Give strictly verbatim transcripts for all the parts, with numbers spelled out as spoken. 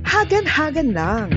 Hagan-hagan lang.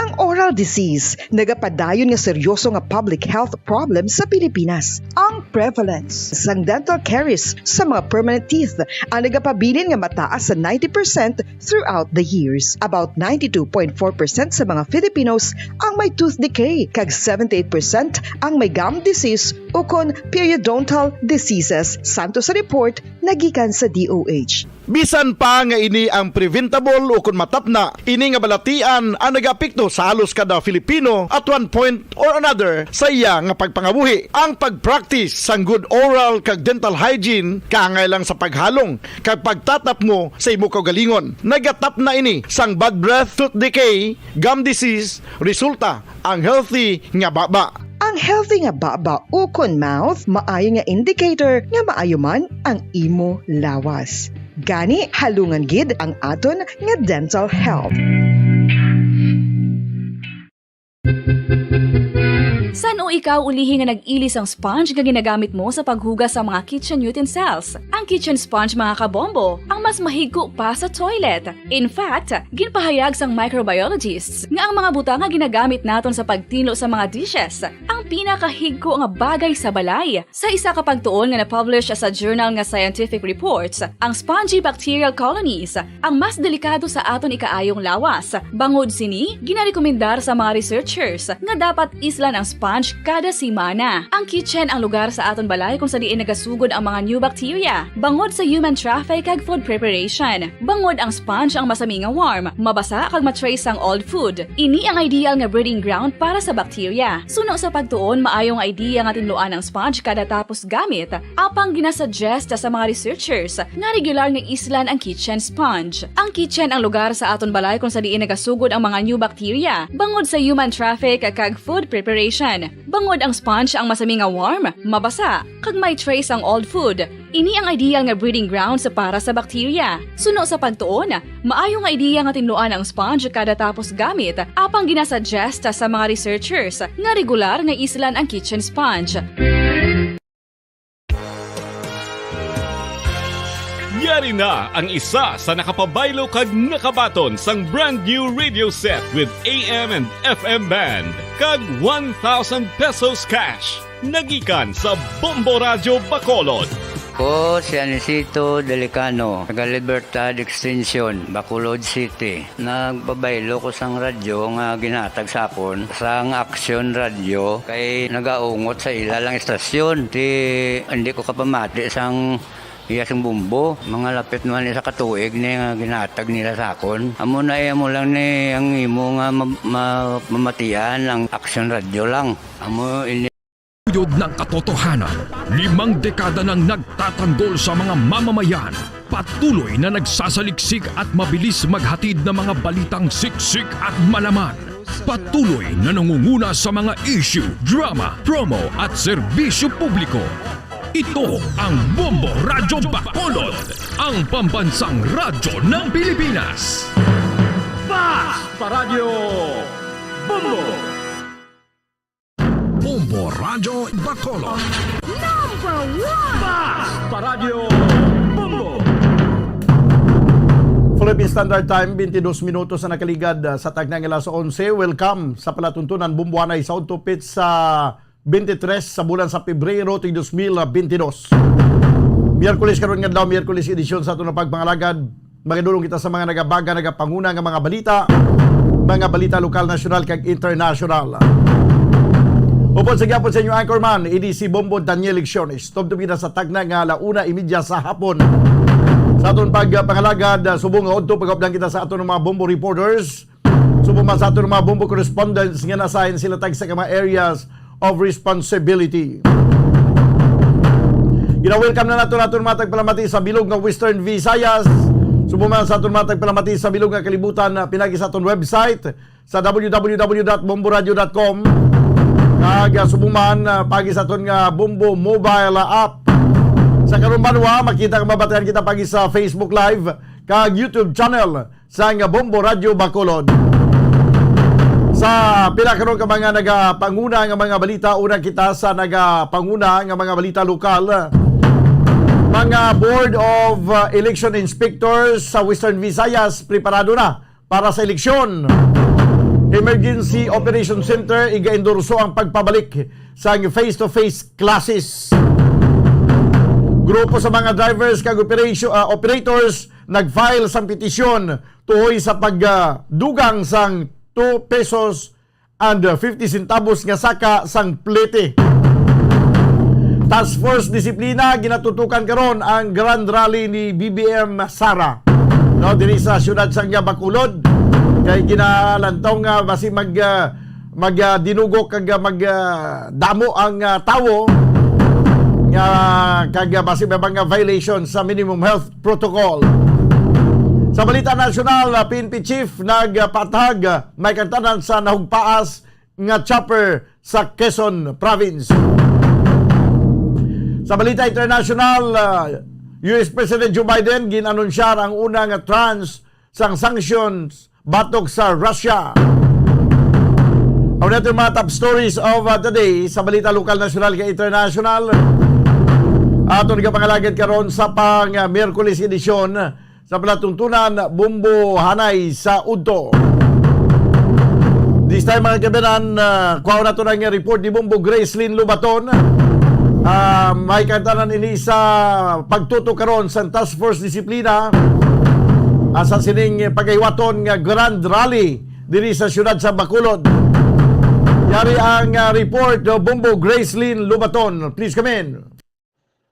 Ang oral disease nagapadayon nga seryoso nga public health problem sa Pilipinas. Ang prevalence sang dental caries sa mga permanent teeth ang nagapabilin nga mataas sa ninety percent throughout the years. About ninety-two point four percent sa mga Filipinos ang may tooth decay, kag seventy-eight percent ang may gum disease ukon periodontal diseases, santo sa report nga gikan sa D O H. Bisan pa nga ini ang preventable ukon matapna, ini nga balatian ang nagaapekto sa halos kada Filipino at one point or another sa iya nga pagpangabuhi. Ang pag-practice sang good oral kag dental hygiene kaangay lang sa paghalong kag pagtatapmo sa imo kaugalingon. Nagatapna ini sang bad breath, tooth decay, gum disease, resulta ang healthy nga baba. Ang healthy nga baba ukon mouth maayo nga indicator nga maayo man ang imo lawas. Gani, halungan gid ang aton nga dental health. San-o ikaw ulihi nga nag-ili sang sponge nga ginagamit mo sa paghugas sa mga kitchen utensils? Ang kitchen sponge, mga kabombo, ang mas mahigko pa sa toilet. In fact, ginpahayag sang microbiologists nga ang mga butang nga ginagamit naton sa pagtinlo sa mga dishes ang pinakahigko nga bagay sa balay. Sa isa ka pagtuon nga na-publish sa journal nga Scientific Reports, ang spongy bacterial colonies ang mas delikado sa aton ikaayong lawas. Bangod sini, ginarekomendar sa mga researchers nga dapat islan ang sponge kada semana. Ang kitchen ang lugar sa aton balay kung sa diin nagasugod ang mga new bacteria, bangod sa human traffic kag food preparation. Bangod ang sponge ang masami nga warm, mabasa kag ma-trace sang old food. Ini ang ideal nga breeding ground para sa bacteria. Suno sa pagtuon, maayo nga idea nga tinluan ang sponge kada tapos gamit, apang ginasuggest sa mga researchers nga regular nga islan ang kitchen sponge. Ang kitchen ang lugar sa aton balay kung sa diin nagasugod ang mga new bacteria, bangod sa human traffic kag food preparation. Bangod ang sponge ang masami nga warm, mabasa, kag may trace ang old food. Ini ang ideal nga breeding grounds para sa bacteria. Suno sa pagtuon, maayo nga ideya nga tinluan ang sponge kada tapos gamit, apang ginasuggest sa mga researchers nga regular nga islan ang kitchen sponge. Yari na ang isa sa nakapabaylo kag nakabaton sang brand new radio set with A M and F M band kag one thousand pesos cash. Nagikan sa Bombo Radyo Bacolod. Ko si Anisito Delicano, taga Libertad Extension, Bacolod City. Nagpabaylo ko sang radyo nga ginhatag sa akon sang Action Radio kay nagaungot sa ila lang istasyon. Ti, hindi ko kapamati sang iya sing bombo. Mga lapit man isa ka tuig ni nga ginhatag nila sa akon. Amo na, eh, amo lang ni ang imo nga ma-, ma-, mamatian ang Action Radio lang. Amo ini. Tuyod ng katotohanan, limang dekada nang nagtatanggol sa mga mamamayan. Patuloy na nagsasaliksik at mabilis maghatid ng mga balitang siksik at malaman. Patuloy na nangunguna sa mga issue, drama, promo at serbisyo publiko. Ito ang Bombo Radyo Bacolod, ang pambansang radyo ng Pilipinas. Basta Radyo Bombo! Bombo Radyo Bacolod. Number one! Basta Radyo Bombo! Philippine Standard Time, twenty-dos minutos na nakaligad, ah, sa tagna nga alas onse. Welcome sa palatuntunan, Bombo Anay, sa Untupit sa twenty-three sa bulan sa Pebrero, tuig dos mil twenty-dos. Miyerkules karon nga adlaw, Miyerkules edisyon sa aton nga pagpangalagad. Magadulong kita sa mga nagabaga, nagapanguna nga mga balita, mga balita lokal, nasyonal, kag internasyonal. Upod sa gihapon sa inyo anchorman, ini si Bombo Daniel Lecciones. Tubtob kita sa tagna nga ala una imedya sa hapon. Sa aton pagpangalagad, subong nga udto, pagupdan kita sa aton mga Bombo reporters. Subong man sa aton mga Bombo correspondents nga na-assign sila tagsa ka mga areas of responsibility. Gina-welcome na nato naton mga tagpalamati sa bilog nga Western Visayas. Subong man sa aton mga tagpalamati sa bilog nga kalibutan, ah, pinagi sa aton website sa w w w dot bombo radio dot com. Kag, ah, subong man, ah, pagi sa aton nga Bombo mobile app. Sa karong banwa, makita kag mabatian kita pagi sa Facebook Live kag YouTube channel sang Bombo Radyo Bacolod. Sa pila karon ka mga nagapanguna nga mga balita, una kita sa nagapanguna nga mga balita lokal. Ang, ah, Board of, ah, Election Inspectors sa Western Visayas preparado na para sa eleksyon. Emergency Operation Center igaendorso ang pagpabalik sa face-to-face classes. Grupo sa mga drivers kag operation, ah, operators nag-file sang petisyon tuhoy sa pagdugang sang two pesos and fifty centavos nga saka sang plete. Task Force Disiplina ginatutukan karon ang Grand Rally ni B B M Sara, no, diri sa siyudad sang Bacolod, kay ginalantaw nga basi mag, ah, mag, ah, dinugok kag, ah, mag, ah, damo ang, ah, tawo nga kag, ah, basi may mga violation sa minimum health protocol. Sa balita nasyonal, ah, P N P chief nagpatag, ah, may kantanan sa nahugpaas nga chopper sa Quezon Province. Sa balita international, ah, U S President Joe Biden gin-anunsyar ang una nga tranche sang sanctions batok sa Russia. Ang natin mga top stories of, uh, the day sa balita lokal, nasyonal, kag international. Aton nagapangalagad karon sa pang, uh, Miyerkules edisyon sa palatuntunan Bombo Hanay sa Udto. This time, mga kababayan, uh, kuha nato na nga report ni Bombo Gracelyn Lubaton. Ah, may kantanan ini sa pagtuto karon sa Task Force Disiplina, ah, sa sining pagahiwaton nga Grand Rally diri sa siyudad sa Bacolod. Yari ang, ah, report, uh, Bombo Gracelyn Lubaton. Please come in.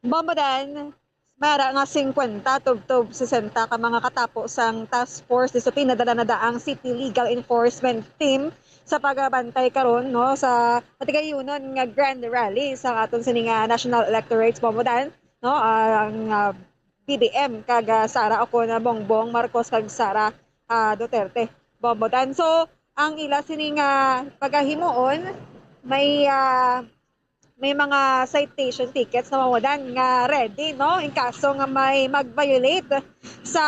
Bombo Dan, may ara nga singkwenta tubtob sesenta ka mga katapo sang Task Force Disiplina dala na ang City Legal Enforcement Team sa pagbantay karon, no, sa matigayunon nga Grand Rally sa aton sini nga National Electorates, Bombo Dan, no, ang, ah, B B M kag, ah, Sara, o kon, ah, Bongbong Marcos kag Sara, ah, Duterte, Bombo Dan. So, ang ila sini nga pagahimuon may, ah, may mga citation tickets na mawadan nga ready, no? In kaso nga may mag-violate sa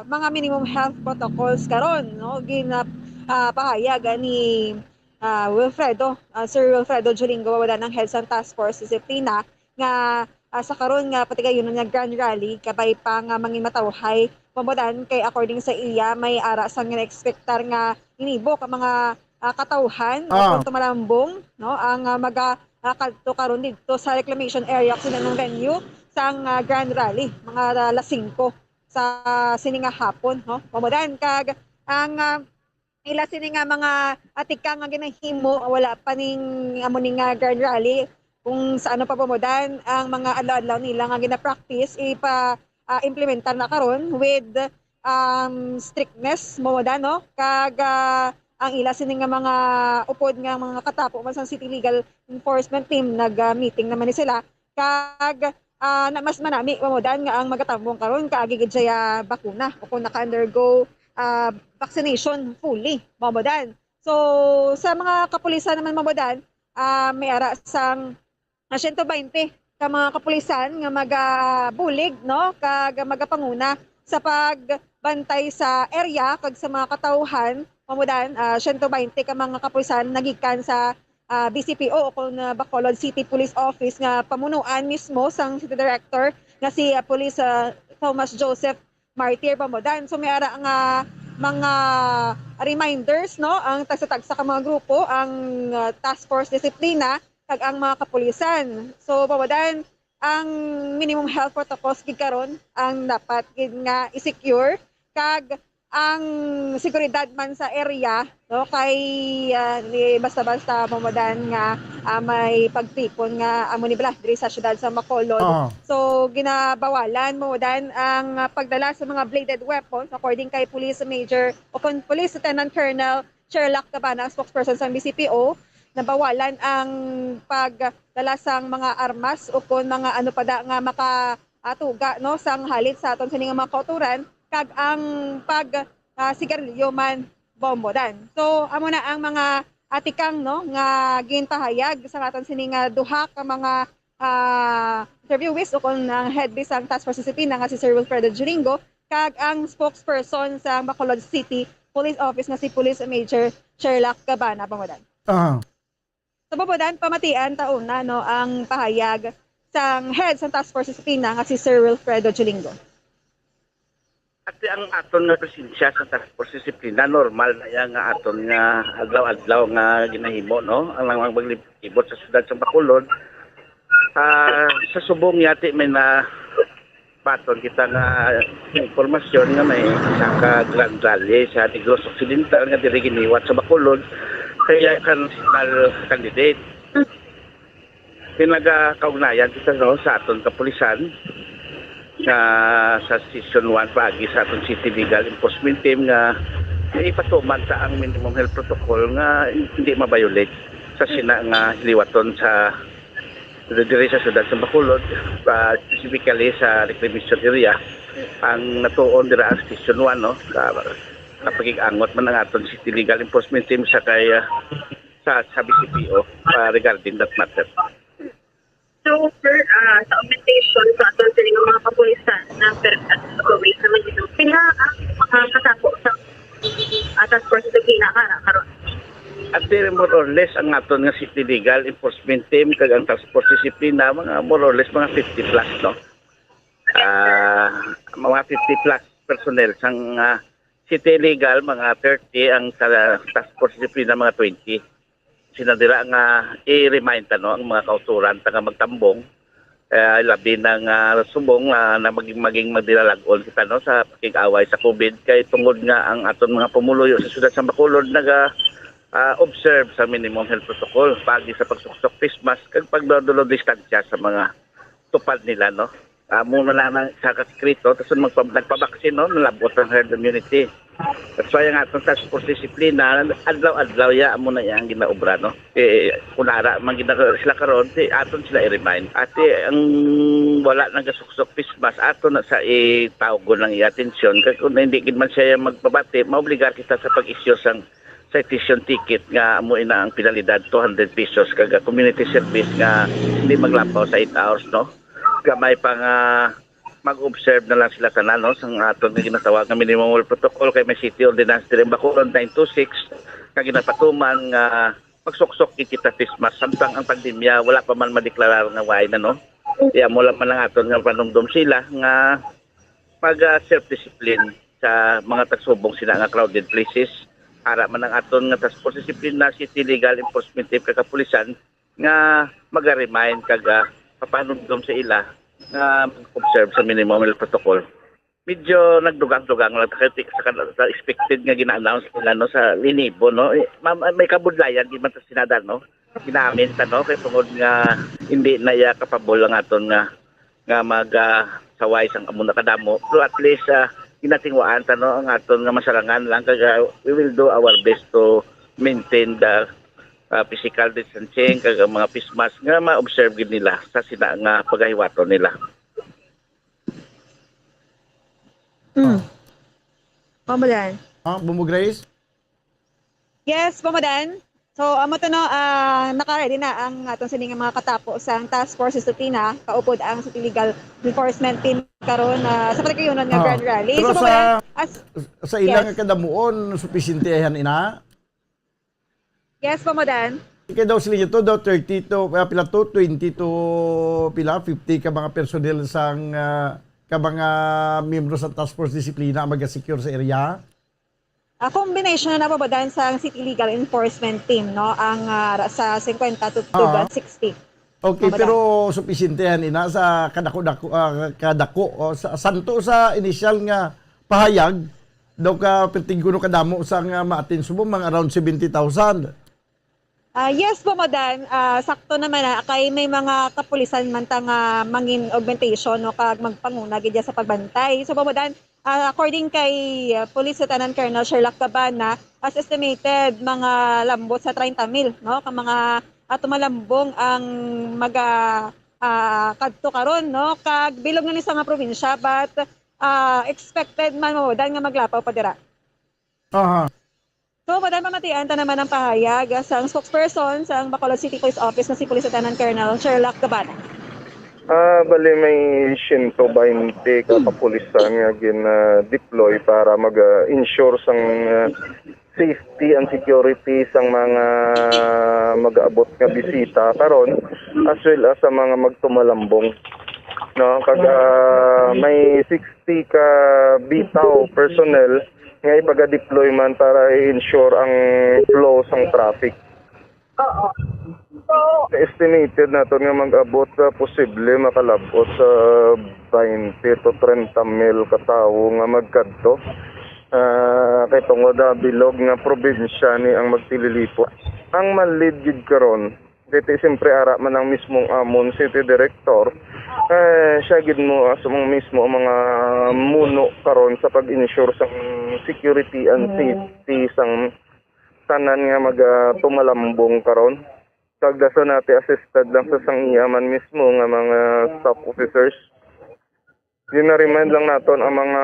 mga minimum health protocols karon, no? Gina-, ah, pahayag ni, ah, Wilfredo, ah, Sir Wilfredo Jolingo, mawadan ang head sa Task Force Disiplina nga, ah, sa karon nga patigayunon nga Grand Rally, kabay pa nga mangin matawhay, mawadan kay according sa iya, may ara sang gina-expectar nga ninibo ka mga, ah, katawhan o Ah. kung tumalambong, no, ang, ah, maga-, ah, kadto karon didto sa reclamation area, kung sino ang venue sang, ah, Grand Rally, mga, ah, alas singko sa sini nga hapon, no? Mamudan kag ang, ah, ila sini nga mga atika nga ginahimo, wala pa ning amo ni nga Grand Rally, kung sa ano pa, mamudan ang mga adlaw-adlaw nila nga gina-practice, ipa, ah, implementar na karon with, um, strictness, mamudan, no? Kag, ah, ang ila sini nga mga upod nga mga katapo man sang City Legal Enforcement Team, nag, ah, meeting naman ni sila. Kag, ah, na mas manami, mamudan nga ang magatambong karon kaagi gid siya bakuna o kung naka-undergo, ah, vaccination fully, mamudan. So, sa mga kapulisan naman, mamudan, ah, may ara sang, ah, siyento baynte ka mga kapulisan nga magabulig, no, kag magapanguna sa pagbantay sa area kag sa mga katawhan, mamudan, ah, siyento baynte ka mga kapulisan nagikan sa, ah, B C P O o kon, ah, Bacolod City Police Office nga pamunuan mismo sang City Director nga si, ah, Police, ah, Thomas Joseph Martir, mamudan. So, may ara nga mga reminders, no, ang tagsa-tagsa ka mga grupo, ang, ah, Task Force Disiplina, kag ang mga kapulisan. So, mamudan, ang minimum health protocols gid karon ang dapat gid nga i-secure, kag ang seguridad man sa area, no, kay, ah, di basta-basta, mamudan, nga, ah, may pagtipon nga amo ni bala diri sa siyudad sa Bacolod. Oo. So, ginabawalan, mamudan, ang, ah, pagdala sa mga bladed weapons, according kay Police Major o kon Police Lieutenant Colonel Sherlock Cabana, ang spokesperson sa B C P O, nabawalan ang pagdala sang mga armas o kon mga ano pa da nga maka, ah, tuga, no, sang halin sa aton sini nga mga kauturan, kag ang pag, ah, sigarilyo man, bombo dan. So, amo na ang mga atikang, no, nga ginpahayag sa aton sini nga duha ka mga, ah, interviewees o kon ang head base sang Task Force Disiplina nga si Sir Wilfredo Juringo kag ang spokesperson sa Bacolod City Police Office nga si Police Major Sherlock Cabana, bombo dan. Ah. Sa Babadan, pamatian ta una, no, ang pahayag sang head sang Task Force Disiplina nga si Sir Wilfredo Chulingo. Ati ang aton nga presensya sa Task Force Disiplina, normal na iya nga aton nga adlaw-adlaw nga ginahimo, no? Ang mga maglibot sa siyudad sa Bacolod, ah, sa subong yati may na baton kita nga impormasyon nga may isa ka grand rally sa Negros Occidental nga diri giniwat sa Bacolod kaya kan national candidate. Pinagakaugnayan kita, no, sa aton kapulisan nga sa Station one paagi sa aton City Legal Enforcement Team nga ipatuman ta ang minimum health protocol nga hindi ma-violate sa sina nga hiliwaton sa diri sa siyudad sa Bacolod, ah, specifically sa reclamation area. Ang natuon dira ang Station one, no, sa, sa pagig-angot man ang aton City Legal Enforcement Team sa kay, ah, sa, sa B C P O, ah, regarding that matter. So, sir, ah, sa augmentation sa aton sini nga mga kapulisan na per at gawin sa Manila, pila ang mga katabo sa ah, Task Force Disiplina kara karon? At diri, more or less, ang aton nga City Legal Enforcement Team kag ang Task Force Disiplina, mga more or less mga fifty plus, no? Ah, mga fifty plus personnel sang, ah, City Legal, mga thirty, ang sa Task Force Disiplina, mga twenty. Sina dira nga i-remind ta, no, ang mga kauturan ta nga magtambong, eh, labi na nga subong, ah, na maging, maging magdilalag-on kita, no, sa pakig-away sa COVID, kay tungod nga ang aton mga pumuluyo sa siyudad sa Bacolod naga, ah, observe sa minimum health protocol, paagi sa pagsuksok face mask kag pagdulog distansya sa mga tupad nila, no. Amo na lang ang sa kasikreto, tapos magpa, nagpabaksin, no, nalabot ang herd immunity. That's why ang aton Task Force Disiplina, adlaw-adlaw ya amo na yang ginaobra, no. Eh, kung ara man gina sila karon, si aton sila i-remind. Ati ang wala nagasuksok face mask, ato na sa itawgon ang iya atensyon. Kay kung hindi gid man siya magpabati, maobligar kita sa pag-issue sang citation ticket nga amo ina ang penalidad two hundred pesos kag community service nga hindi maglapaw sa eight hours, no. Gamay pa nga mag-observe na lang sila tanan, no, sang aton nga ginatawag nga minimum health protocol, kay may city ordinance diri ang Bacolod nine two six nga ginapatuman nga magsuksok gid kita face mask samtang ang pandemya wala pa man madeklarar nga wala na, no. Kaya mo lang man ang aton nga panumdom sila nga mag, ah, self-discipline sa mga tagsubong sila nga crowded places. Ara man ang aton nga Task Force Disiplina, City Legal Enforcement Team, kag kapulisan nga maga-remind kag, ah, papanumdom sa ila nga mag-observe sa minimum health protocol. Medyo nagdugang-dugang lang ta kay sa, sa expected nga gina-announce nila, no, sa linibo, no. Eh, ma-, may kabudlayan di man ta sinada, no. Ginamin ta, no, kay tungod nga hindi na iya kapabol ang aton nga nga mag, ah, saway sang amo na kadamo. Pero at least, ah, ginatingwaan ta, no, ang aton nga masarangan lang kag, ah, we will do our best to maintain the, ah, physical distancing kag ang mga face mask nga ma-observe gid nila sa sina nga pagahiwaton nila. Mm. Ma'am Belen. Ah, Bumbo Grace? Yes, Pomodan. So, amo to, no, ah, naka-ready na ang aton sini nga mga katapo sang Task Force Disiplina, kaupod ang City Legal Enforcement Team karon, ah, sa pagkayunon nga Ah, Grand Rally. pero So, sa- Pomodan, as Sa ila Yes. nga kadamuon, supisyentehan ina? Yes, Pomodan. Kay daw sila ito, daw thirty to, ah, pila to, twenty to, pila, fifty ka mga personnel sang, ah, ka mga miyembro sa Task Force Disiplina ang mag-secure sa area? Ah, combination na, Pomodan, sa City Legal Enforcement Team, no? Ang, ah, ra- sa fifty to, to Ah. sixty. Okay, Mamadan. Pero supisyentehan ina sa kadako-dako, ah, kadako, o sa, santo sa initial nga pahayag, daw ka perting kuno kadamo sa nga maatin subong, mga around seventy thousand. Ah, yes, Pomodan. Ah, sakto naman na kay may mga kapulisan man ta nga mangin augmentation, no, kag magpanguna gid sa pagbantay. So, Pomodan, ah, according kay, ah, Police Lieutenant Colonel Sherlock Cabana, as estimated, mga lambot sa treinta mil, no, ka mga, ah, tumalambong ang maga, ah, kadto karon, no, kag bilog na ni sa mga probinsya, but, ah, expected man, Pomodan, nga maglapaw pa dira. Aha. So, Pomodan, pamatian ta naman ang pahayag sang spokesperson sang Bacolod City Police Office nga si Police Lieutenant Colonel Sherlock Cabana. Ah, bali may siyento baynte ka kapulisan nga gina-deploy para mag-ensure sang, ah, safety and security sang mga mag-abot nga bisita karon, as well as sa mga magtumalambong, no? Kag, ah, may sixty ka bitaw personnel nga ipaga-deploy man para i-ensure ang flow sang traffic. Oo. So, estimated naton nga mag-abot sa posible makalab-ot sa twenty to thirty mil ka tawo nga magkadto. Ah, kay tungod, ah, bilog nga probinsya ni ang magtililipot. Ang malid gid karon, kay ti siyempre ara man ang mismong amon city director, eh, siya gid mo, ah, sa mga mismo ang mga muno karon sa pag-ensure sang security and safety sang tanan nga maga-, tumalambong karon. Kag dason nati assisted lang sa sang iya man mismo nga mga staff officers. Gina-remind lang naton ang mga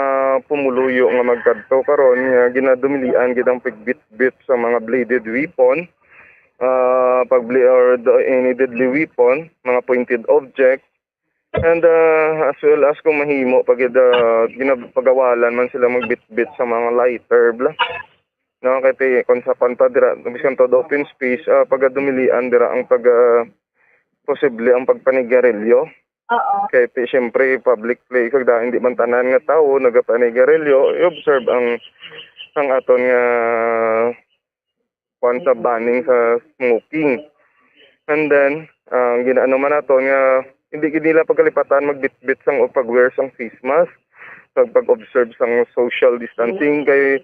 pumuluyo nga magkadto karon nga ginadumilian gid ang pagbitbit sa mga bladed weapon, ah, pagbli-, or the, any deadly weapon, mga pointed object, and, ah, as well as kung mahimo pa gid, ah, ginapagawalan man sila magbitbit sa mga lighter, bla. No, kay ti-, kung sa panta dira, biskan to open space, ah, pagadumilian dira ang pag, ah, posible ang pagpanigarilyo. Oo. Kay ti-, siyempre, public place, kag da-, hindi man tanan nga tawo nagapanigarilyo, i-observe ang, ang aton nga kuwan sa banning sa smoking. And then, ang ginaano man nato nga hindi gid nila pagkalipatan magbitbit sang o pag-wear sang face mask, kag pag-observe sang social distancing, kay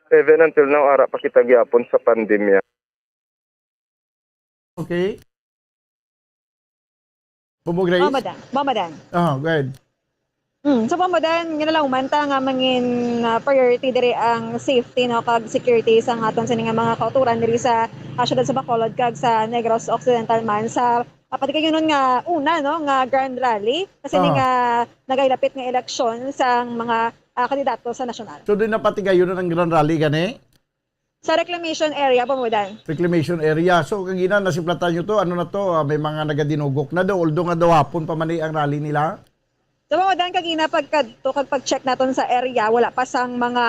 even until now, ara pa kita gyapon sa pandemya. Okay. Bumbog Grace? Mamadan. Mamadan. Ah, go ahead. Mm, so, Mamadan, ginalauman ta nga mangin, ah, priority diri ang safety, no, kag security sa aton sini nga mga kauturan diri sa, ah, siyudad sa Bacolod kag sa Negros Occidental man sa, ah, patigayunon nga una, no, nga Grand Rally sa sini nga nagailapit nga eleksyon sang mga, ah, kandidato sa nasyonal. So, doon na patigayunon ang Grand Rally, gani? Sa reclamation area, Pamudan. Reclamation area. So, kagina, nasiplatan nyo to. Ano na to? Ah, may mga nagadinugok na do. Although nga daw hapon pa man eh ang rally nila. So, Pamudan, kagina, pagkadto, kag pag-check naton sa area, wala pa sang mga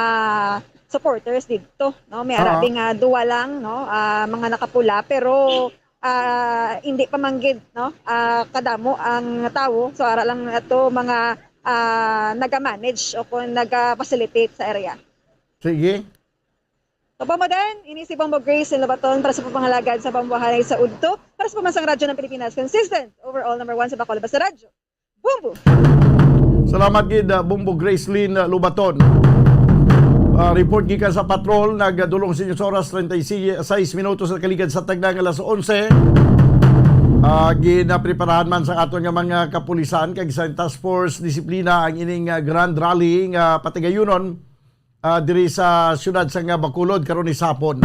supporters dito, no? May Ah. arabi nga duwa lang, no? Ah, mga nakapula, pero, ah, hindi pa manggid, no? Ah, kadamo ang tawo. So, ara lang ato mga, ah, naga-manage o kung naga-facilitate sa area. Sige. Kapamudan, ini si Bombo Grace Lobaton para sa pagpangalagad sa pambuhalay sa udto, para sa Pamansang Radyo ng Pilipinas, consistent, overall number one sa Bacolod, basta radyo. Bombo! Salamat gid, uh, Bombo Grace Lynn, uh, Lobaton. Uh, report gikan sa patrol, nagdulong sa inyo sa oras, treinta y seis minutos na kaligad sa tagna nga alas onse. Uh, ginapreparahan man sa aton nga mga kapulisan kag sa Task Force Disiplina ang ining, uh, Grand Rally nga patigayunon ah, diri sa siyudad sang Bacolod karon ni sapon.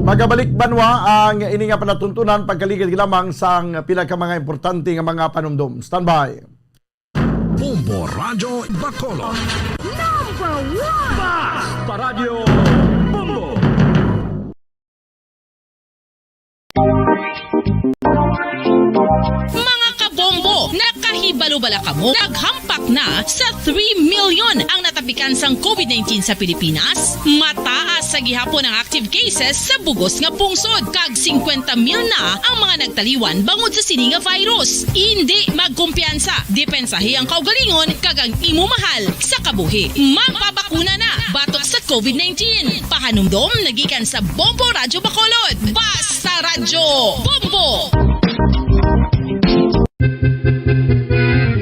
Magabalik banwa ang ini nga palatuntunan pagkaligid lamang sang pila ka mga importante nga mga panumdom. Standby. Bombo Radyo Bacolod. Number one! Basta Radyo Bombo! Mga kabombo, nakahibalo bala kamo? Naghampak na sa three million ang natapikan sang COVID nineteen sa Pilipinas. Mataas sa gihapon ang active cases sa bugos nga pungsod, kag singkwenta mil na ang mga nagtaliwan bangod sa sini nga virus. Indi magkumpiyansa, depensahi ang kaugalingon kag ang imo mahal sa kabuhi. Magpabakuna na batok sa COVID nineteen. Pahanumdom nagikan sa Bombo Radyo Bacolod. Basta Radyo Bombo!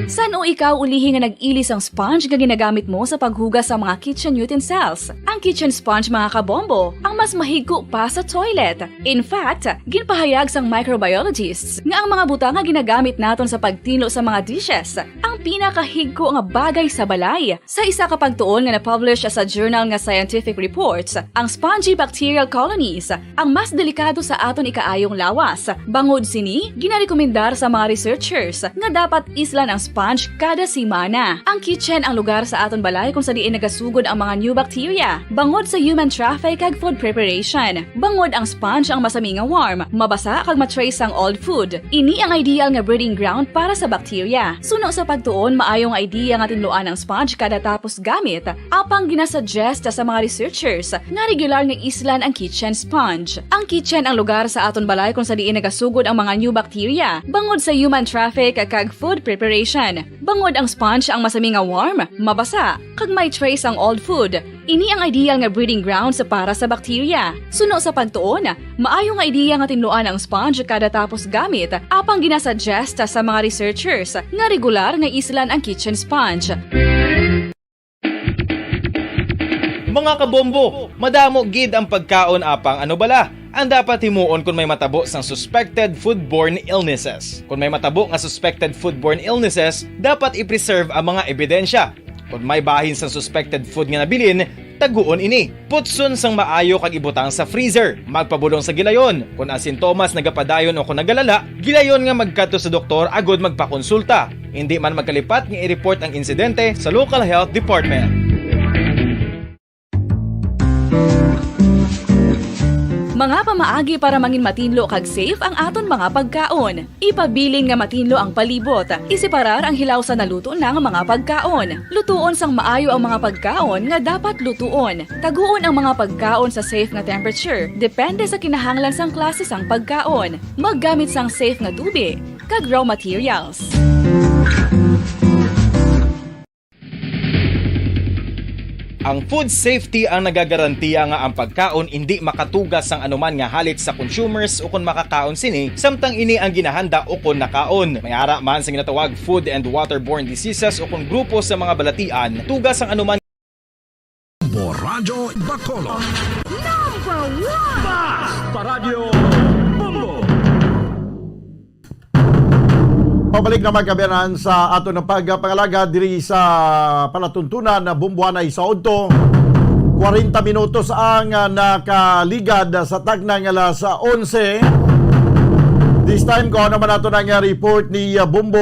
San-o ikaw ulihi nga nag-ili sang sponge nga ginagamit mo sa paghugas sa mga kitchen utensils? Ang kitchen sponge, mga kabombo, ang mas mahigko pa sa toilet. In fact, ginpahayag sang microbiologists nga ang mga butang nga ginagamit naton sa pagtinlo sa mga dishes ang pinakahigko nga bagay sa balay. Sa isa ka pagtuon nga na-publish sa journal nga Scientific Reports, ang spongy bacterial colonies ang mas delikado sa aton ikaayong lawas. Bangod sini, ginarekomendar sa mga researchers nga dapat islan ang sponge Kada semana, ang kitchen ang lugar sa aton balay kung sa diin nagasugod ang mga new bacteria, bangod sa human traffic kag food preparation. Bangod ang sponge ang masami nga warm, mabasa kag ma-trace ang old food. Ini ang ideal nga breeding ground para sa bacteria. Suno sa pagtuon, maayo nga idea nga tinluan ang sponge kada tapos gamit, apang ginasuggest sa mga researchers nga regular nga islan ang kitchen sponge. Ang kitchen ang lugar sa aton balay kung sa diin nagasugod ang mga new bacteria, bangod sa human traffic kag food preparation. Bangod ang sponge ang masami nga warm, mabasa, kag may trace ang old food. Ini ang ideal nga breeding grounds para sa bacteria. Suno sa pagtuon, maayo nga ideya nga tinluan ang sponge kada tapos gamit, apang ginasuggest sa mga researchers nga regular nga islan ang kitchen sponge. Mga kabombo, madamo gid ang pagkaon, apang ano bala ang dapat himuon kon may matabo sang suspected foodborne illnesses? Kon may matabo nga suspected foodborne illnesses, dapat i-preserve ang mga ebidensya. Kon may bahin sang suspected food nga nabilin, taguon ini. Putson sang maayo kag ibutang sa freezer. Magpabulong sa gilayon. Kon ang sintomas nagapadayon o kon nagalala, gilayon nga magkadto sa doktor agod magpakonsulta. Indi man magkalipat nga i-report ang insidente sa local health department. Mga pamaagi para mangin matinlo kag safe ang aton mga pagkaon. Ipabilin nga matinlo ang palibot. Iseparar ang hilaw sa naluto na nga mga pagkaon. Lutuon sang maayo ang mga pagkaon nga dapat lutuon. Taguon ang mga pagkaon sa safe nga temperature, depende sa kinahanglan sang klase sang pagkaon. Maggamit sang safe nga tubi kag raw materials. Ang food safety ang nagagarantiya nga ang pagkaon indi makatuga sang anuman nga halit sa consumers ukon makakaon sini, samtang ini ang ginahanda ukon nakaon. May ara man sa ginatawag food and waterborne diseases ukon grupo sa mga balatian tuga sang anuman. Bombo Radyo Bacolod. Number one! Basta Radyo Bombo. Pabalik na magkabiyanan sa aton nga pagpangalagad diri sa palatuntunan na Bomboanay sa udto. Kwarenta minutos ang, ah, nakaligad sa takna nga alas onse. This time, kuha naman nato ang, ah, report ni, ah, Bombo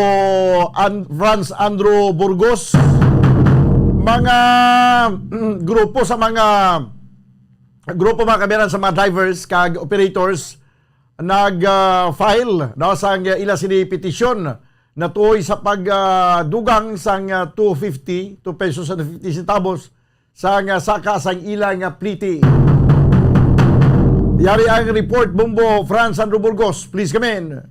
An-, Franz Andrew Burgos. Mga, mm, grupo sa mga grupo, mga kabiyanan, sa mga drivers kag operators nag, ah, file, no, sang ila sini petisyon natuoy sa pag, ah, dugang sang, ah, two fifty, two pesos and fifty centavos sang, ah, saka sang ila nga plete. Yari ang report, Bombo Franz Andrew Burgos. Please come in.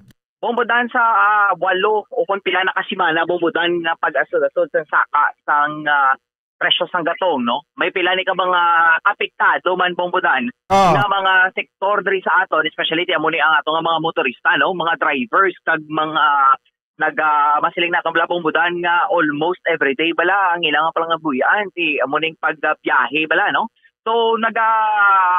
Bombo Dan, sa, ah, walo o kung pila na ka semana, Bombo Dan, nga pag-asod-asod sa saka sang, ah, presyo sang gatong, no? May pila ni ka mga apektado man, Bombo Dan, Ah. nga mga sektor diri sa aton, especially ti amo ni ang ato nga mga motorista, no? Mga drivers kag mga nag, ah, masiling naton bala, Bombo Dan, nga almost everyday bala ang ilang pangabuhian ti amo ning pagbiyahe bala, no? So naga,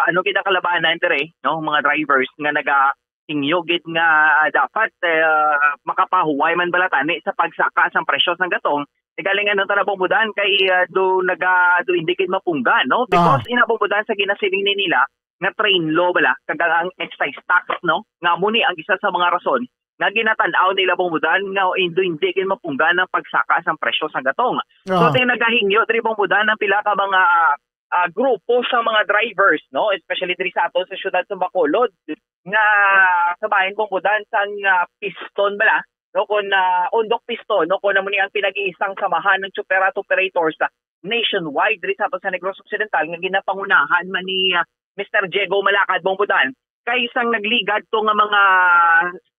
ano gid ang kalabanan dire, no? Mga drivers nga naga hingyo gid nga, ah, dapat, eh, makapahuway man bala tani sa pagsaka sang presyo sang gatong. Tigaling ano ta na, Bombo Dan, kay, ah, do naga do hindi gid mapunggan, no? Because ina, Bombo Dan, sa ginasiling ni nila nga train law bala kag ang excise tax, no, nga amo ni ang isa sa mga rason nga ginatan-aw nila, Bombo Dan, nga indo hindi gid mapunggan ang pagsaka sang presyo sang gatong. So, Ah. Tay, nagahingyo diri, Bombo Dan, ang pila ka mga, ah, grupo sa mga drivers, no, especially diri sa ato sa siyudad sa Bacolod, nga sa bahin, Bombo Dan, sang, ah, piston bala, no, kun, ah, undok piston, no, kun amo ni ang pinag-iisang samahan ng tsuper at operators sa nationwide diri sa ato sa Negros Occidental nga ginapangunahan man ni, ah, Mister Diego Malacad, Bombo Dan, kay sang nagligad to nga mga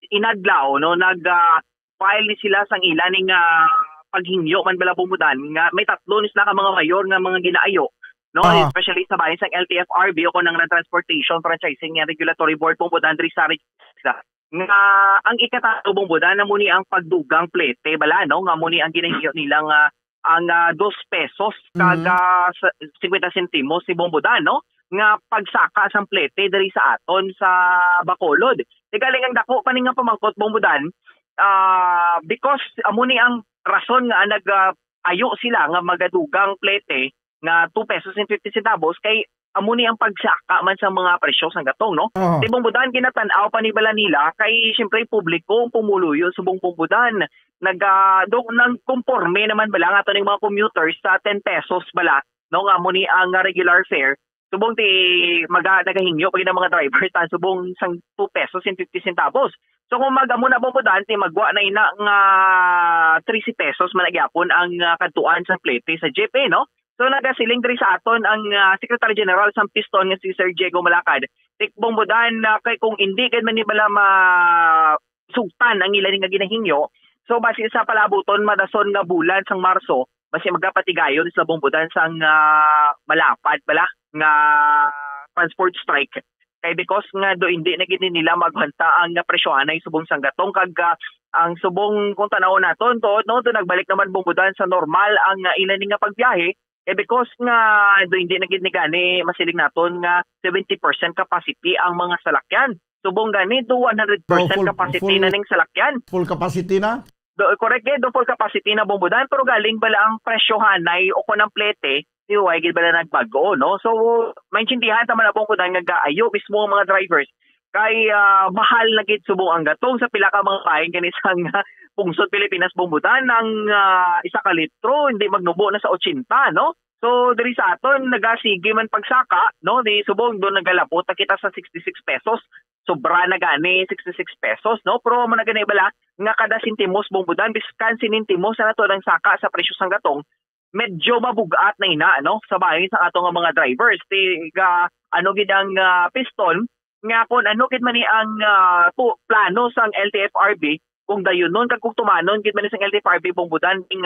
inadlaw, no, nag, ah, file ni sila sang ila ning, ah, paghingyo man bala, Bombo Dan, nga may tatlo ni sila ka mga mayor nga mga ginaayo, no, Ah. especially sa bahin sang L T F R B o kon ang Land Transportation Franchising and Regulatory Board, Bombo Dan, diri sa Rizal, nga ang ikatlo, Bombo Dan, amo ni ang pagdugang plete bala, no, nga amo ni ang ginahingyo nila nga ang, ah, dos pesos kag, Mhm. ah, sa, singkwenta sentimos ni, Bombo Dan, no, nga pagsaka sang plete diri sa aton sa Bacolod. Tigaling ang dako pa ni nga pamangkot, Bombo Dan, ah, because amo ni ang rason nga nag, ah, ayo sila nga magadugang plete nga two pesos and fifty centavos kay amo ni ang pagsaka man sa mga presyo sang gatong, no? Oo. Ti Bumbudan, ginatan-aw pa ni bala nila kay siyempre publiko ang pumuluyo subong Bumbudan. Naga do nang kumporme naman bala nga ato ning mga commuters sa ten pesos bala, no, nga amo ni ang regular fare. Subong ti maga nagahingyo pa gid ang mga driver tan subong sang two pesos and fifty centavos. So kung mag-amo na Bumbudan, ti magwa na ina nga trese pesos man na gyapon ang ah, kadtuan sa plete sa jeep, eh, no? So nagasiling diri sa aton ang ah, Secretary General sang Piston nga si Sir Diego Malacad. Ti Bumbudan, ah, kay kung indi gid man ni bala ma sugtan ang ila ni nga ginahingyo. So basi sa palabuton madason nga bulan sang Marso, basi magapatigayon sila Bumbudan sang ah, malapad bala nga transport strike. Kay because nga do hindi na gid nila maghanta ang nga presyohanay subong sang gatong kag ah, ang subong kung tan-awon naton to, no, do nagbalik naman Bumbudan sa normal ang ah, ila ni nga pagbiyahe. Kay because nga do hindi na gid ni gani masiling naton nga seventy percent capacity ang mga salakyan. Subong gani do one hundred percent Oh, full- capacity full- na ning salakyan. Full capacity na? Do, correct, eh, do full capacity na Bumbudan, pero galing bala ang presyohanay o kung ang plete, di way gid bala nagbag-o, no? So, maintindihan ta man na Bumbudan nga gaayo mismo ang mga drivers kay ah, mahal na gid subong ang gatong sa pila ka mga bahin kani sang pungsod Pilipinas Bumbudan ang ah, isa ka litro hindi magnubo na sa ochenta, no? So diri sa aton nagasige man pagsaka, no, di subong do nagalabot na kita sa sixty-six pesos. Sobra na gani sixty-six pesos, no? Pero mo na gani bala nga kada sentimos Bumbudan, biskan sinintimos na nato ang saka sa presyo sang gatong, medyo mabugat na ina, no, sa bahin sa ato nga mga drivers. Ti ga ano gid ang ah, Piston nga kung ano gid man ni ang ah, pu- plano sang L T F R B, kung dayunon kag kung tumanon gid man ni sang L T F R B Bumbudan, ing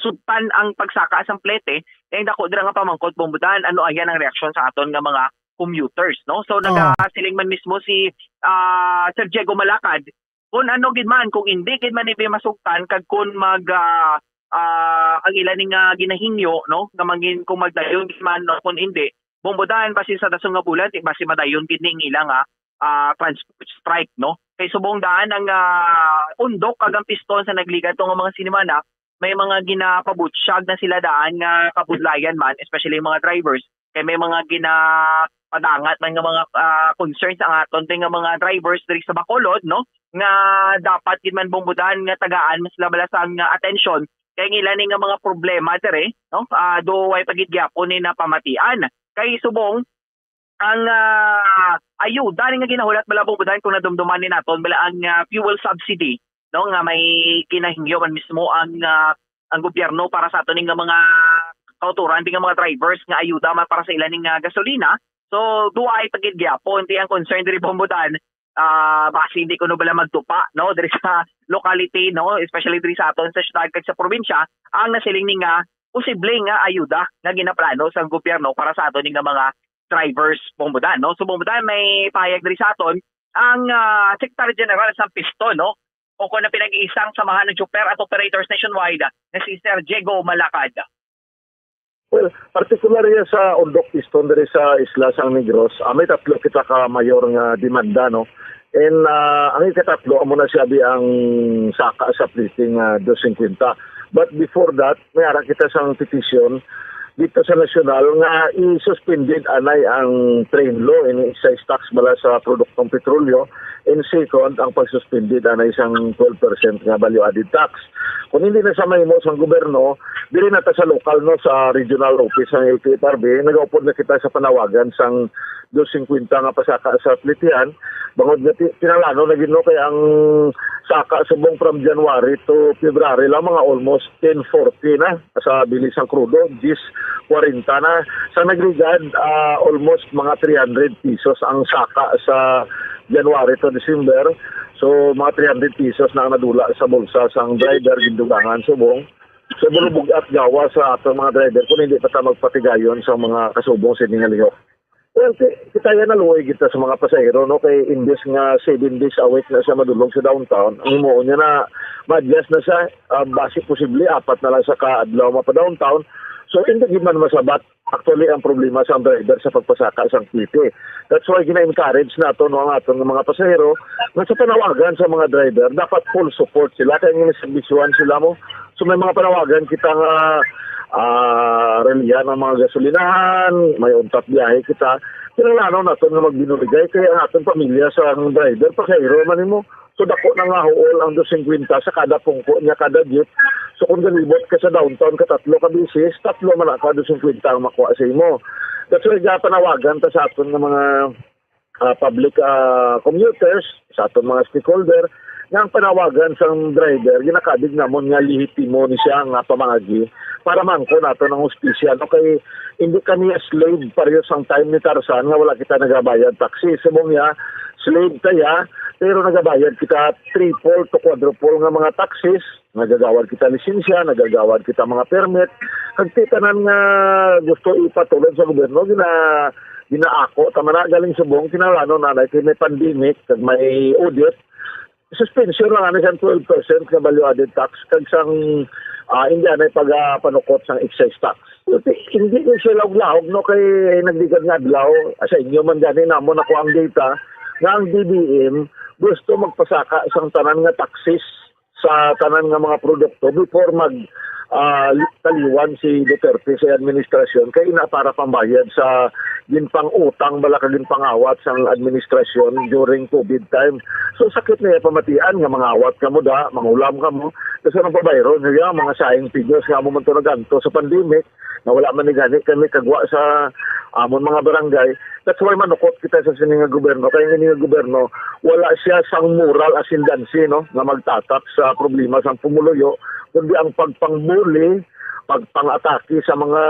sugtan ang pagsaka sang plete, kay ang dako dira nga pamangkot Bumbudan, ano ayan ang reaksyon sa aton nga mga commuters, no? So Oo. nagasiling man mismo si ah, Sir Diego Malacad, kung ano gid man, kung hindi gid man ibi masugtan kag kung mag ah, ah, ang ila ni nga ginahingyo, no, nga mangin kung magdayon gid man o kung hindi, Bumbudan, basi sa dason nga bulan, di basi madayon gid ning ila nga ah, transport strike, no? Kay subong daan ang ah, Undok kag ang Piston sa nagligad to nga mga sinimana, may mga ginapabutyag na sila daan nga kabudlayan man, especially yung mga drivers. Kay may mga ginapadangat man nga mga ah, concerns ang aton din nga mga drivers diri sa Bacolod, no? Nga dapat gid man Bumbudan nga tagaan mas labala sang ah, atensyon kay ang ila ni nga mga problema dire, no? Ah, do way pa gid gyapon ni napamatian. Kay subong ang ah, ayuda ni nga ginahulat bala Bumbudan kung nadumduman ni naton bala ang ah, fuel subsidy, no, nga may ginahingyo man mismo ang ah, ang gobyerno para sa ato ni nga mga kauturan, di nga mga drivers nga ayuda man para sa ila ni nga gasolina. So duay pa gid gyapon ti ang concern diri Bumbudan, ah basi hindi kuno bala magtupa, no, diri sa locality, no, especially diri sa aton sa syudad kag sa probinsya ang nasiling ni nga posible nga ayuda nga ginaplano sa gobyerno para sa aton ni nga mga drivers Bumbudan, no. So Bumbudan, may pahayag diri sa aton ang ah, Secretary General sa Piston, no, o kung ang pinag-iisang samahan ng chopper at operators nationwide na si Sir Diego Malacad. Well, particular ya sa Undok Piston diri sa isla sang Negros, ah, may tatlo kita ka mayor nga demanda, no. And ah, ang ikatatlo amo na siya di ang saka sa plete nga dos cincuenta. But before that, may ara kita sang petition dito sa nasyonal nga i-suspended anay ang train law, ini excise tax bala sa produktong petrolyo, and second ang pag-suspended anay sang twelve percent nga value added tax. Kung hindi na sa mahimo sang gobyerno, diri na ta sa lokal, no, sa regional office sang L T F R B, nagaupod na kita sa panawagan sang dos cincuenta nga pasaka sa pletihan, bangod nga ti- pinalano na gid, no, kay ang saka subong from January to February lang mga almost ten forty na sa bili sang krudo, diyes kwarenta na. Sa nagligad, ah, almost mga three hundred pesos ang saka sa January to December. So mga three hundred pesos na ang nadula sa bulsa sang driver, gindugangan subong. So bulubog at gawa sa aton mga driver kung hindi pa ta magpatigayon sa mga kasubong sa nga lihok. Well, ki- kita yan naluoy kita sa mga pasahero, no, kay imbes nga seven days a week na siya madulog sa downtown, ang himuon niya na ma-adjust na siya, ah, basi posible apat na lang sa ka adlaw mapa downtown. So hindi gid man masabat actually ang problema sa driver sa pagpasaka sang plete. That's why gina-encourage nato, no, ang aton nga mga pasahero nga sa panawagan sa mga driver dapat full support sila kay nga serbisyohan sila mo. So may mga panawagan kita nga ah, Relihan ang mga gasolinahan, may untat biyahe kita. Kinahanglan naton nga magbinuligay kay ang aton pamilya sa ang driver, pasahero man nimo. So, dako na nga huol ang dos singkwenta sa kada pungko niya, kada jeep. So, kung galibot ka sa downtown ka tatlo ka bisis, tatlo man na ka dos singkwenta ang makuha sa imo. That's why, panawagan ta sa aton nga mga ah, public, ah, commuters, sa aton mga stakeholder, nga ang panawagan sang driver, ginakabig namon nga lehitimo ni siya nga pamangagi para maangkon naton ang hustisya. No? Kay hindi kami slave pareho sang time ni Tarzan nga wala kita nagabayad taxi. Subong niya, slave kaya, pero nagabayad kita triple to quadruple nga mga taxes. Nagagawad kita lisensya, nagagawad kita mga permit. Kag ti tanan nga gusto ipatulod sa gobyerno, gina-, ginaako ta man na galing subong, kinahanglanon na kay may pandemic, kag may audit. Suspension lang ani sang twelve percent nga value added tax, kag sang, ah, hindi anay pagapanukot sang excise tax. Hindi ko siya laog-laog, no, kay nagligad nga adlaw, ah, sa inyo man gani namon ako ang data, nga ang D B M gusto magpasaka sang tanan nga taxes sa tanan nga mga produkto before mag, ah, li-, taliwan si Duterte sa administrasyon kay ina para pambayad sa ginpang-utang bala ka ginpangawat sang administrasyon during COVID time. So, sakit na iya pamatian nga mangawat kamo da, mangulam kamo. Kasi anong pabayron niya, mga saying figures nga mo man to naganto sa pandemic, nga wala man ni gani kami kagwa sa amon mga barangay. That's why manukot kita sa sini nga gobyerno. Kay ini nga gobyerno, wala siya sang moral ascendancy, no, nga magtatap sa problema sang pumuluyo, kundi ang pagpangbuli, pagpangatake sa mga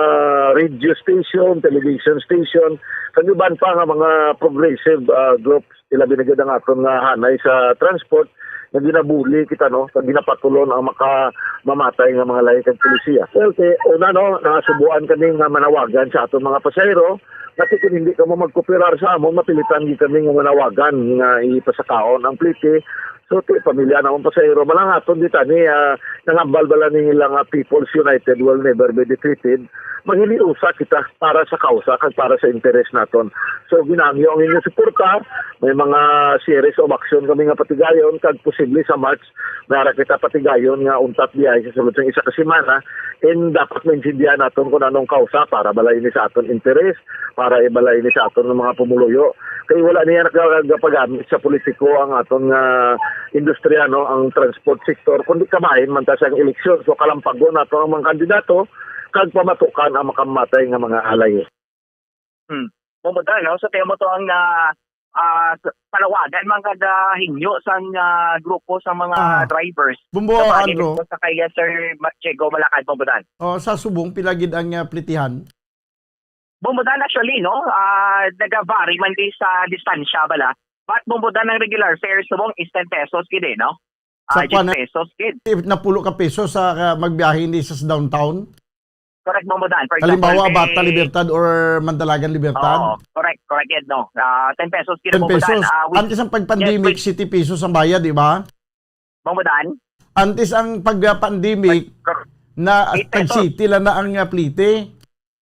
radio station, television station, kag iban pa nga mga progressive, ah, groups. Ilabi na gid ang aton nga hanay sa transport nga ginabuli kita, no, kag ginapatulon ang maka-, mamatay nga mga lahi kag polisiya. Well, kay una, no, nasubuan kami nga manawagan sa aton mga pasahero nga ti kun hindi kamo magkooperar sa amon, mapilitan gid kami nga manawagan nga ipasakaon ang pliti. So, ti pamilya namon pasahero, malangaton di tani, ah, nangambal bala ni nila nga People's United will never be defeated. Maghiliusa kita para sa kausa kag para sa interes naton. So, ginahangyo ang inyong suporta. May mga series of action kami nga patigayon, kag posible sa March, may ara kita patigayon nga untat biyahe sa sulod sang isa ka semana. And dapat maintindihan naton kung anong kausa, para bala ini sa aton interes, para bala ini sa aton nga mga pumuluyo. Kay wala niya naka-, nagapagamit sa politiko ang aton nga industriya, no, ang transport sector, kundi kamahin man ta sa eleksyon. So, kalampagon nato ang mga kandidato, kag pamatukan ang makamatay nga mga alay. Hmm. Bumbudan, no? So, kaya mo to ang, ah, ah, s-, panawagan, mga kada hingyo sang, ah, grupo sa mga Ah. drivers. Bumbo, Sa bali Andrew. nito sa kaya Sir Ma-, Diego Malakad, Bumbudan. Oh, sa subong, pila gid ang, ah, plitihan? Bumbudan, actually, no? Ah, nagavary man di sa distansya, bala. But Bumbudan, ang regular fare subong is ten pesos gid, eh, no? Sa Ah, kwan, ten pesos gid. If napulo ka pesos sa, ah, magbiyahe ni sa, sa downtown? Correct, Bumbudan. For example, Halimbawa, Bata may Libertad or Mandalagan Libertad? Oo, correct, correct yan, no. Ah, ten pesos gid, Ten Bumbudan. pesos. Ah, with Antes ang pag-pandemic, Yes, with siyete pesos ang bayad, di ba? Bumbudan? Antes ang pag-pandemic, Cor-, na eight pesos. Tag-siyete lang na ang, ah, plite.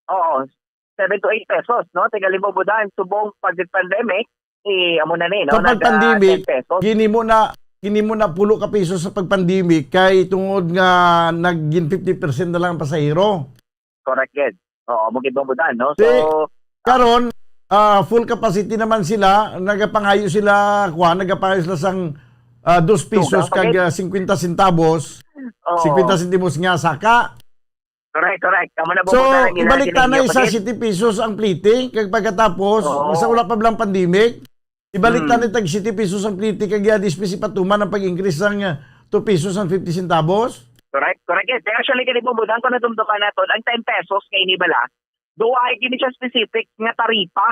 Oo, seven to eight pesos, no? Tigaling, Bumbudan, subong pag-pandemic, eh, amo na ni, no? Sa Nag, ah, pag-pandemic, ten pesos. Ginimo na, ginimo na pulo ka pesos sa pag-pandemic kay tungod nga naging fifty percent na lang ang pasahero. Correct, gid. Oo, mo gid, Bumbudan, no? So, Di, karon, ah, full capacity naman sila, nagapangayo sila, kuha, nagapangayo sila sang, ah, dos pesos Suga, kag, okay. ah, singkwenta centavos, Oo. singkwenta sentimos nga saka. Correct, correct. Amo na, So, Bumbudan, ang ibalik ginaginahan tanay sa niya, siyete pesos ang plite, kag pagkatapos, Oo. sa wala pa blang pandemic, ibalik Hmm. tanay tag siyete pesos ang plite, kag ya despues ipatuman ang pag-increase sang, ah, two pesos and fifty centavos? Correct, correct. Yes. Kaya actually, kini, Bumbudan, kung nadumduman naton, ang ten pesos kay ini bala, duwa ay kini siya specific nga taripa,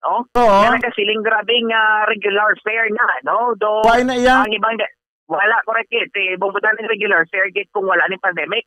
no? Oo. Nga nagasiling grabe nga regular fare na, no? Do, Why na iya? ang ibang de-, wala, correct, eh. Si Bumbudan, ang regular fare gid kung wala ning pandemic.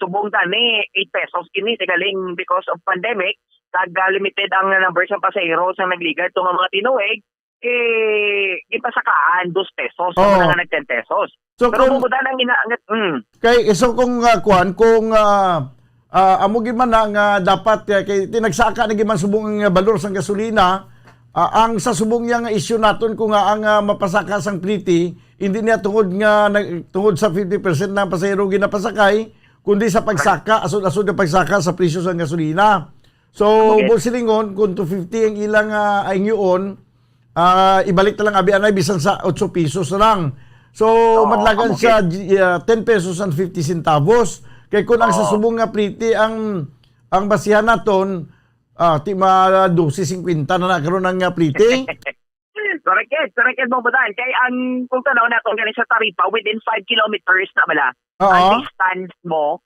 Subong tani, eight pesos kini, tigaling because of pandemic, kag, ah, limited ang number sa pasahero sa nagligad to nga mga tinuig, eh, gipasakaan dos pesos, Oo. amo na nga nag ten pesos. So, Pero kung Bumbudan ang ina-, mm. Kay, so kung, ah, kuwan, kung, ah, ah, amo gid man na nga dapat, ah, kay tinagsaka na gid man subong ang, ah, balor sang gasolina, ah, ang sa subong niya nga issue naton kung nga ang, ah, mapasaka sang pliti, hindi niya tungod nga nag-, tungod sa fifty percent na ang pasahero ginapasakay, kundi sa pagsaka, asod-asod nga pagsaka sa presyo sa gasolina. So, Yes. Boss Silingon, kung two fifty ang ilang, ah, ingyoon, ah, ibalik na lang abi anay bisan sa otso pesos na lang. So, Oo, madlagan amo siya, gid. G-, ah, ten pesos and fifty centavos. Kay kung ang sa Oo. subong nga plete ang, ang basihan naton, ah, ti ma dose cincuenta na na karon ang, ah, plete. Correct, yes. Correct, yes, Bong Budan. Kay ang, kung tanaw naton gani sa taripa, within five kilometers na bala, Oo. ang distance mo,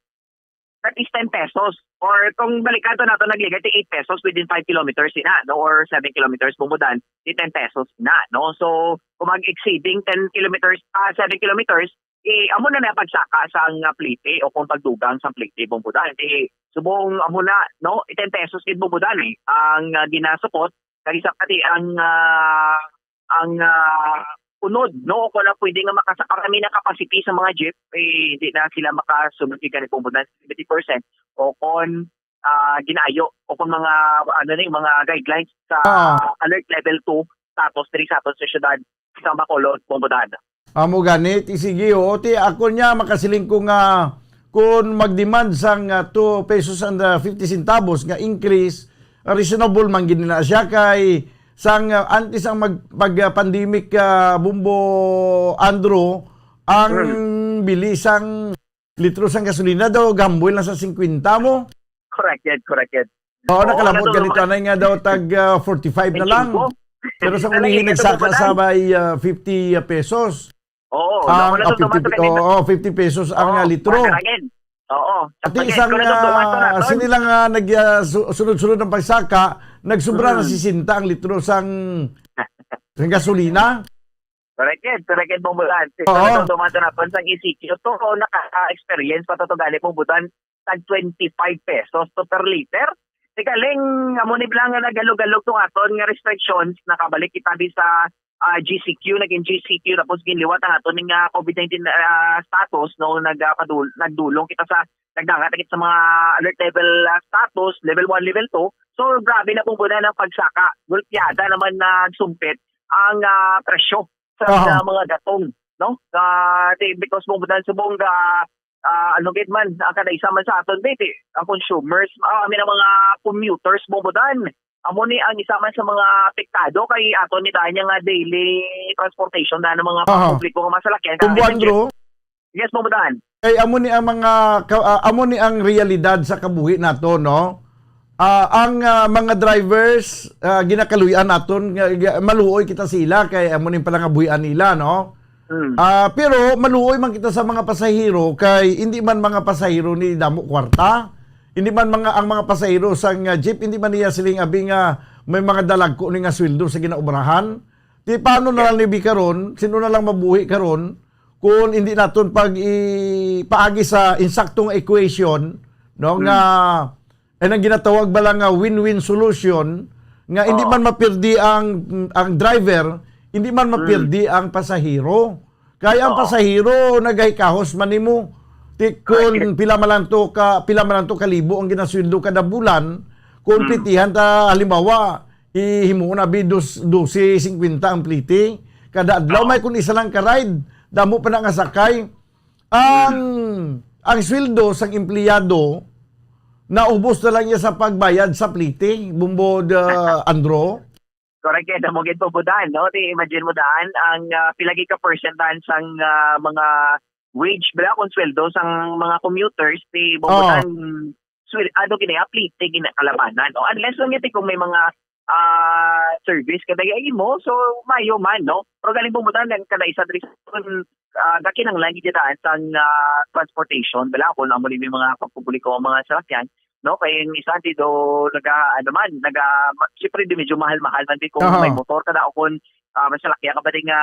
that is ten pesos. Or kung balikan to nato, nagligad ti eight pesos within five kilometers na, no? Or seven kilometers, Bong Budan, di ten pesos na, no? So, kung mag-exceeding ten kilometers, ah, seven kilometers, eh, amo na na pagsaka sa nga plete o kung pagdugang sa plete, Bong Budan. Eh, subong amo na, no? Eh, ten pesos gid, Bong Budan, eh. Ang, ah, ginasukot, kag isa pa di ang, ah, ang, ah, unod, no? Kung wala pwede nga makasaka kami na capacity sa mga jeep, eh, di na sila makasunod kay gani, Bong Budan, seventy percent. O kon, ah, ginaayo, o kon mga, ano ni, mga guidelines sa Ah. alert level two, status diri sa aton sa syudad sa Bacolod, Bong Budan. Amo gani, ti sige, oo, ti ako niya makasiling ko nga kung mag-demand sang, ah, two pesos and, ah, fifty centavos nga increase, ah, reasonable man gid na siya kay sang, ah, antes ang mag-, pag, ah, pandemic, ah, Bombo Andrew, ang Hmm. bili sang litro sang gasolina daw gamboy lang sa singkwenta mo. Correct yan, correct yan. Oo, Oo, nakalabot natulog ganito ka. Anay nga daw tag, ah, forty-five na lang. Twenty-five. Pero sa Ano ulihi, yung nagsaka katulad sa na? By, ah, fifty pesos. Oo, Ang, naku, ah, natulog fifty, ka pe-, kanina. Oo, fifty pesos ang, Oo, ah, litro. Makarangin. Oo. Pati Pag-, isang, kung natulog ka ah, naton. Sini lang, ah, nag, ah, su-, sunod-sunod ang pagsaka, nagsubra na Mm. sesenta ang litro sang, sang gasolina. Correct, correct, Bong Budan. Oo. Kung natulog ka naton sang E C Q, to, naka-experience pa to, to gani, Bong Budan. Tag twenty-five pesos to per liter. Ti galing, amo ni bala nga nagalog-galog tong aton nga restrictions, nakabalik kita di sa, ah, G C Q, naging G C Q, tapos ginliwat ang aton nga COVID nineteen, ah, status, no, nagapadul-, nagdulong kita sa, nagdangat kita sa mga alert level, ah, status, level one, level two. So, grabe na, Bong Budan, ang pagsaka. Gulpiada naman na nagsumpit ang, ah, presyo sa, Aha. sa mga gatong, no? Ah, ti-, because, Bong Budan, subong ga, ah, ano gid man, ang kada isa man sa aton, di, ti, ang consumers, ah, I mean, ang mga commuters, Bong Budan, amo ni ang isa man sa mga apektado kay aton ni tayo nga daily transportation na ng mga Aha. Publiko nga mga salakyan. Bong Budan, Kaya, Andrew? Yes, Bong Budan. Kay amo ni ang mga ka-, ah, amo ni ang realidad sa kabuhi nato, no? Ah, ang, ah, mga drivers, ah, ginakaluy-an naton nga, nga maluoy kita sila kay amo ni ang panangabuhian nila, no? Mm. Ah, pero maluoy man kita sa mga pasahero kay hindi man mga pasahero ni damo kwarta. Hindi man mga, ang mga pasahero sang, ah, jeep, hindi man niya siling abi nga may mga dalagko ni nga sweldo sa ginaobrahan. Di paano na lang ni bi karon? Sino na lang mabuhi karon kung hindi naton pag ipaagi sa insaktong equation, no, Hmm. nga, eh, ang ginatawag ba lang nga win-win solution, nga hindi Ah. man mapirdi ang, ang driver, hindi man Hmm. mapirdi ang pasahero. Kaya ang Oo. pasahero nagahikahos man nimo. Ti-, Correct. Kung pila man lang to ka, pila man lang to kalibo ang ginasweldo kada bulan, kung Hmm. plitihan ta, halimbawa, ihimo na bi dos, dose singkwenta ang pliti. Kada adlaw Oo. may kung isa lang ka ride, damo pa na nga sakay. Ang, Hmm. ang sweldo sang empleyado, naubos na lang niya sa pagbayad sa pliti, Bumbo, the Andro. Correct, kaya mo gid, Bong Budan, no? Di, imagine mo daan, ang, ah, pila gid ka percent daan sang, ah, mga wage, bala, kung sweldo sang mga commuters, di, Bong Oo. Budan, swel-, ano, gini, aplite, gina-, kalabanan, no? Unless lang yun, kung may mga, ah, service ka nag-imo, so, mayo man, no? Pero galing, Bong Budan, ang kada isa, diri sa, ah, gakinanglan, gid daan sang, ah, transportation, bala, kung amo ni may mga pagpubliko, ang mga salakyan, no? Kay ang isa dito naga, ano man, naga, ma-, siyempre, di medyo mahal-mahal man di kung Aha. may motor ka na o kung, ah, masalakyan ka ba di nga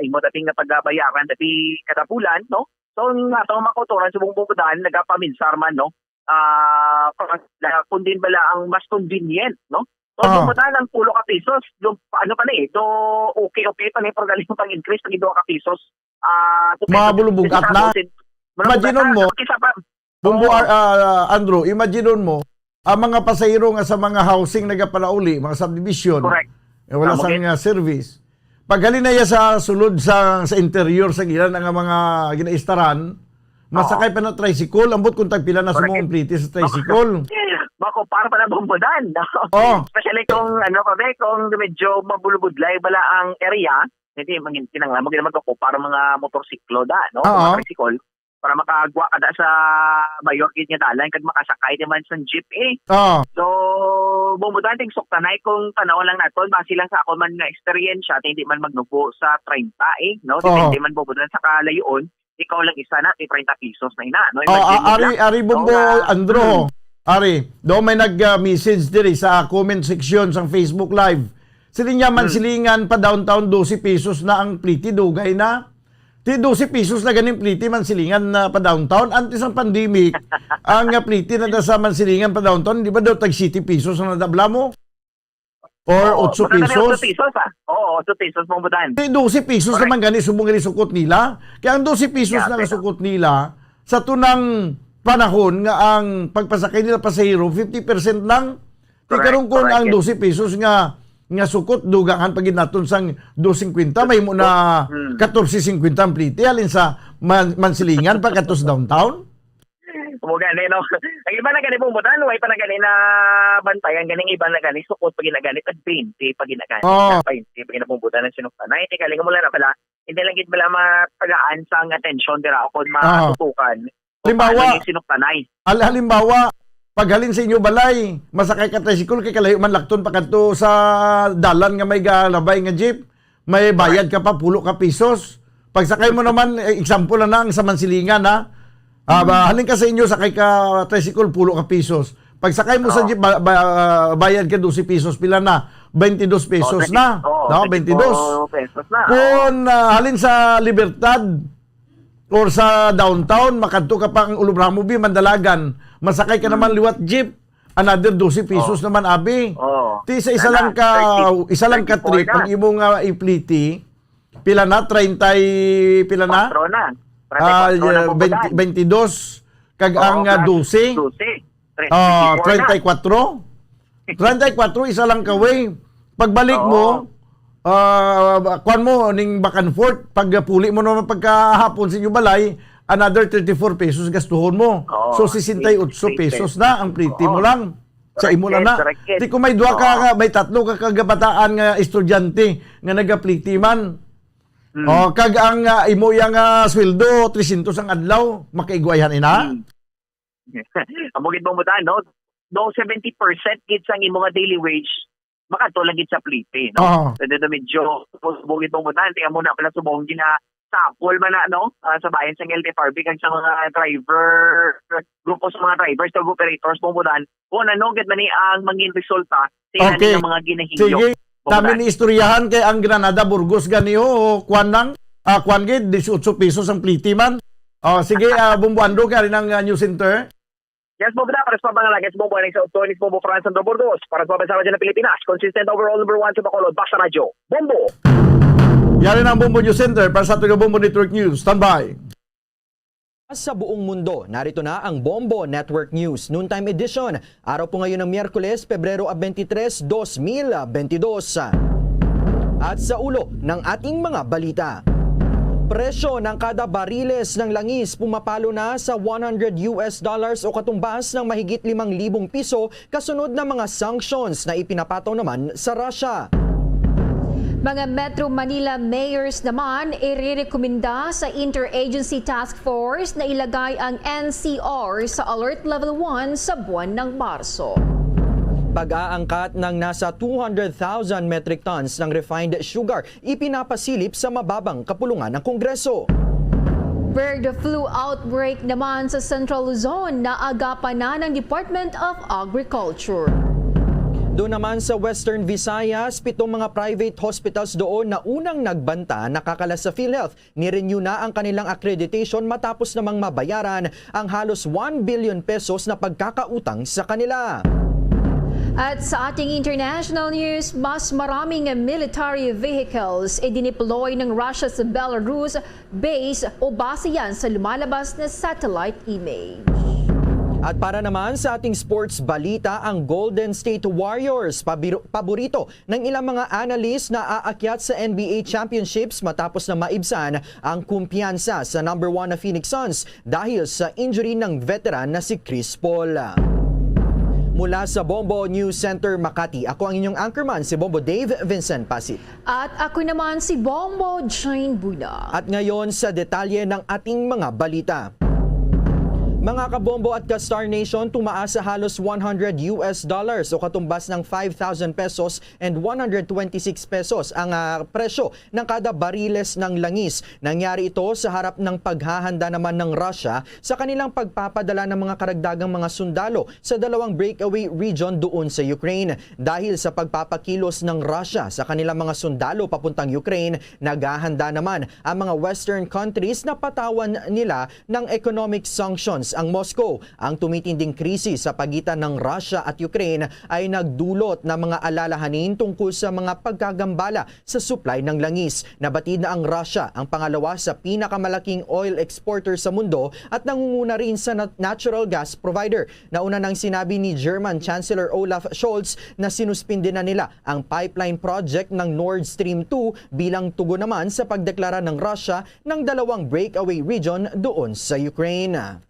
imo dating na pagbayaran dati kada bulan, no? So, ang atong mga kautoran sa Bong Bong Budan, nagapaminsar man, no? Ah, para, kung din bala ang mas convenient, no? So, Aha. Bong Budan ang pulo ka pesos, do, ano pa na eh, do, okay, okay pa na eh, pero galing pang increase, pag do ka pesos, ah, Mga bulubog at na. Imagine mo, Bumbo, ah, ah, Andrew, imagine mo, ang mga pasahero nga sa mga housing nagapalauli, mga subdivision, Correct. eh, wala Tama sang, gid. Ah, service. Paghalin na iya sa sulod sa, sa interior sa ilan nga mga ginaistaran, Masakay pa na tricycle, ambot kung tagpila na sumo ang pliti sa tricycle. Makupar pa na bumbudan, no? Oh. Especially kung, ano pa, be, kung medyo mabulubudlay bala ang area, hindi, mangin-, kinanglan mo gid makupar ang mga motorsiklo da, no? Oo. Mga tricycle, para makagwa ka da sa mayor gid nga dalan kag makasakay naman sa jeep, eh. Oo. So, bumbudan ting suktanay kung tanaw lang naton, base lang sa ako man nga eksperyensya, hindi man magnubo sa treinta, eh, no? Oo. Depende man bumbudan sa kalayoon, ikaw lang isa na, di treinta pesos na ina, no? Oh, Imagine ah, mo ari, lang. Ari Bombo, Oo nga. Andro. Mm. Ari, do may nag-, ah, message diri sa comment section sang Facebook Live. Sila niya man Hmm. silingan pa downtown, dose pesos na ang pliti, dugay na. Ti dose pesos na ganing pliti man silingan na pa downtown. Antes ang pandemic, ang, ah, pliti na sa man silingan pa downtown, di ba daw tag siyete pesos na nadabla mo? Or Oo, otso baka na may pesos? Otso pesos, ah. Oo, otso pesos, Bong Budan. Eh, dose pesos Correct. naman gani subong gani sukot nila. Kaya ang dose pesos Yeah, na pero sukot nila, sa tunang panahon nga ang pagpasakay nila pasahero, fifty percent lang. Di Correct, karon kun correct, ang yes. dose pesos nga, nga sukot, dugangan pa gid naton sang dos singkwenta, may mo na Hmm. katorse singkwenta ang pliti, halin sa man-, Mansilingan pa katos downtown. Mo gani, no? Ang iba na gani, Bong Budan, way pa na gani na bantayan, ganing iba na gani, sukot pa gina gani, tag twenty pa gina gani, Oh. tag twenty pa gina, Bong Budan, ang sinuktanay. Teka, lingaw mo lang na pala, hindi lang gid bala matagaan sang atensyon dira o kung Ah. matutukan. Kung Halimbawa, paano yung sinuktanay? hal-, halimbawa, paghalin sa inyo balay, masakay ka tricycle, kay kalayo man lakton pa kadto sa dalan nga may galabay nga jeep, may bayad Correct. ka pa, pulo ka pesos. Pagsakay mo naman, eh, example na lang sa Mansilingan, ha? Ah, ba, Hmm. halin ka sa inyo, sakay ka tricycle, pulo ka pesos. Pagsakay mo sa Oo. jeep, ba-, ba-, bayad ka dose pesos, pila na? Twenty-dos pesos Oo, na. twenty, oo, No, twenty-two twenty-dos. pesos na, oo. Kung, ah, halin sa Libertad or sa downtown, makadto ka pa ang Olobramo, bi, Mandalagan, masakay ka Hmm. naman liwat jeep, another dose pesos Oo. naman, abi. Oo. Ti sa isa Nana, lang ka, thirty, isa lang ka thirty-four trip, na. ang imo nga ipliti, pila na? Treinta y-, pila na? Kwatro na. Ah, Treinta y kwatro na, yeah, Bong Budan. twenty, twenty-dos, kag Oo, ang, ah, plus dose. dose. Ah, Treinta y kwatro? Treinta y kwatro, isa lang ka way. Pagbalik Oo. mo, ah, kuwan mo, ning back and forth. Pag puli mo naman pagkahapon sa inyo balay, another thirty-four pesos gastuhon mo. Oo, So, sixty-eight pesos na ang pliti mo Oo. lang. Sa imo lang Correct, na. correct. Di kung may duha ka, Oo. may tatlo ka kagabataan nga estudyante nga nagapliti man. Hmm. Oh, kag ang, ah, imo yang, ah, sweldo, trescientos ang adlaw, makaigwayhan ina? Hmm. Amo gid, Bong Budan, no? No, seventy percent gid sang imo nga daily wage, makadto lang gid sa pliti, no? Oo. So, dito medyo, Bong Budan, tingnan mo na pala subong gina-, sapol man na, no? Ah, sa bayan sa L T F R B kag sa mga driver, grupo sa mga drivers, sa operators, Bong Budan, kung ano gid man ni ang mangin resulta sa ila Okay. nga mga ginahingyo, Sige. Bong Budan. Kami ni istoryahan kay ang Granada Burgos gani, o, kuwan lang, ah, kuwan gid, dieciocho pesos ang pliti man. Oh, sige, ah, Bong Buando, kay ari nang, ah, News Center. Yes, Bong Budan, para sa pabangalagas, Bong Budan, sa Otoy, Bong Budan, Franz Sandro Burgos, para sa Pabasa Radyo ng Pilipinas, consistent overall number one sa Bacolod, Basta Radyo, Bombo. Yari na ang Bombo News Center para sa Taga Bombo Network News. Standby. Sa buong mundo, narito na ang Bombo Network News Noontime Edition. Araw po ngayon ng Miyerkules, Pebrero twenty-three, twenty twenty-two. At sa ulo ng ating mga balita. Presyo ng kada bariles ng langis pumapalo na sa one hundred U S dollars o katumbas ng mahigit limang libong piso kasunod ng mga sanctions na ipinapataw naman sa Russia. Mga Metro Manila mayors naman irerekomenda sa Interagency Task Force na ilagay ang N C R sa Alert Level one sa buwan ng Marso. Pag-aangkat ng nasa two hundred thousand metric tons ng refined sugar ipinapasilip sa mababang kapulungan ng Kongreso. Bird flu outbreak naman sa Central Luzon, naagapan na ng Department of Agriculture. Doon naman sa Western Visayas, pitong mga private hospitals doon na unang nagbanta nakakala sa PhilHealth, ni-renew na ang kanilang accreditation matapos namang mabayaran ang halos one billion pesos na pagkakautang sa kanila. At sa ating international news, mas maraming military vehicles idineploy ng Russia sa Belarus base o base yan sa lumalabas na satellite image. At para naman sa ating sports balita, ang Golden State Warriors, pabiro- paborito ng ilang mga analyst na aakyat sa N B A Championships matapos na maibsan ang kumpiyansa sa number one na Phoenix Suns dahil sa injury ng veteran na si Chris Paul. Mula sa Bombo News Center Makati, ako ang inyong anchorman, si Bombo Dave Vincent Pasit. At ako naman si Bombo Jane Buna. At ngayon sa detalye ng ating mga balita. Mga kabombo at ka-Star Nation, tumaas sa halos one hundred U S dollars o katumbas ng five thousand pesos and one hundred twenty-six pesos ang, ah, presyo ng kada bariles ng langis. Nangyari ito sa harap ng paghahanda naman ng Russia sa kanilang pagpapadala ng mga karagdagang mga sundalo sa dalawang breakaway region doon sa Ukraine. Dahil sa pagpapakilos ng Russia sa kanilang mga sundalo papuntang Ukraine, naghahanda naman ang mga Western countries na patawan nila ng economic sanctions ang Moscow. Ang tumitinding krisis sa pagitan ng Russia at Ukraine ay nagdulot ng mga alalahanin tungkol sa mga pagkagambala sa supply ng langis. Nabatid na ang Russia ang pangalawa sa pinakamalaking oil exporter sa mundo at nangunguna rin sa nat- natural gas provider. Nauna nang sinabi ni German Chancellor Olaf Scholz na sinuspindi na nila ang pipeline project ng Nord Stream two bilang tugon naman sa pagdeklara ng Russia ng dalawang breakaway region doon sa Ukraine.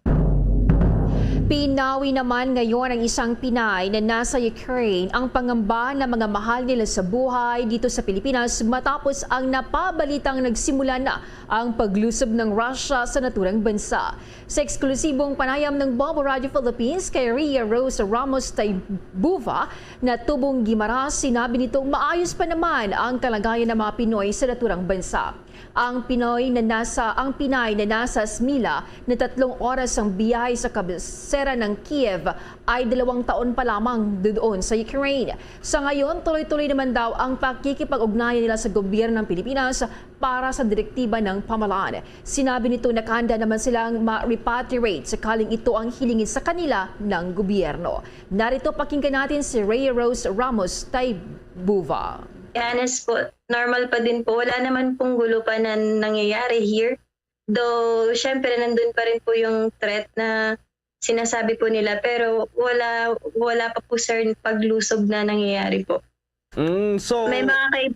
Pinawi naman ngayon ang isang Pinay na nasa Ukraine ang pangamba ng mga mahal nila sa buhay dito sa Pilipinas matapos ang napabalitang nagsimula na ang paglusob ng Russia sa naturang bansa. Sa eksklusibong panayam ng Bombo Radio Philippines kay Rhea Rose Ramos Taybuva na tubong Guimaras, sinabi nitong maayos pa naman ang kalagayan ng mga Pinoy sa naturang bansa. Ang Pinoy na nasa, ang Pinay na nasa Smila na tatlong oras ang biyahe sa kabisera ng Kiev ay dalawang taon pa lamang doon sa Ukraine. Sa ngayon, tuloy-tuloy naman daw ang pakikipag-ugnayan nila sa gobyerno ng Pilipinas para sa direktiba ng pamahalaan. Sinabi nito, nakahanda naman silang ma-repatriate sakaling ito ang hilingin sa kanila ng gobyerno. Narito, pakinggan natin si Rhea Rose Ramos Taybuva. Honest po, normal pa din po. Wala naman pong gulo pa na nangyayari here. Though, syempre, nandun pa rin po yung threat na sinasabi po nila, pero wala, wala pa po, sir, paglusob na nangyayari po. Mm, so, May mga kay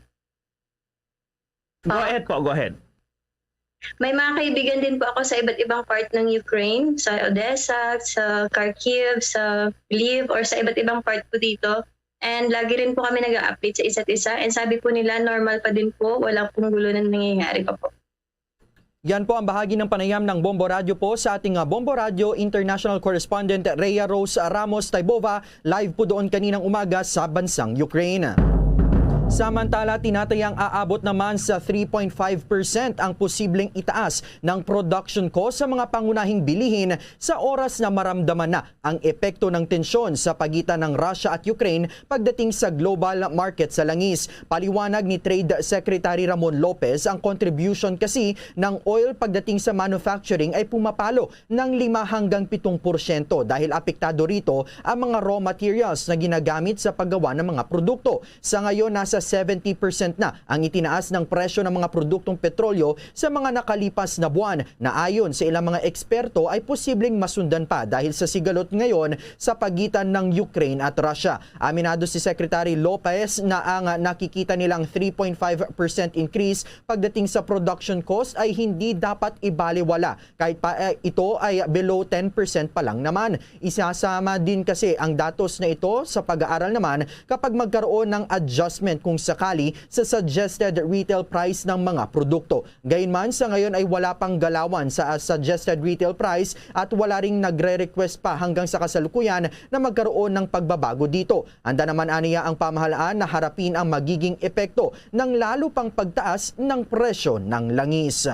go ahead po, go ahead. May mga kaibigan din po ako sa iba't ibang part ng Ukraine, sa Odessa, sa Kharkiv, sa Lviv, or sa iba't ibang part po dito. And lagi rin po kami nag-update sa isa't isa. And sabi po nila, normal pa din po, wala pong gulo na nangyayari pa po. Yan po ang bahagi ng panayam ng Bombo Radyo po sa ating, ah, Bombo Radyo International Correspondent Rhea Rose Ramos Taybova, live po doon kaninang umaga sa bansang Ukraine. Samantala, tinatayang aabot naman sa three point five percent ang posibleng itaas ng production cost sa mga pangunahing bilihin sa oras na maramdaman na ang epekto ng tensyon sa pagitan ng Russia at Ukraine pagdating sa global market sa langis. Paliwanag ni Trade Secretary Ramon Lopez, ang contribution kasi ng oil pagdating sa manufacturing ay pumapalo ng lima hanggang pitong porsyento dahil apektado rito ang mga raw materials na ginagamit sa paggawa ng mga produkto. Sa ngayon, nasa seventy percent na ang itinaas ng presyo ng mga produktong petrolyo sa mga nakalipas na buwan, na ayon sa ilang mga eksperto ay posibleng masundan pa dahil sa sigalot ngayon sa pagitan ng Ukraine at Russia. Aminado si Secretary Lopez na ang nakikita nilang three point five percent increase pagdating sa production cost ay hindi dapat ibaliwala kahit pa, eh, ito ay below ten percent pa lang naman. Isasama din kasi ang datos na ito sa pag-aaral naman kapag magkaroon ng adjustment kung sakali sa suggested retail price ng mga produkto. Gayunman, sa ngayon ay wala pang galawan sa, ah, suggested retail price at wala ring nagre-request pa hanggang sa kasalukuyan na magkaroon ng pagbabago dito. Handa naman aniya ang pamahalaan na harapin ang magiging epekto ng lalo pang pagtaas ng presyo ng langis.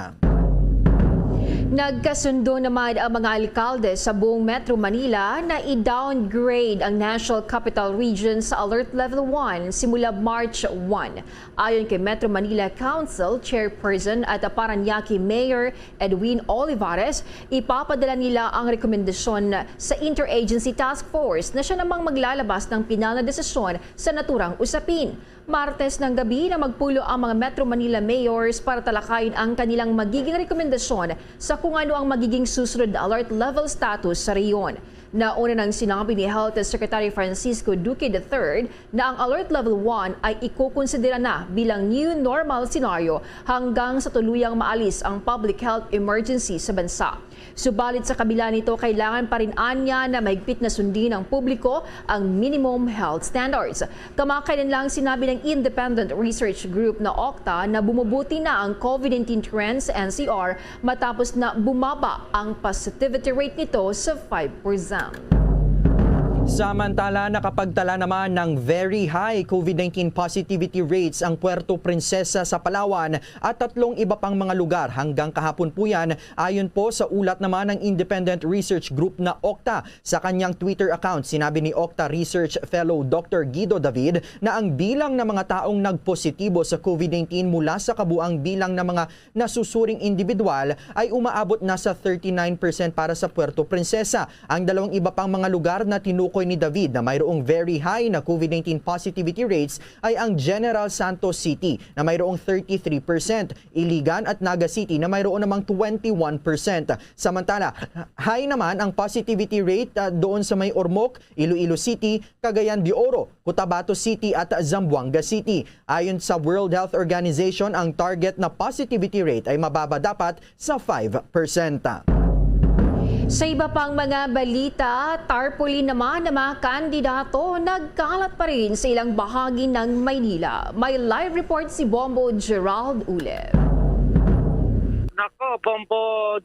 Nagkasundo naman ang mga alkalde sa buong Metro Manila na i-downgrade ang National Capital Region sa Alert Level one simula March one. Ayon kay Metro Manila Council Chairperson at Parañaque Mayor Edwin Olivares, ipapadala nila ang rekomendasyon sa Interagency Task Force na siya namang maglalabas ng pinal na desisyon sa naturang usapin. Martes ng gabi na magpulo ang mga Metro Manila mayors para talakayin ang kanilang magiging rekomendasyon sa kung ano ang magiging susunod na alert level status sa rehiyon. Nauna nang sinabi ni Health Secretary Francisco Duque the third na ang Alert Level one ay ikukonsidera na bilang new normal scenario hanggang sa tuluyang maalis ang public health emergency sa bansa. Subalit sa kabila nito, kailangan pa rin anya na mahigpit na sundin ng publiko ang minimum health standards. Kamakailan lang sinabi ng independent research group na OCTA na bumubuti na ang COVID nineteen trend sa N C R matapos na bumaba ang positivity rate nito sa five percent. Samantala, nakapagtala naman ng very high COVID nineteen positivity rates ang Puerto Princesa sa Palawan at tatlong iba pang mga lugar hanggang kahapon po yan, ayon po sa ulat naman ng independent research group na OCTA. Sa kanyang Twitter account, sinabi ni OCTA Research Fellow Doctor Guido David na ang bilang ng mga taong nagpositibo sa COVID nineteen mula sa kabuang bilang ng mga nasusuring individual ay umaabot na sa thirty-nine percent para sa Puerto Princesa. Ang dalawang iba pang mga lugar na tinukoy ni David na mayroong very high na COVID nineteen positivity rates ay ang General Santos City na mayroong thirty-three percent, Iligan at Naga City na mayroon namang twenty-one percent. Samantala, high naman ang positivity rate, ah, doon sa may Ormoc, Iloilo City, Cagayan de Oro, Cotabato City at Zamboanga City. Ayon sa World Health Organization, ang target na positivity rate ay mababa dapat sa five percent. Sa iba pang mga balita, tarpaulin naman ng mga kandidato nagkalat pa rin sa ilang bahagi ng Maynila. May live report si Bombo Gerald Ulep. Nako, Bombo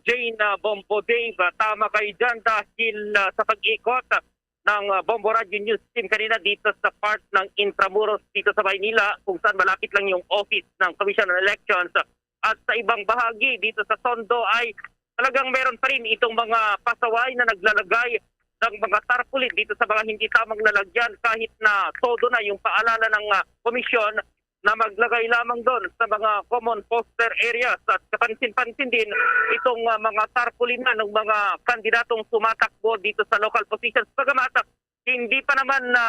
Jane, ah, Bombo Dave, ah, tama kayo dyan dahil ah, sa pag-ikot ng ah, Bombo Radyo News Team kanina dito sa part ng Intramuros dito sa Maynila, kung saan malapit lang yung office ng Commission on Elections, ah, at sa ibang bahagi dito sa Tondo ay talagang meron pa rin itong mga pasaway na naglalagay ng mga tarpaulin dito sa mga hindi tamang lalagyan, kahit na todo na yung paalala ng ah, komisyon na maglagay lamang doon sa mga common poster areas. At kapansin-pansin din itong ah, mga tarpaulin na ng mga kandidatong sumatakbo dito sa local positions. Bagamat ah, hindi pa naman na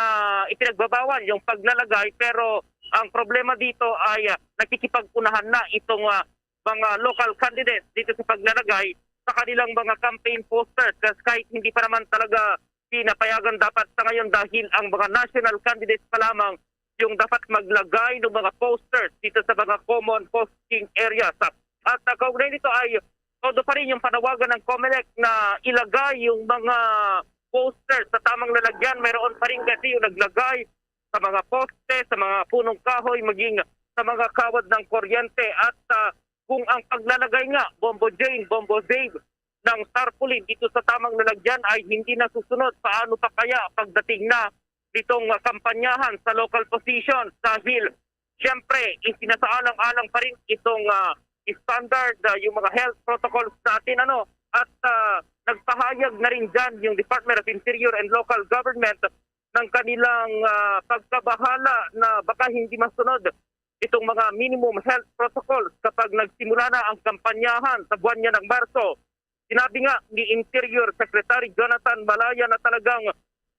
ipinagbabawal yung paglalagay, pero ang problema dito ay ah, nakikipag-unahan na itong ah, mga local candidates dito sa paglalagay sa kanilang mga campaign posters, kas-, kahit hindi pa naman talaga pinapayagan dapat sa ngayon, dahil ang mga national candidates pa lamang yung dapat maglagay ng mga posters dito sa mga common posting areas. At ah, kaugnay nito ay todo pa rin yung panawagan ng Comelec na ilagay yung mga posters sa tamang lalagyan. Mayroon pa rin kasi yung naglagay sa mga poste, sa mga punong kahoy, maging sa mga kawad ng kuryente. At ah, kung ang paglalagay nga, Bombo Jane, Bombo Dave, ng tarpaulin dito sa tamang lalagyan ay hindi nasusunod, paano pa kaya pagdating na nitong ah, kampanyahan sa local position? Dahil siyempre, isinasaalang-alang pa rin itong ah, standard, ah, yung mga health protocols natin, ano, at ah, nagpahayag na rin dyan yung Department of Interior and Local Government ng kanilang ah, pagkabahala na baka hindi masunod itong mga minimum health protocols kapag nagsimula na ang kampanyahan sa buwan niya ng Marso. Sinabi nga ni Interior Secretary Jonathan Malaya na talagang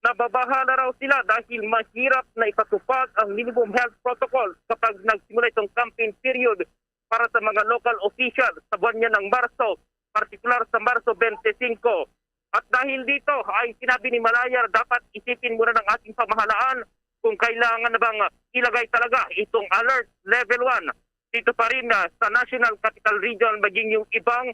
nababahala raw sila dahil mahirap na ipatupad ang minimum health protocols kapag nagsimula itong campaign period para sa mga local officials sa buwan niya ng Marso, partikular sa Marso twenty-five. At dahil dito ay sinabi ni Malaya na dapat isipin muna ng ating pamahalaan kung kailangan na bang ilagay talaga itong alert level one dito pa rin ah, sa National Capital Region, maging yung ibang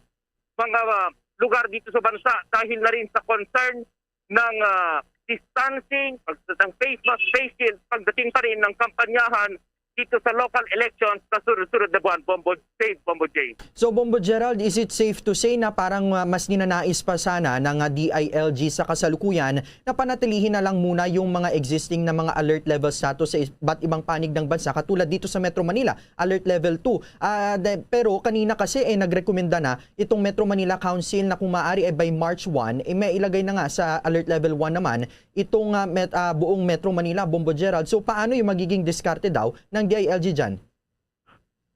mga ah, lugar dito sa bansa, dahil na rin sa concern ng ah, distancing, pag, ng face mask, face shield, pagdating pa rin ng kampanyahan dito sa local elections sa sunod-sunod na buwan, Bombo Dave, Bombo Jay. So, Bombo Gerald, is it safe to say na parang ah, mas ninanais pa sana ng ah, D I L G sa kasalukuyan na panatilihin na lang muna yung mga existing na mga alert level status sa iba't ibang panig ng bansa, katulad dito sa Metro Manila, alert level two? Ah, de- pero kanina kasi eh, nagrekomenda na itong Metro Manila Council na kung maaari ay by March one, eh, may ilagay na nga sa alert level one naman itong ah, met- ah, buong Metro Manila, Bombo Gerald. So, paano yung magiging diskarte daw ng D I L G dyan?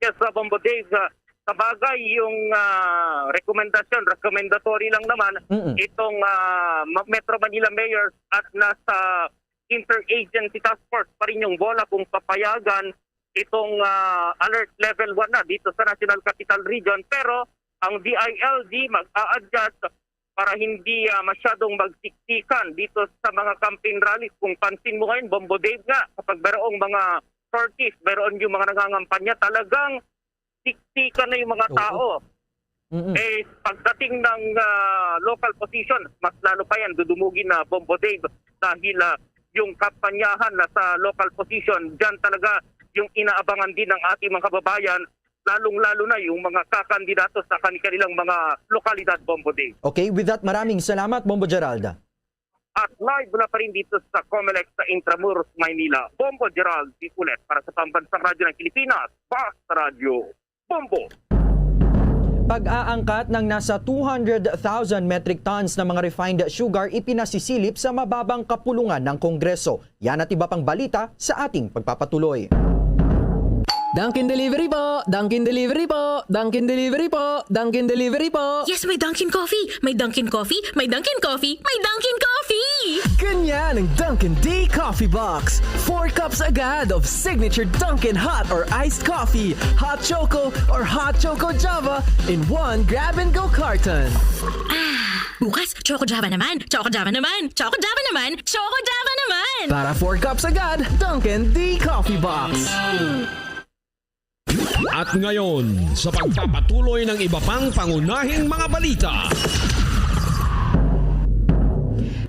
Yes, uh, Bombo Dave, uh, sa bagay yung ah, rekomendasyon, recommendatory lang naman Mm-mm. itong ah, Ma- Metro Manila Mayors at nasa interagency task force pa rin yung bola kung papayagan itong ah, alert level one na dito sa National Capital Region. Pero ang D I L G mag-a-adjust para hindi, ah, masyadong magsiksikan dito sa mga campaign rally. Kung pansin mo ngayon, Bombo Dave, nga kapag mayroong mga parties, mayroon yung mga nangangampanya, talagang siksikan na yung mga Oo. tao. Mm-mm. Eh, pagdating ng, ah, local position, mas lalo pa yan dudumugin na, Bombo Dave, dahil, ah, yung kampanyahan na sa local position, dyan talaga yung inaabangan din ng ating mga kababayan, lalong-lalo na yung mga kakandidato sa kanilang mga lokalidad, Bombo Dave. Okay, with that, maraming salamat, Bombo Gerald. At live mula pa rin dito sa Comelec sa Intramuros, Maynila, Bombo Gerald Dipulet para sa Pambansang Radyo ng Pilipinas, Basta Radyo, Bombo. Pag-aangkat ng nasa two hundred thousand metric tons na mga refined sugar ipinasisilip sa mababang kapulungan ng Kongreso. Yan at iba pang balita sa ating pagpapatuloy. Dunkin Delivery po! Dunkin Delivery po! Dunkin Delivery po! Dunkin Delivery po! Yes, may Dunkin Coffee! May Dunkin Coffee! May Dunkin Coffee! May Dunkin Coffee! Ganyan ang Dunkin D Coffee Box. Four cups agad of signature Dunkin hot or iced coffee, hot choco or hot choco Java in one grab-and-go carton. Ah, bukas, Choco Java naman! Choco Java naman! Choco Java naman! Choco Java naman! Para four cups agad, Dunkin D Coffee Box. At ngayon, sa pagpapatuloy ng iba pang pangunahing mga balita.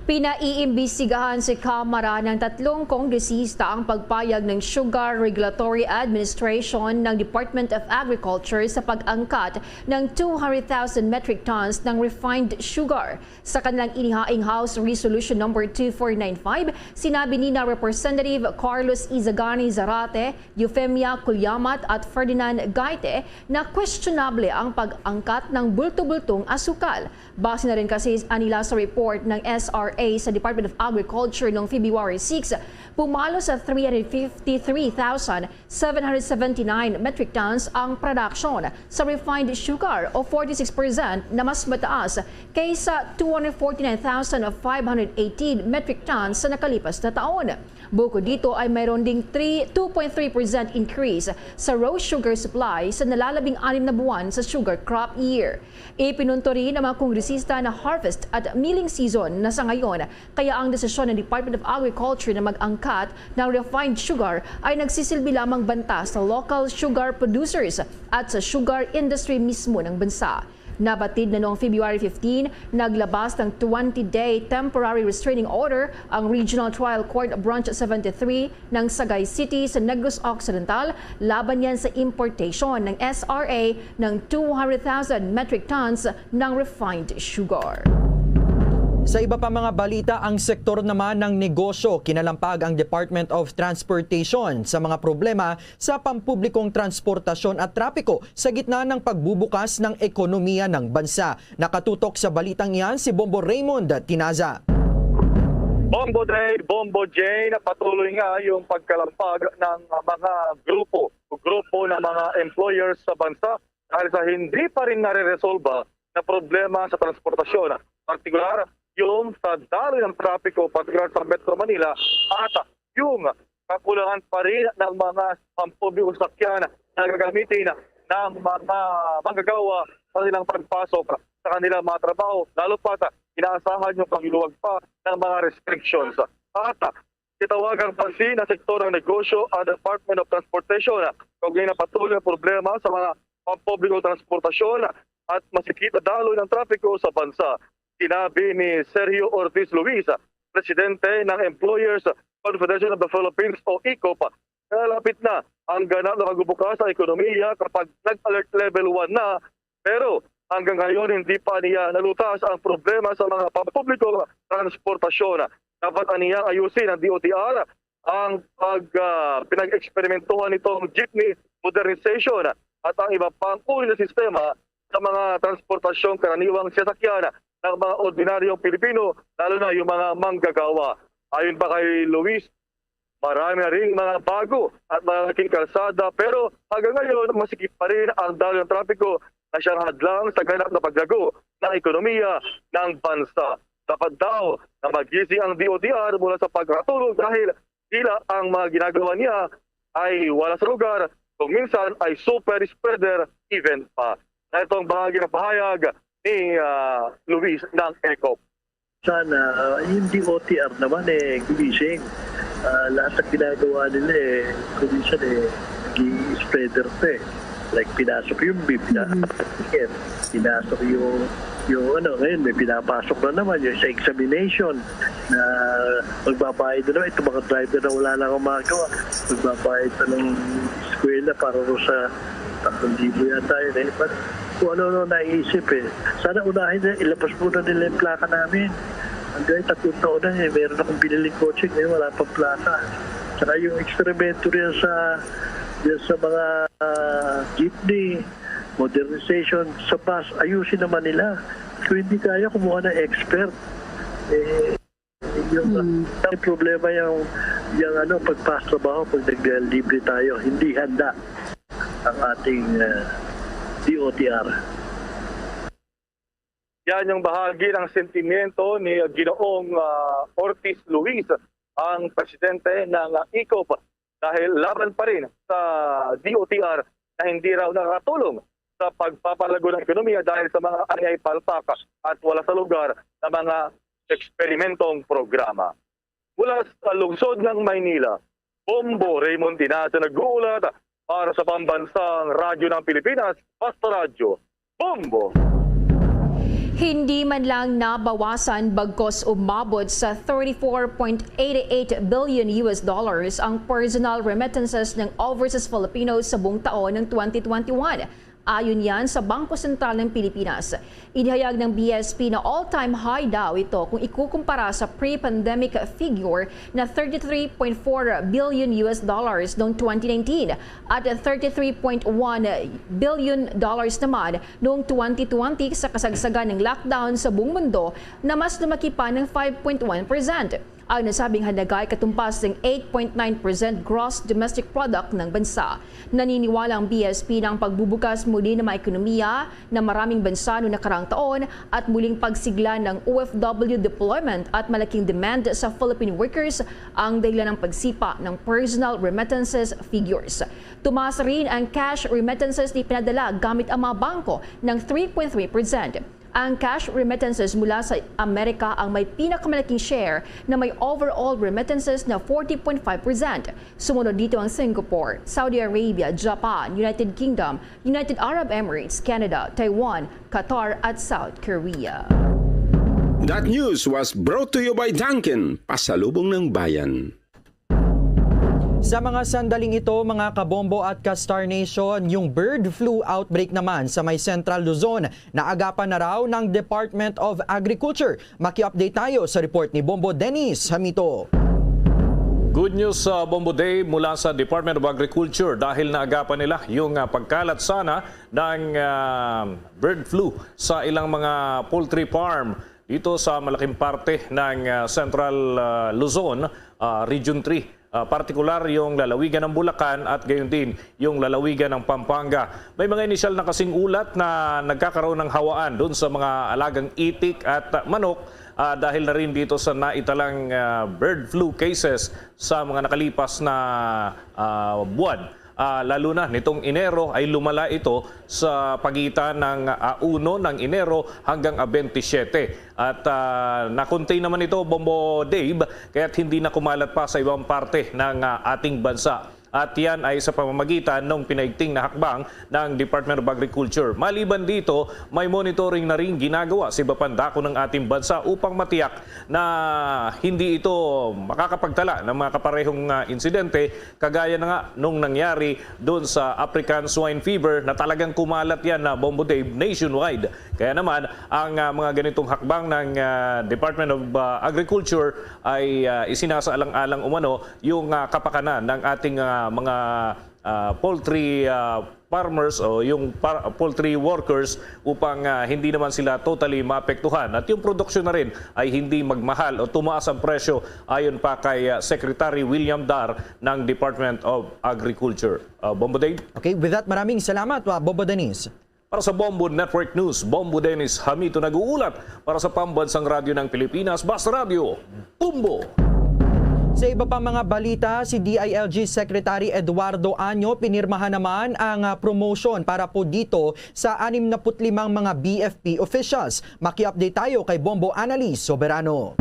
Pinaiimbestigahan sa Kamara ng tatlong kongresista ang pagpayag ng Sugar Regulatory Administration ng Department of Agriculture sa pag-angkat ng two hundred thousand metric tons ng refined sugar. Sa kanilang inihaing House Resolution Number two four nine five, sinabi nina Representative Carlos Izagani Zarate, Eufemia Cullamat at Ferdinand Gaite na questionable ang pag-angkat ng bulto-bultong asukal. Base na rin kasi anila sa report ng S R A sa Department of Agriculture noong February six, pumalo sa three hundred fifty-three thousand seven hundred seventy-nine metric tons ang production sa refined sugar o forty-six percent na mas mataas kaysa two hundred forty-nine thousand five hundred eighteen metric tons sa nakalipas na taon. Bukod dito ay mayroon ding three, two point three percent increase sa raw sugar supply sa nalalabing anim na buwan sa sugar crop year. Ipinunto rin ng mga kongresista na harvest at milling season na sa ngayon, kaya ang desisyon ng Department of Agriculture na mag-angkat ng refined sugar ay nagsisilbi lamang banta sa local sugar producers at sa sugar industry mismo ng bansa. Nabatid na noong February fifteen, naglabas ng twenty-day temporary restraining order ang Regional Trial Court Branch seventy-three ng Sagay City sa Negros Occidental laban yan sa importation ng S R A ng two hundred thousand metric tons ng refined sugar. Sa iba pa mga balita, ang sektor naman ng negosyo, kinalampag ang Department of Transportation sa mga problema sa pampublikong transportasyon at trapiko sa gitna ng pagbubukas ng ekonomiya ng bansa. Nakatutok sa balitang iyan si Bombo Raymond Tinaza. Bombo Dre, Bombo Jane, patuloy nga yung pagkalampag ng mga grupo o grupo ng mga employers sa bansa dahil sa hindi pa rin nare-resolba na problema sa transportasyon, partikular yung sa daloy ng trapiko, partikular sa Metro Manila, at yung kakulangan pa rin ng mga pampublikong sakyan na gagamitin ng mga manggagawa sa kanilang pagpasok sa kanilang mga trabaho, lalo pa sa inaasahan yung pagluluwag pa ng mga restrictions. At gitawagan pansin ang sektor ng negosyo, ang Department of Transportation, kaugnay ng patuloy na problema sa mga pampublikong transportasyon at masikip na daloy ng trapiko sa bansa. Sinabi ni Sergio Ortiz Luis, presidente ng Employers Confederation of the Philippines o ECOP, na lapit na ang ganap na pagbubukas sa ekonomiya kapag nag-alert level one na, pero hanggang ngayon hindi pa niya nalutas ang problema sa mga pampublikong transportasyon. Dapat aniya ayusin ng D O T R ang pag, ah, pinag-eksperimentuhan nitong jeepney modernization at ang iba pang uri na sistema sa mga transportasyong karaniwang sinasakyan ng mga ordinaryong Pilipino, lalo na yung mga manggagawa. Ayon pa kay Luis, marami na ring mga bago at malalaking kalsada, pero hanggang ngayon masikip pa rin ang daloy ng trapiko na siyang hadlang sa ganap na paglago ng ekonomiya ng bansa. Dapat daw na magising ang D O T R mula sa pagkatulog dahil tila ang mga ginagawa niya ay wala sa lugar, kung minsan ay super spreader event pa. Na itong bahagi ng pahayag ni ah, Luis ng ECOP. Sana, ah, yung D O T R naman eh, gumising. Ah, lahat ng ginagawa nila eh, kung minsan eh, naging spreader to eh. Like pinasok yung beef, pinasok yung chicken, pinasok yung, yung ano, ngayon may pinapasok na naman yung sa examination na magbabayad na naman itong mga driver na wala na akong magawa. Magbabayad na ng eskwela para ro sa tatlong libo yata yun eh. But kung ano-ano naisip eh. Sana unahin na, ilabas muna nila yung plaka namin. Hanggang tatlong taon na eh, meron akong biniling kotse, ngayon wala pang plaka. Tsaka yung eksperimento niya sa, yan sa mga ah, jeepney, modernization, sa bus, ayusin naman nila. Kung hindi kaya, kumuha ng expert. Eh, yung, yung problema yung, yung ano, pagpastrabaho, pag naglibre tayo, hindi handa ang ating ah, D O T R. Yan yung bahagi ng sentimiento ni Ginoong ah, Ortiz Luis, ang presidente ng ah, ECOP, dahil laban pa rin sa D O T R na hindi raw nakakatulong sa pagpapalago ng ekonomiya dahil sa mga anyay palpak at wala sa lugar na mga eksperimentong programa. Mula sa lungsod ng Maynila, Bombo Raymond Dinaza nag-uulat para sa Pambansang Radyo ng Pilipinas, Basta Radyo, Bombo! Hindi man lang nabawasan bagkos umabot sa thirty-four point eight eight billion U S dollars ang personal remittances ng overseas Filipinos sa buong taon ng twenty twenty-one. Ayon yan sa Bangko Sentral ng Pilipinas. Inihayag ng B S P na all-time high daw ito kung ikukumpara sa pre-pandemic figure na thirty-three point four billion U S dollars noong twenty nineteen at thirty-three point one billion dollars naman noong twenty twenty sa kasagsagan ng lockdown sa buong mundo na mas lumaki pa ng five point one percent. Ang nasabing hanagay katumpas ng eight point nine percent gross domestic product ng bansa. Naniniwala ang B S P na ang pagbubukas muli ng mga ekonomiya na maraming bansa noong nakaraang taon at muling pagsigla ng O F W deployment at malaking demand sa Philippine workers ang dahilan ng pagsipa ng personal remittances figures. Tumaas rin ang cash remittances na ipinadala gamit ang mga bangko ng three point three percent. Ang cash remittances mula sa Amerika ang may pinakamalaking share na may overall remittances na forty point five percent. Sumunod dito ang Singapore, Saudi Arabia, Japan, United Kingdom, United Arab Emirates, Canada, Taiwan, Qatar at South Korea. That news was brought to you by Dunkin, pasalubong ng bayan. Sa mga sandaling ito, mga kabombo at ka-Star Nation, yung bird flu outbreak naman sa may Central Luzon, naagapan na raw ng Department of Agriculture. Maki-update tayo sa report ni Bombo Dennis Hamito. Good news sa Bombo Dave mula sa Department of Agriculture dahil naagapan nila yung ah, pagkalat sana ng ah, bird flu sa ilang mga poultry farm dito sa malaking parte ng ah, Central ah, Luzon, ah, Region three. Ah, partikular yung lalawigan ng Bulacan at gayon din yung lalawigan ng Pampanga. May mga inisyal na kasing ulat na nagkakaroon ng hawaan doon sa mga alagang itik at ah, manok ah, dahil na rin dito sa naitalang ah, bird flu cases sa mga nakalipas na ah, buwan. Ah, lalo na nitong Enero ay lumala ito sa pagitan ng ah, uno ng Enero hanggang ah, twenty-seven. At ah, na-contain naman ito, Bombo Dave, kaya't hindi na kumalat pa sa ibang parte ng ah, ating bansa. At yan ay sa pamamagitan ng pinaigting na hakbang ng Department of Agriculture. Maliban dito, may monitoring na rin ginagawa sa iba pang dako ng ating bansa upang matiyak na hindi ito makakapagtala ng mga kaparehong ah, insidente kagaya na nga nung nangyari doon sa African Swine Fever na talagang kumalat yan na Bombo Dave nationwide. Kaya naman, ang ah, mga ganitong hakbang ng ah, Department of ah, Agriculture ay ah, isinasaalang-alang umano yung ah, kapakanan ng ating ah, mga ah, poultry ah, farmers o yung par- poultry workers upang ah, hindi naman sila totally maapektuhan at yung produksyon na rin ay hindi magmahal o tumaas ang presyo, ayon pa kay ah, Secretary William Dar ng Department of Agriculture. Ah, Bombo Dave? Okay, with that, maraming salamat, ah, Bombo Dennis. Para sa Bombo Network News, Bombo Dennis Hamito nag-uulat para sa Pambansang Radyo ng Pilipinas, Basta Radyo, Bombo! Sa iba pang mga balita, si D I L G Secretary Eduardo Año pinirmahan naman ang, ah, promotion para po dito sa anim na put limang mga B F P officials. Maki-update tayo kay Bombo Annalise Soberano.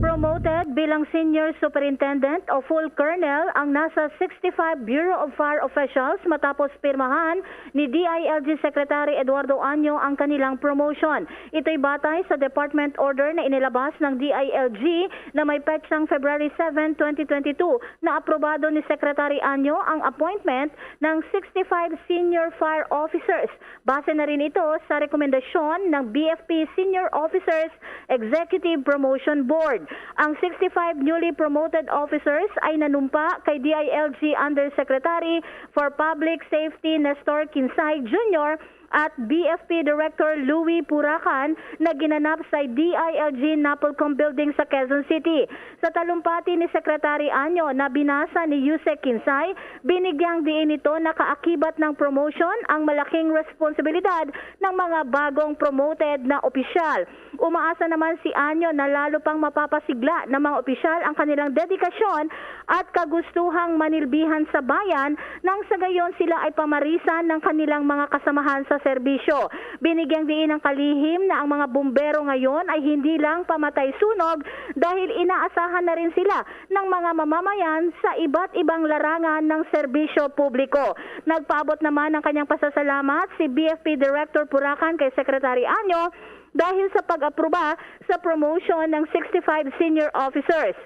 Promoted bilang Senior Superintendent o Full Colonel ang nasa sixty-five Bureau of Fire officials matapos pirmahan ni D I L G Secretary Eduardo Año ang kanilang promotion. Ito'y batay sa department order na inilabas ng D I L G na may petsang February seven, twenty twenty-two, na aprobado ni Secretary Año ang appointment ng sixty-five senior fire officers. Base na rin ito sa rekomendasyon ng B F P Senior Officers Executive Promotion Board. Ang sixty-five newly promoted officers ay nanumpa kay D I L G Undersecretary for Public Safety Nestor Kinsay Junior at B F P Director Louis Puracan na ginanap sa D I L G Napolcom Building sa Quezon City. Sa talumpati ni Secretary Año na binasa ni Yusek Kinsay, binigyang diin ito na kaakibat ng promotion ang malaking responsibilidad ng mga bagong promoted na opisyal. Umaasa naman si Año na lalo pang mapapasigla ng mga opisyal ang kanilang dedikasyon at kagustuhang manilbihan sa bayan nang sa gayon sila ay pamarisan ng kanilang mga kasamahan sa serbisyo. Binigyang diin ang kalihim na ang mga bumbero ngayon ay hindi lang pamatay sunog dahil inaasahan na rin sila ng mga mamamayan sa iba't ibang larangan ng serbisyo publiko. Nagpaabot naman ng kanyang pasasalamat si B F P Director Puracan kay Secretary Año dahil sa pag-aproba sa promotion ng sixty-five senior officers.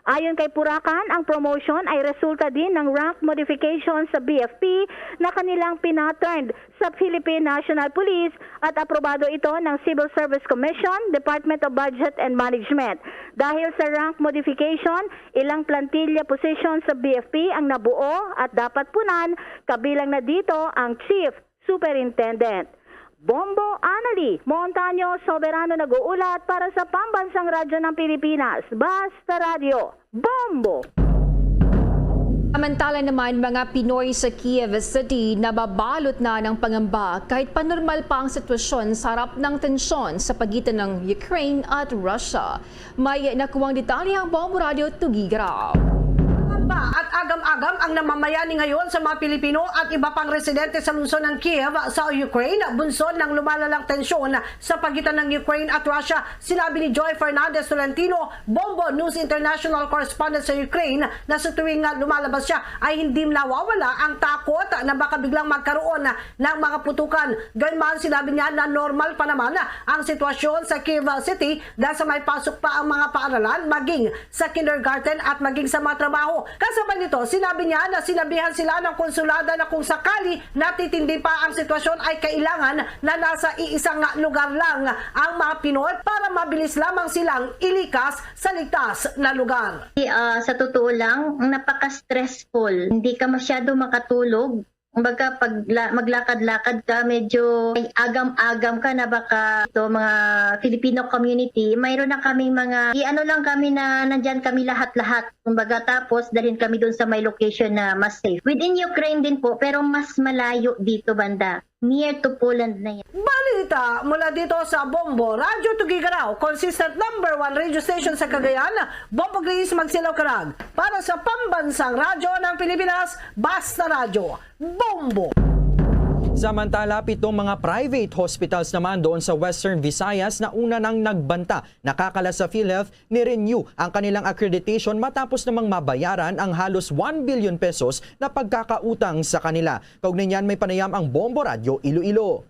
Ayon kay Puracan, ang promotion ay resulta din ng rank modification sa B F P na kanilang pinaturned sa Philippine National Police at aprobado ito ng Civil Service Commission, Department of Budget and Management. Dahil sa rank modification, ilang plantilla position sa B F P ang nabuo at dapat punan, kabilang na dito ang Chief Superintendent. Bombo Anali Montaño Soberano nag-uulat para sa Pambansang Radyo ng Pilipinas, Basta Radyo, Bombo! Samantala naman, mga Pinoy sa Kiev City nababalot na ng pangamba kahit panormal pa ang sitwasyon sa harap ng tensyon sa pagitan ng Ukraine at Russia. May nakuwang detalye ang Bombo Radyo Tugigraw. Pangamba at agam-agam ang namamayani ngayon sa mga Pilipino at iba pang residente sa lungsod ng Kiev sa Ukraine, bunsod ng lumalalang tensyon sa pagitan ng Ukraine at Russia. Sinabi ni Joy Fernandez Tolentino, Bombo News International correspondent sa Ukraine, na sa tuwing nga lumalabas siya ay hindi nawawala ang takot na baka biglang magkaroon ng mga putukan. Gayunman, sinabi niya na normal pa naman ang sitwasyon sa Kiev City dahil sa may pasok pa ang mga paaralan maging sa kindergarten at maging sa mga trabaho. Kasabay nito, sinabi niya na sinabihan sila ng konsulada na kung sakali natitindi pa ang sitwasyon ay kailangan na nasa iisang lugar lang ang mga Pinoy para mabilis lamang silang ilikas sa ligtas na lugar. Ah, sa totoo lang, napaka-stressful. Hindi ka masyado makatulog. Kumbaga, pag la-, maglakad-lakad ka, medyo may agam-agam ka na baka ito, mga Filipino community, mayroon na kaming mga, i-ano lang kami na nandyan kami lahat-lahat. Kumbaga, tapos dalhin kami doon sa may location na mas safe. Within Ukraine din po, pero mas malayo dito banda. Near to Poland na yan. Balita mula dito sa Bombo, Radyo Tugigaraw, consistent number one radio station sa Cagayan, Bombo Gris Magsilaw Karag. Para sa Pambansang Radyo ng Pilipinas, Basta Radyo, Bombo! Samantala, pitong mga private hospitals naman doon sa Western Visayas na una nang nagbanta, nakakala sa PhilHealth, ni-renew ang kanilang accreditation matapos namang mabayaran ang halos one billion pesos na pagkakautang sa kanila. Kaugnay niyan, may panayam ang Bombo Radyo Iloilo.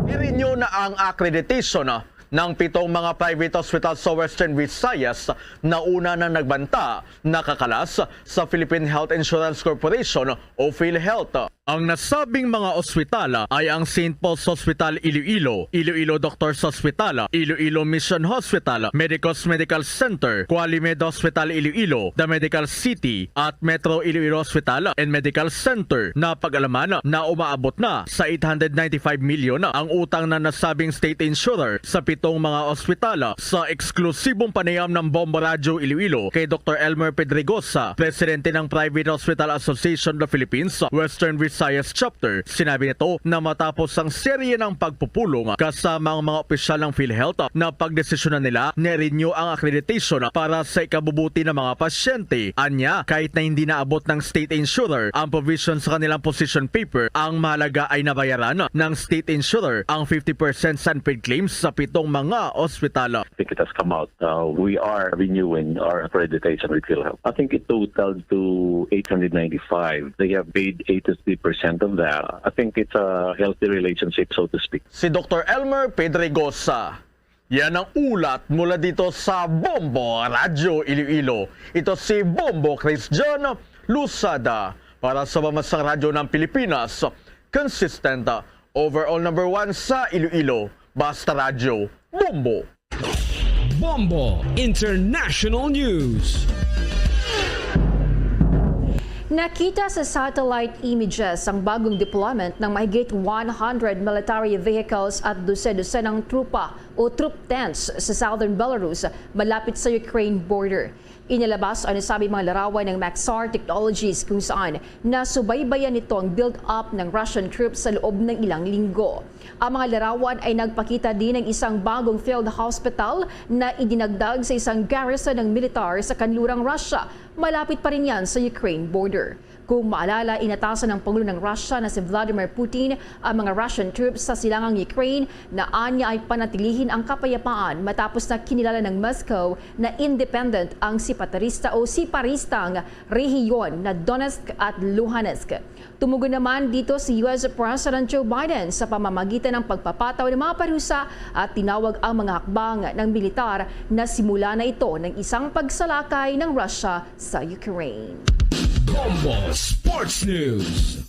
I-renew na ang accreditation ng pitong mga private hospital sa Western Visayas na una nang nagbanta, nakakalas sa Philippine Health Insurance Corporation o PhilHealth. Ang nasabing mga ospital ay ang Saint Paul's Hospital Iloilo, Iloilo Doctors Hospital, Iloilo Mission Hospital, Medicos Medical Center, Qualimed Hospital Iloilo, The Medical City, at Metro Iloilo Hospital and Medical Center. Napag-alaman na umaabot na sa eight hundred ninety-five million ang utang na nasabing state insurer sa itong mga ospital. Sa eksklusibong panayam ng Bombo Radyo Iloilo kay Doktor Elmer Pedregosa, presidente ng Private Hospital Association of the Philippines Western Visayas Chapter, sinabi nito na matapos ang serye ng pagpupulong kasama ang mga opisyal ng PhilHealth, na pagdesisyonan nila na i-renew ang accreditation para sa ikabubuti ng mga pasyente. Anya, kahit na hindi naabot ng state insurer ang provision sa kanilang position paper, ang mahalaga ay nabayaran ng state insurer ang fifty percent sa unpaid claims sa pitong mga ospital. I think it has come out. Uh, we are renewing our accreditation with PhilHealth. I think it totaled to eight hundred ninety-five. They have paid eighty-three percent of that. I think it's a healthy relationship, so to speak. Si Doktor Elmer Pedregosa. Yan ang ulat mula dito sa Bombo Radyo Iloilo. Ito si Bombo Christian Lusada para sa Pamansang Radyo ng Pilipinas. Consistent, overall number one sa Iloilo. Basta Radyo, Bombo. Bombo International News. Nakita sa satellite images ang bagong deployment ng mahigit one hundred military vehicles at dose-dosenang tropa o troop tents sa southern Belarus, malapit sa Ukraine border. Inilabas ang nasabing mga larawan ng Maxar Technologies, kung saan nasubaybayan nito ang build-up ng Russian troops sa loob ng ilang linggo. Ang mga larawan ay nagpakita din ng isang bagong field hospital na idinagdag sa isang garrison ng militar sa kanlurang Russia. Malapit pa rin yan sa Ukraine border. Kung maalala, inatasan ng Pangulo ng Russia na si Vladimir Putin ang mga Russian troops sa silangang Ukraine, na anya ay panatilihin ang kapayapaan, matapos na kinilala ng Moscow na independent ang separatista o separistang rehiyon na Donetsk at Luhansk. Tumugon naman dito si U S President Joe Biden sa pamamagitan ng pagpapataw ng mga parusa at tinawag ang mga hakbang ng militar na simula na ito ng isang pagsalakay ng Russia sa Ukraine. Bombo Sports News.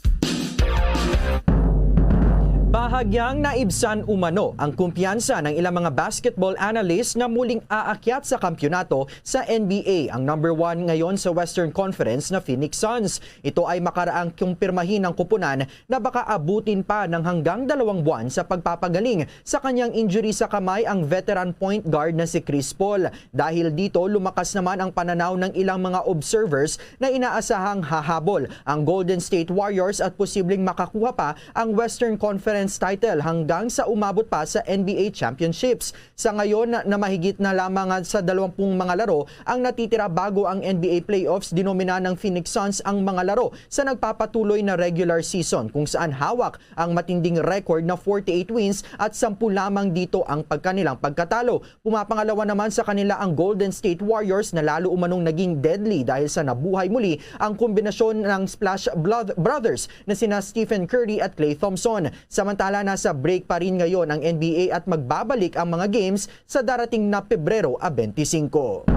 Bahagyang naibsan umano ang kumpiyansa ng ilang mga basketball analyst na muling aakyat sa kampiyonato sa N B A. Ang number one ngayon sa Western Conference na Phoenix Suns. Ito ay makaraang kumpirmahin ng kupunan na baka abutin pa ng hanggang dalawang buwan sa pagpapagaling sa kanyang injury sa kamay ang veteran point guard na si Chris Paul. Dahil dito, lumakas naman ang pananaw ng ilang mga observers na inaasahang hahabol ang Golden State Warriors at posibleng makakuha pa ang Western Conference title hanggang sa umabot pa sa N B A Championships. Sa ngayon na mahigit na lamang sa dalawampung mga laro ang natitira bago ang N B A playoffs, dinomina ng Phoenix Suns ang mga laro sa nagpapatuloy na regular season, kung saan hawak ang matinding record na forty-eight wins at sampu lamang dito ang pagkanilang pagkatalo. Pumapangalawa naman sa kanila ang Golden State Warriors na lalo umanong naging deadly dahil sa nabuhay muli ang kombinasyon ng Splash Blo-, Brothers na sina Stephen Curry at Klay Thompson. Samantala, nasa break pa rin ngayon ang N B A at magbabalik ang mga games sa darating na Pebrero a twenty-five.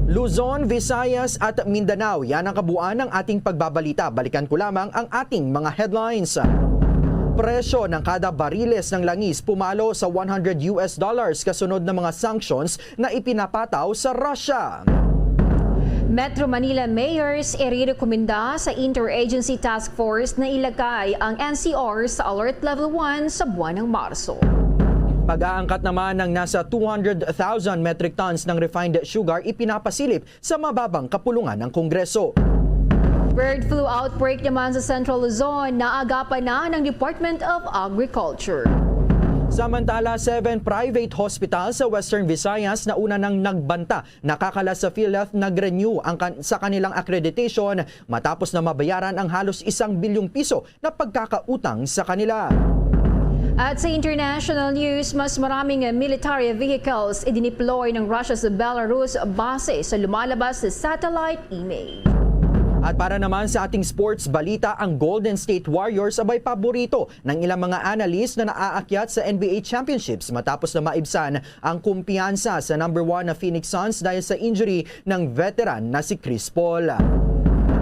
Luzon, Visayas at Mindanao, yan ang kabuuan ng ating pagbabalita. Balikan ko lamang ang ating mga headlines. Presyo ng kada bariles ng langis pumalo sa one hundred U S dollars kasunod ng mga sanctions na ipinapataw sa Russia. Metro Manila mayors irerekomenda sa Interagency Task Force na ilagay ang N C R sa Alert Level one sa buwan ng Marso. Mag-aangkat naman ng nasa two hundred thousand metric tons ng refined sugar ipinapasilip sa mababang kapulungan ng Kongreso. Bird flu outbreak naman sa Central Luzon, naagapan na ng Department of Agriculture. Samantala, seven private hospitals sa Western Visayas na una nang nagbanta nakakala sa PhilHealth nag-renew ang kan-, sa kanilang accreditation matapos na mabayaran ang halos isang bilyong piso na pagkakautang sa kanila. At sa international news, mas maraming military vehicles idineploy ng Russia sa Belarus base sa lumalabas sa satellite image. At para naman sa ating sports balita, ang Golden State Warriors abay paborito ng ilang mga analyst na naaakyat sa N B A Championships matapos na maibsan ang kumpiyansa sa number one na Phoenix Suns dahil sa injury ng veteran na si Chris Paul.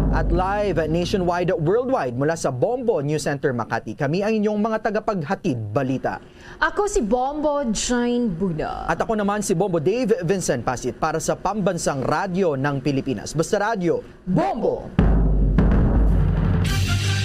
At live nationwide, worldwide, mula sa Bombo News Center Makati, kami ang inyong mga tagapaghatid balita. Ako si Bombo Jane Buna. At ako naman si Bombo Dave Vincent Pasit para sa Pambansang Radyo ng Pilipinas. Basta Radyo, Bombo!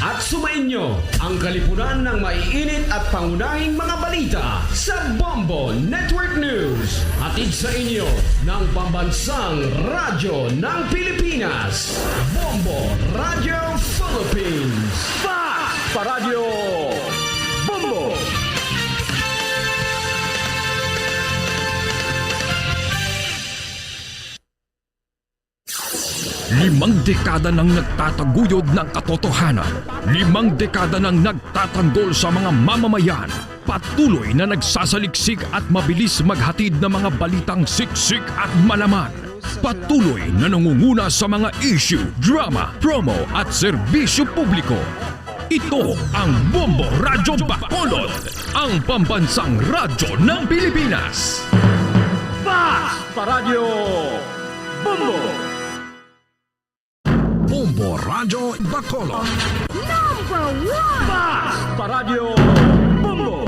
At sumainyo ang kalipunan ng maiinit at pangunahing mga balita sa Bombo Network News. Hatid sa inyo ng Pambansang Radyo ng Pilipinas, Bombo Radyo Philippines. Fast Paradyo Bombo! Limang dekada nang nagtataguyod ng katotohanan. Limang dekada nang nagtatanggol sa mga mamamayan. Patuloy na nagsasaliksik at mabilis maghatid ng mga balitang siksik at malaman. Patuloy na nangunguna sa mga issue, drama, promo at serbisyo publiko. Ito ang Bombo Radyo Bacolod, ang pambansang radyo ng Pilipinas. Fast Paradyo Bombo! Bombo Radyo Bacolod. Number one! Fast Paradyo Bombo!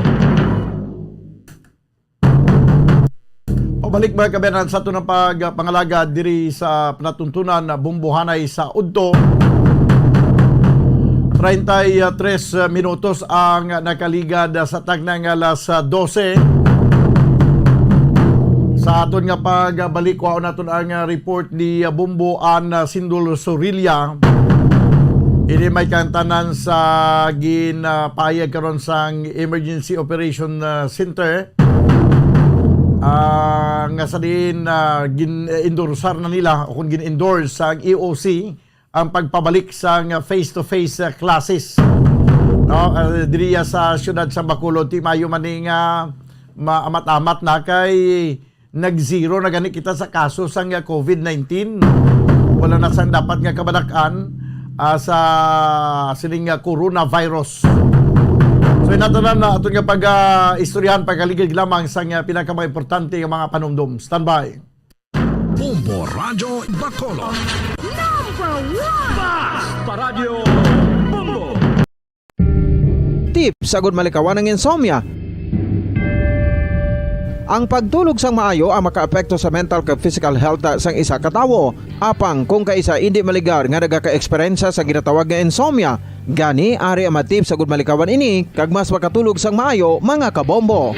Pabalik, mga kabayan, sa aton ang pagpangalagad diri sa panatuntunan na Bombohanay sa udto. Treinta y tres minutos ang nakaligad sa tagnang alas dose. Sa aton nga pagbalik, kuhaon naton ang report ni Bombo Ann Sindol Sorilla. Ini may kaangtanan sa ginpahayag karon sang Emergency Operation, ah, Center, ah, nga sa diin, ah, gin-, eh, endorsar na nila o kung gin-endorse sang E O C ang pagpabalik sang face-to-face, ah, classes, no? Ah, diriya sa siyudad sa Bacolod, ti maayo man ni nga maamat-amat na kay nag-zero na gani kita sa kaso sang, ah, covid nineteen. Wala na sang dapat nga kabadak-an, ah, sa sining, ah, coronavirus. So, inatanan na aton nga pag, ah, istoryahan pagkaligid lamang sang, ah, pinaka mga importante nga mga panumdom. Standby. Bombo Radyo Bacolod. Number one! Fast Paradyo Bombo! Tips agud malikawan ang insomnia. Ang pagtulog sang maayo ang makaapekto sa mental kag physical health sang isa ka tawo. Apang kung kaisa indi maligar nga nagaka-eksperyensya sa ginatawag nga insomnia, gani ari ang mga tips agud malikawan ini kag mas makatulog sang maayo, mga kabombo.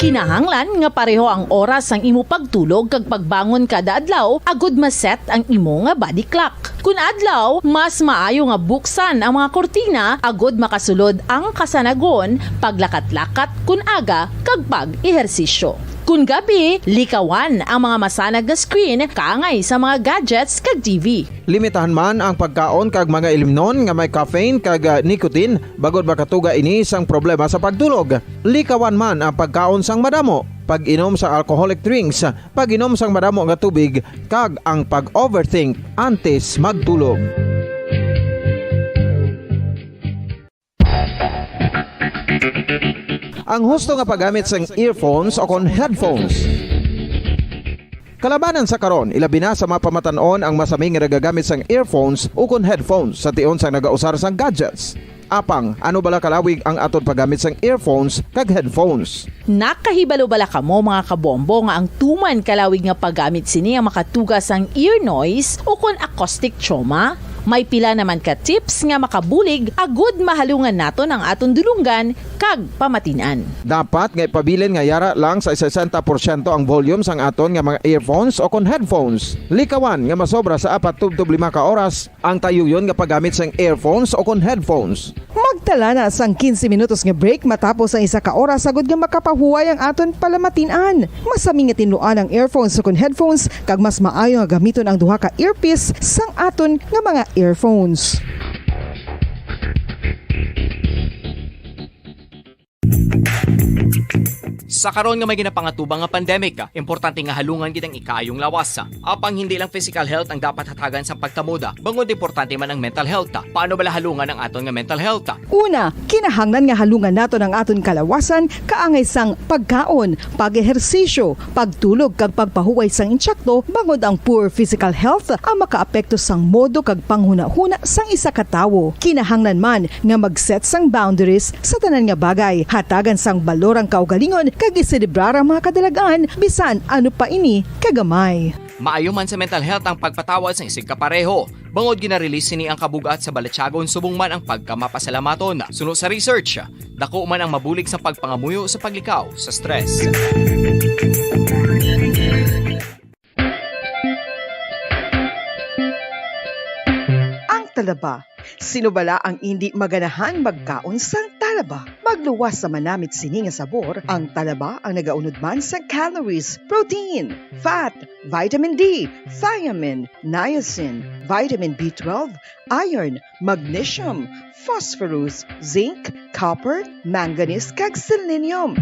Kinahanglan nga pareho ang oras sang imo pagtulog kag pagbangon kada adlaw agud ma-set ang imo nga body clock. Kun adlaw, mas maayo nga buksan ang mga kurtina agud makasulod ang kasanagon, paglakat-lakat kun aga, kag pag-ehersisyo. Kun gabi, likawan ang mga masanag nga screen kaangay sa mga gadgets kag T V. Limitahan man ang pagkaon kag mga ilimnon nga may caffeine kag, ah, nicotine, bangod makatuga ini sang problema sa pagtulog. Likawan man ang pagkaon sang madamo, pag-inom sa alcoholic drinks, pag-inom sang madamo nga tubig, kag ang pag-overthink antes magtulog. Ang husto nga paggamit sang earphones o kon headphones. Kalabanan sa karon, ilabi na sa mga pamatan-on ang masami nga nagagamit sang earphones o kon headphones sa tion sang nagausar sang gadgets. Apang, ano bala kalawig ang aton paggamit sang earphones kag headphones? Nakahibalo bala kamo, mga kabombo, nga ang tuman kalawig nga paggamit sini ang makatuga sang ear noise o kon acoustic trauma? May pila naman ka tips nga makabulig agud mahalungan naton ang aton dulonggan kag pamatin-an. Dapat nga ipabilin nga yara lang sa sesenta porsyento ang volume sang aton nga mga earphones o kon headphones. Likawan nga masobra sa apat tubtob lima ka oras ang tayuyon nga paggamit sang earphones o kon headphones. Magtala na sang quince minutos nga break matapos ang isa ka oras agud nga makapahuway ang aton palamatin-an. Masami nga tinluan ang earphones o kon headphones, kag mas maayo nga gamiton ang duha ka earpiece sang aton nga mga earphones. Sa karon nga may ginapangatubang nga pandemic, importante nga halungan gid ang ikaayong lawas. Apang hindi lang physical health ang dapat hatagan sa pagtamuda, bangod importante man ang mental health. Paano bala halungan ang aton nga mental health? Una, kinahanglan nga halungan naton ang aton kalawasan kaangay sang pagkaon, pag-ehersisyo, pagtulog kag pagpahuway sang insakto, bangod ang poor physical health ang makaapekto sang modo kag panghunahuna sang isa ka tawo. Kinahanglan man nga mag-set sang boundaries sa tanan nga bagay, hatagan sang balor ang kaugalingon kag iselebrar ang mga kadalag-an, bisan ano pa ini kagamay. Maayo man sa mental health ang pagpatawad sang isigkapareho. Bangod ginarelease sini ang kabug-at sa balatyagon subong man ang pagkamapasalamaton. Suno sa research, dako man ang mabulig sa pagpangamuyo sa paglikaw sa stress. Ang talaba. Sino bala ang indi maganahan magkaon sang talaba? Magluwas sa manamit sini nga sabor, ang talaba ang nagaunod man sa calories, protein, fat, vitamin D, thiamine, niacin, vitamin B twelve, iron, magnesium, phosphorus, zinc, copper, manganese, kag selenium.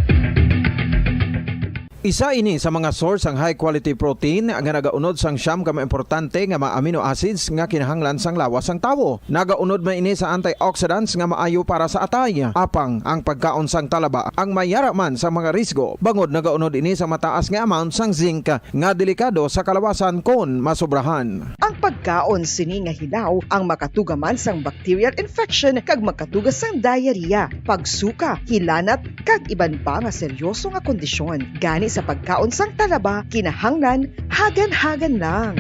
Isa ini sa mga source sang high quality protein nga nagaunod sang siyam ka mga importante nga mga amino acids nga kinahanglan sang lawas sang tawo. Nagaunod man ini sa antioxidants nga maayo para sa atay. Apang ang pagkaon sang talaba ang may yara man sa mga risgo, bangod nagaunod ini sa mataas nga amount sang zinc nga delikado sa kalawasan kon masobrahan. Ang pagkaon sini nga hilaw ang makatuga man sang bacterial infection kag makatuga sang diarrhea, pagsuka, hilanat, kag iban pa nga seryoso nga kondisyon. Gani sa pagkaon sang talaba, kinahanglan hagan-hagan lang.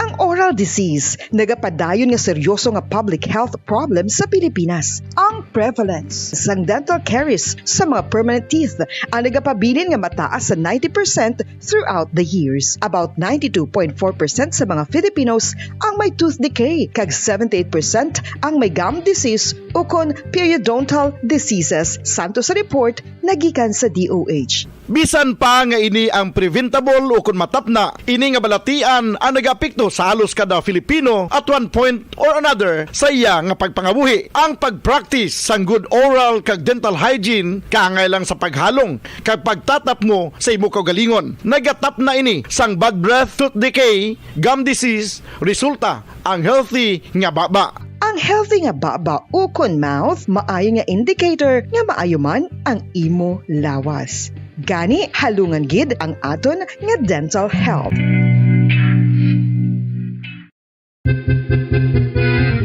Ang oral disease nagapadayon nga seryoso nga public health problem sa Pilipinas. Ang prevalence sang dental caries sa mga permanent teeth ang nagapabilin nga mataas sa ninety percent throughout the years. About ninety-two point four percent sa mga Filipinos ang may tooth decay, kag seventy-eight percent ang may gum disease ukon periodontal diseases, santo sa report nagikan sa D O H. Bisan pa nga ini ang preventable ukon matapna, ini nga balatian ang nagaapekto sa halos kada Filipino at one point or another sa iya nga pagpangabuhi. Ang pag-practice sang good oral kag dental hygiene kaangay lang sa paghalong kag pagtatapmo sa imo kaugalingon. Nagatapna ini sang bad breath, tooth decay, gum disease, resulta ang healthy nga baba. Ang healthy nga baba ukon mouth maayo nga indicator nga maayo man ang imo lawas. Gani, halungan gid ang aton nga dental health.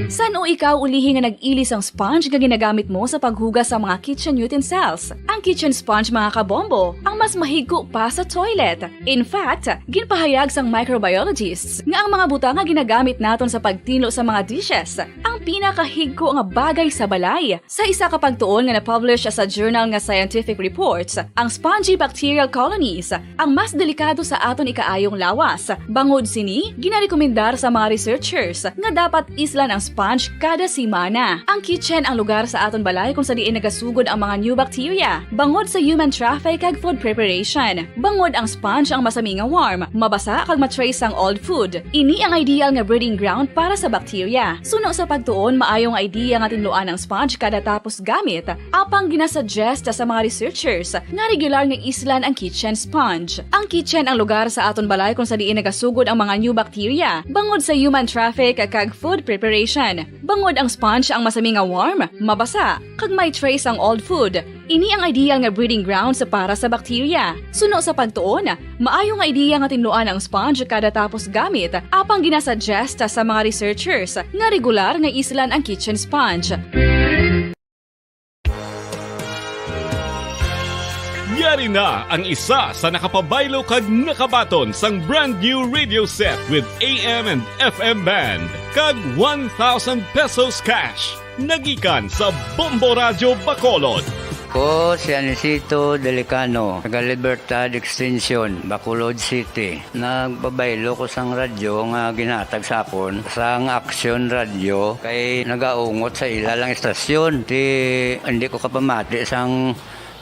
San-o ikaw ulihi nga nag-ili sang sponge nga ginagamit mo sa paghugas sa mga kitchen utensils? Ang kitchen sponge, mga kabombo, ang mas mahigko pa sa toilet. In fact, ginpahayag sang microbiologists nga ang mga butang nga ginagamit naton sa pagtinlo sa mga dishes ang pinakahigko nga bagay sa balay. Sa isa ka pagtuon nga na-publish sa journal nga Scientific Reports, ang spongy bacterial colonies ang mas delikado sa aton ikaayong lawas. Bangod sini, ginarekomendar sa mga researchers nga dapat islan ang sponge kada semana. Ang kitchen ang lugar sa aton balay kung sa diin nagasugod ang mga new bacteria, bangod sa human traffic kag food preparation. Bangod ang sponge ang masami nga warm, mabasa kag ma-trace ang old food. Ini ang ideal nga breeding ground para sa bacteria. Suno sa pagtuon, maayo nga idea nga tinluan ang sponge kada tapos gamit. Apang ginasuggest sa mga researchers nga regular nga islan ang kitchen sponge. Ang kitchen ang lugar sa aton balay kung sa diin nagasugod ang mga new bacteria, bangod sa human traffic kag food preparation. Bangod ang sponge ang masami nga warm, mabasa, kag may trace ang old food, ini ang ideal nga breeding grounds para sa bacteria. Suno sa pagtuon, maayo nga idea nga tinluan ang sponge kada tapos gamit, apang ginasuggest sa mga researchers nga regular nga islan ang kitchen sponge. Yari na ang isa sa nakapabaylo kag nakabaton sang brand new radio set with A M and F M band kag one thousand pesos cash. Nagikan sa Bombo Radyo Bacolod. Ko si Anisito Delicano, taga Libertad Extension, Bacolod City. Nagpabaylo ko sang radyo nga ginhatag sa akon sang Action Radio kay nagaungot sa ila lang istasyon. Ti, hindi ko kapamati sang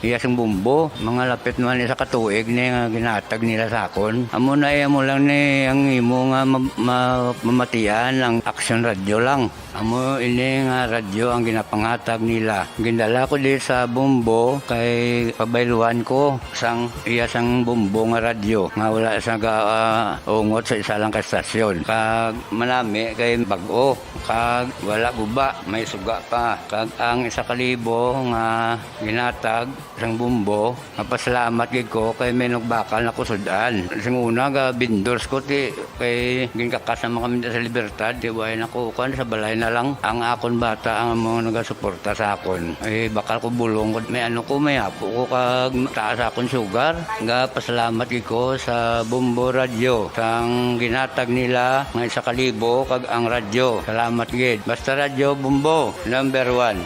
iya sang bombo. Mga lapit man isa ka tuig ni nga ginhatag nila sa akon. Amo na, eh, amo lang ni ang imo nga ma-, ma-, mamatian ang Action Radio lang. Amo ini nga radyo ang ginapanghatag nila. Gindala ko di sa bombo kay pabayluan ko sang iya sang bombo nga radyo nga wala sa ga-, ah, ungot sa isa lang ka estasyon. Kag manami kay bag-o, kag wala guba, may suga pa. Kag ang isa ka libo nga ginatag Sang Bombo, mapasalamat gid ko kay may nagbakal na kusud-an. Sing una, ga vendors ko, ti, kay ginkakas naman kami sa Libertad, ti, way na ko, kuwan, sa balay na lang. Ang akon bata ang mga nagasuporta sa akon. Eh, bakal ko bulong ko, may ano ko, may apo ko, kag taas akon sugar. Ga pasalamat gid ko sa Bombo Radyo, sang ginhatag nila nga isa ka libo, kag ang radyo. Salamat gid. Basta Radyo Bombo, number one.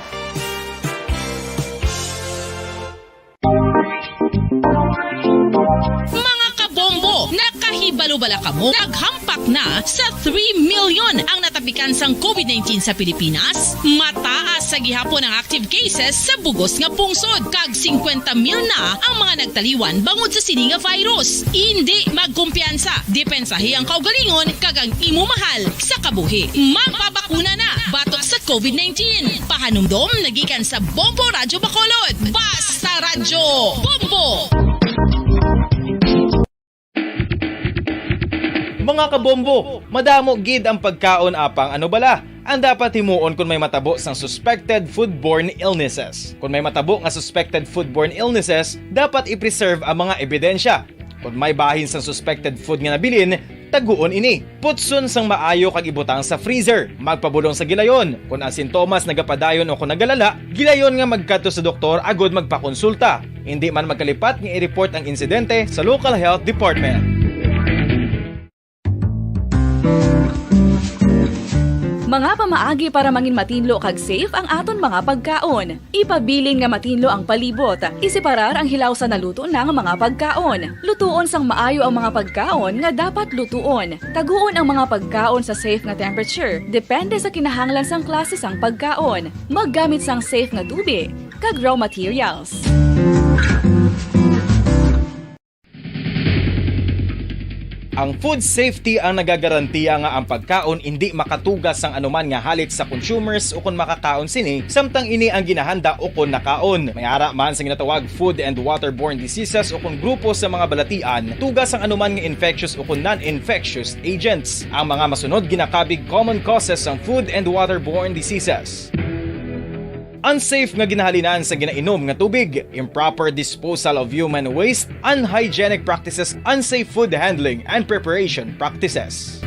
Mga kabombo, nakahibalo bala kamo? Naghampak na sa three million ang natapikan sang COVID nineteen sa Pilipinas. Mataas sa gihapon ang active cases sa bugos nga pungsod, kag singkwenta mil na ang mga nagtaliwan bangod sa sini nga virus. Indi magkumpiyansa, depensahi ang kaugalingon kag ang imo mahal sa kabuhi. Magpabakuna na batok sa COVID nineteen. Pahanumdom na gikan sa Bombo Radyo Bacolod. Basta Radyo Bombo! Mga kabombo, madamo gid ang pagkaon, apang ano bala ang dapat himuon kon may matabo sang suspected foodborne illnesses? Kon may matabo nga suspected foodborne illnesses, dapat i-preserve ang mga ebidensya. Kon may bahin sang suspected food nga nabilin, taguon ini. Putson sang maayo kag ibutang sa freezer. Magpabulong sa gilayon. Kon ang sintomas nagapadayon o kon nagalala, gilayon nga magkadto sa doktor agud magpakonsulta. Indi man magkalipat nga i-report ang insidente sa local health department. Mga pamaagi para mangin matinlo kag safe ang aton mga pagkaon. Ipabilin nga matinlo ang palibot. Iseparar ang hilaw sa naluto na nga mga pagkaon. Lutuon sang maayo ang mga pagkaon nga dapat lutuon. Taguon ang mga pagkaon sa safe nga temperature, depende sa kinahanglan sang klase sang pagkaon. Maggamit sang safe nga tubig kag raw materials. Ang food safety ang nagagarantiya nga ang pagkaon indi makatuga sang anuman nga halit sa consumers ukon makakaon sini, samtang ini ang ginahanda ukon nakaon. May ara man sa ginatawag food and waterborne diseases ukon grupo sa mga balatian, tuga sang anuman nga infectious ukon non-infectious agents. Ang mga masunod ginakabig common causes sang food and waterborne diseases. Unsafe nga ginahalinan sa ginainom nga tubig, improper disposal of human waste, unhygienic practices, unsafe food handling and preparation practices.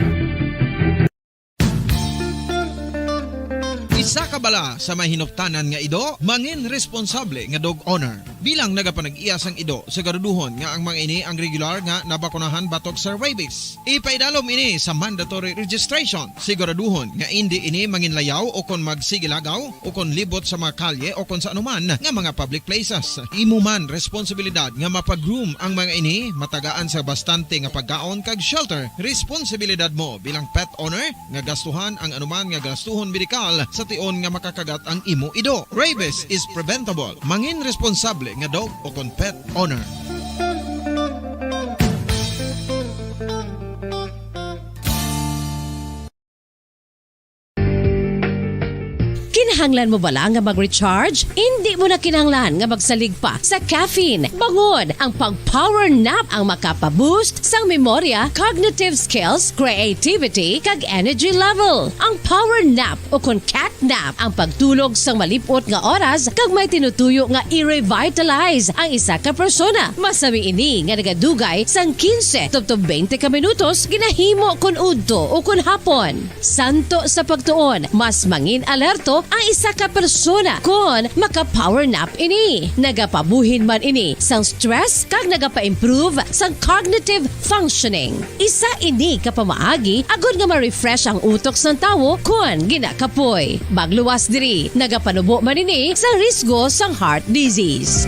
Isa ka bala sa may hinuptanan nga ido, mangin responsable nga dog owner. Bilang nagapanag-iya sang ido, siguraduhon nga ang mga ini ang regular nga nabakunahan batok sa rabies. Ipaidalom ini sa mandatory registration. Siguraduhon nga indi ini manginlayaw o kon magsigilagaw o kon libot sa mga kalye o kon sa anuman nga mga public places. Imo man responsibilidad nga mapa-groom ang mga ini, matagaan sa bastante nga pagkaon kag shelter. Responsibilidad mo bilang pet owner nga gastuhan ang anuman nga gastuhon medikal sa tion nga makakagat ang imo ido. Rabies is preventable. Mangin responsable nga dog o kon pet owner. Kinahanglan mo bala nga mag-recharge? Indi mo na kinahanglan nga magsalig pa sa caffeine. Bangod, ang pag-power nap ang makapa-boost sang memorya, cognitive skills, creativity, kag energy level. Ang power nap o kon cat nap ang pagtulog sang malip-ot nga oras kag may tinutuyo nga i-revitalize ang isa ka persona. Masami ini nga nagadugay sang quince tubtob twenty ka minutos ginahimo kon udto o kon hapon. Santo sa pagtuon, mas mangin alerto ang isa ka persona kon maka-power nap ini. Nagapabuhin man ini sang stress kag nagapa-improve sang cognitive functioning. Isa ini ka pamaagi agod nga ma-refresh ang utok sang tawo kon ginakapoy. Magluwas diri, nagapanubo man ini sa risgo sang heart disease.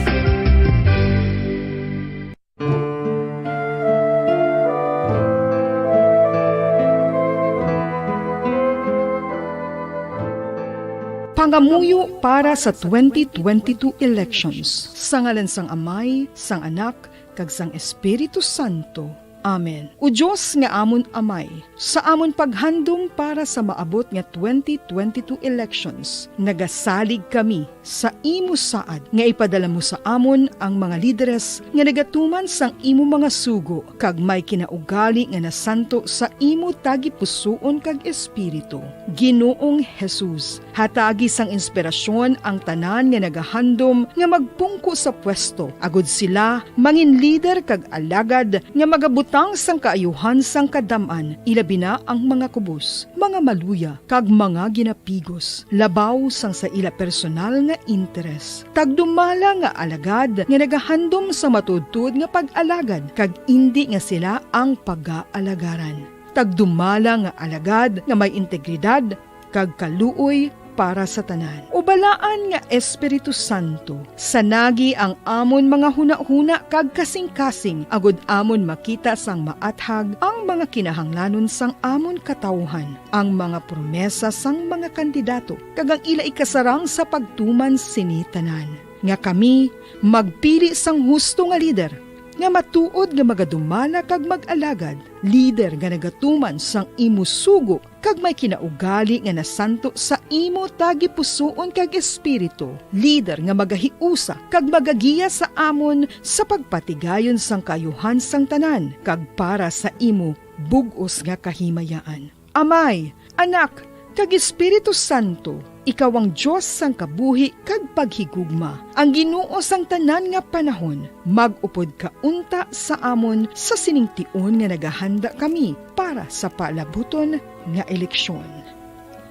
Pangamuyo para sa twenty twenty-two elections. Sa ngalan sang Amay, sang Anak, kag sang Espiritu Santo. Amen. O Dios nga amon Amay, sa amon paghandom para sa maabot nga twenty twenty-two elections, nagasalig kami sa imo saad nga ipadala mo sa amon ang mga lideres nga nagatuman sang imo mga sugo kag may kinaugali nga nasanto sa imo tagipusoon kag espiritu. Ginoong Jesus, Hatagi sang inspirasyon ang tanan nga nagahandom nga magpungko sa pwesto, agud sila mangin lider kag alagad nga magabutang sang kaayuhan sang kadam-an, ilabi na ang mga kubos, mga maluya, kag mga ginapigos, labaw sang sa ila personal nga interes. Tagdumala nga alagad nga nagahandom sa matuodtuod nga pag-alagad, kag indi nga sila ang pagaalagaran. Tagdumala nga alagad nga may integridad kag kaluoy para sa tanan. O Balaan nga Espiritu Santo, sanagi ang amon mga hunahuna kag kasingkasing, agud amon makita sang maathag ang mga kinahanglanon sang amon katawuhan, ang mga promesa sang mga kandidato, kag ang ila ikasarang sa pagtuman sini tanan, nga kami magpili sang husto nga lider, nga matuod nga magadumala kag mag-alagad, lider nga nagatuman sang imo sugo kag may kinaugali nga nasanto sa imo tagipusoon kag espiritu, lider nga magahiusa kag magagiya sa amon sa pagpatigayon sang kaayuhan sang tanan kag para sa imo bug-os nga kahimayaan. Amay, Anak, kag Espiritu Santo, ikaw ang Dios sang kabuhi kag paghigugma, ang Ginoo sang tanan nga panahon. Mag-upod ka unta sa amon sa sining tion nga nagahanda kami para sa palabuton nga eleksyon.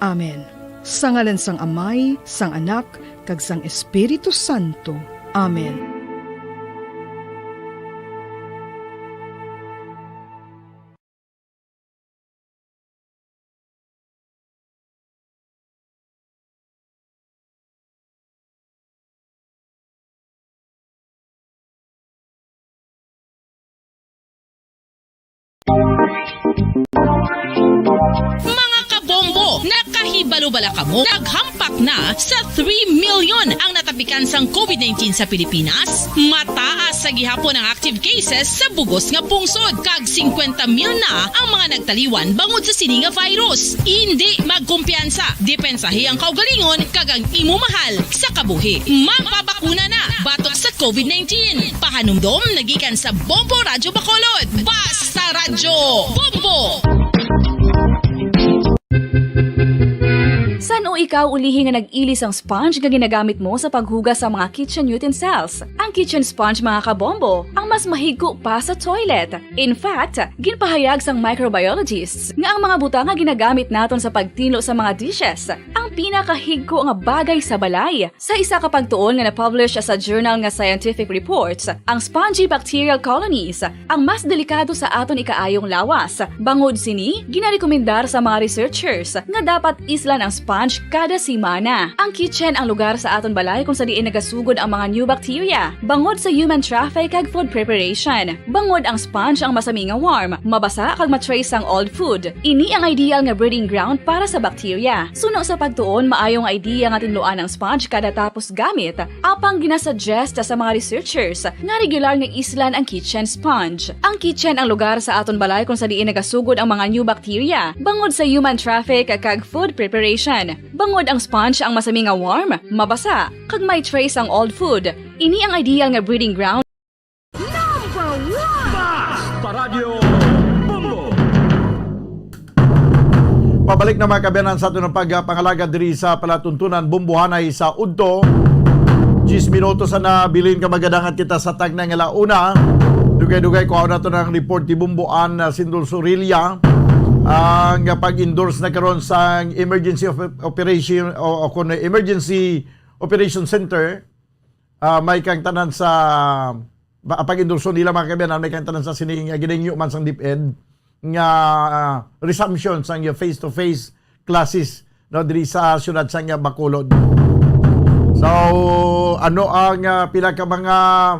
Amen. Sa ngalan sang Amay, sang Anak, kag sang Espiritu Santo. Amen. Mga kabombo, nakahibalo bala kamo? Naghampak na sa three million ang natapikan sang covid nineteen sa Pilipinas. Mataas sa gihapon ang active cases sa bugos nga pungsod, kag singkwenta mil na ang mga nagtaliwan bangod sa sini nga virus. Indi magkumpiyansa, depensahi ang kaugalingon kag ang imo mahal sa kabuhi. Magpabakuna na batok sa covid nineteen. Pahanumdom nagikan sa Bombo Radyo Bacolod. Basta Radyo Bombo! San-o ikaw ulihi nga nag-ili sang sponge nga ginagamit mo sa paghugas sa mga kitchen utensils? Ang kitchen sponge, mga kabombo, ang mas mahigko pa sa toilet. In fact, ginpahayag sang microbiologists nga ang mga butang nga ginagamit naton sa pagtinlo sa mga dishes ang pinakahigko nga bagay sa balay. Sa isa ka pagtuon nga na-publish sa journal nga Scientific Reports, ang spongy bacterial colonies ang mas delikado sa aton ikaayong lawas. Bangod sini, ginarekomendar sa mga researchers nga dapat islan ang sponge kada semana. Ang kitchen ang lugar sa aton balay kung sa diin nagasugod ang mga new bacteria bangod sa human traffic kag food preparation. Bangod ang sponge ang masami nga warm, mabasa kag ma-trace sang old food. Ini ang ideal nga breeding ground para sa bacteria. Suno sa pagtuon, maayo nga idea nga tinluan ang sponge kada tapos gamit, apang ginasuggest sa mga researchers nga regular nga islan ang kitchen sponge. Ang kitchen ang lugar sa aton balay kung sa diin nagasugod ang mga new bacteria bangod sa human traffic kag food preparation. Bangod ang sponge ang masami nga warm, mabasa, kag may trace ang old food. Ini ang ideal nga breeding ground. Number one! Basta Radyo Bombo! Pabalik na, mga kaabyanan, sa aton pagpangalagad diri sa palatuntunan, Bombohanay sa udto. Diyes minutos na, bilin ka, magadangat kita sa tagna nga la una. Dugay-dugay, kuhaon nato ang report ni Bomboan, ah, Sindol Sorilla. Ang pag-endorse na karon sa emergency of operation o, o kung emergency operation center, ah, may kang tanan sa, ba, pag-endorso nila, mga kaabyanan, may kang tanan sa sining, ah, ginahingyo man sang DepEd nga, ah, resumption sang face-to-face classes, no, diri sa siyudad sang, ah, Bacolod. So, ano ang, ah, pila ka mga,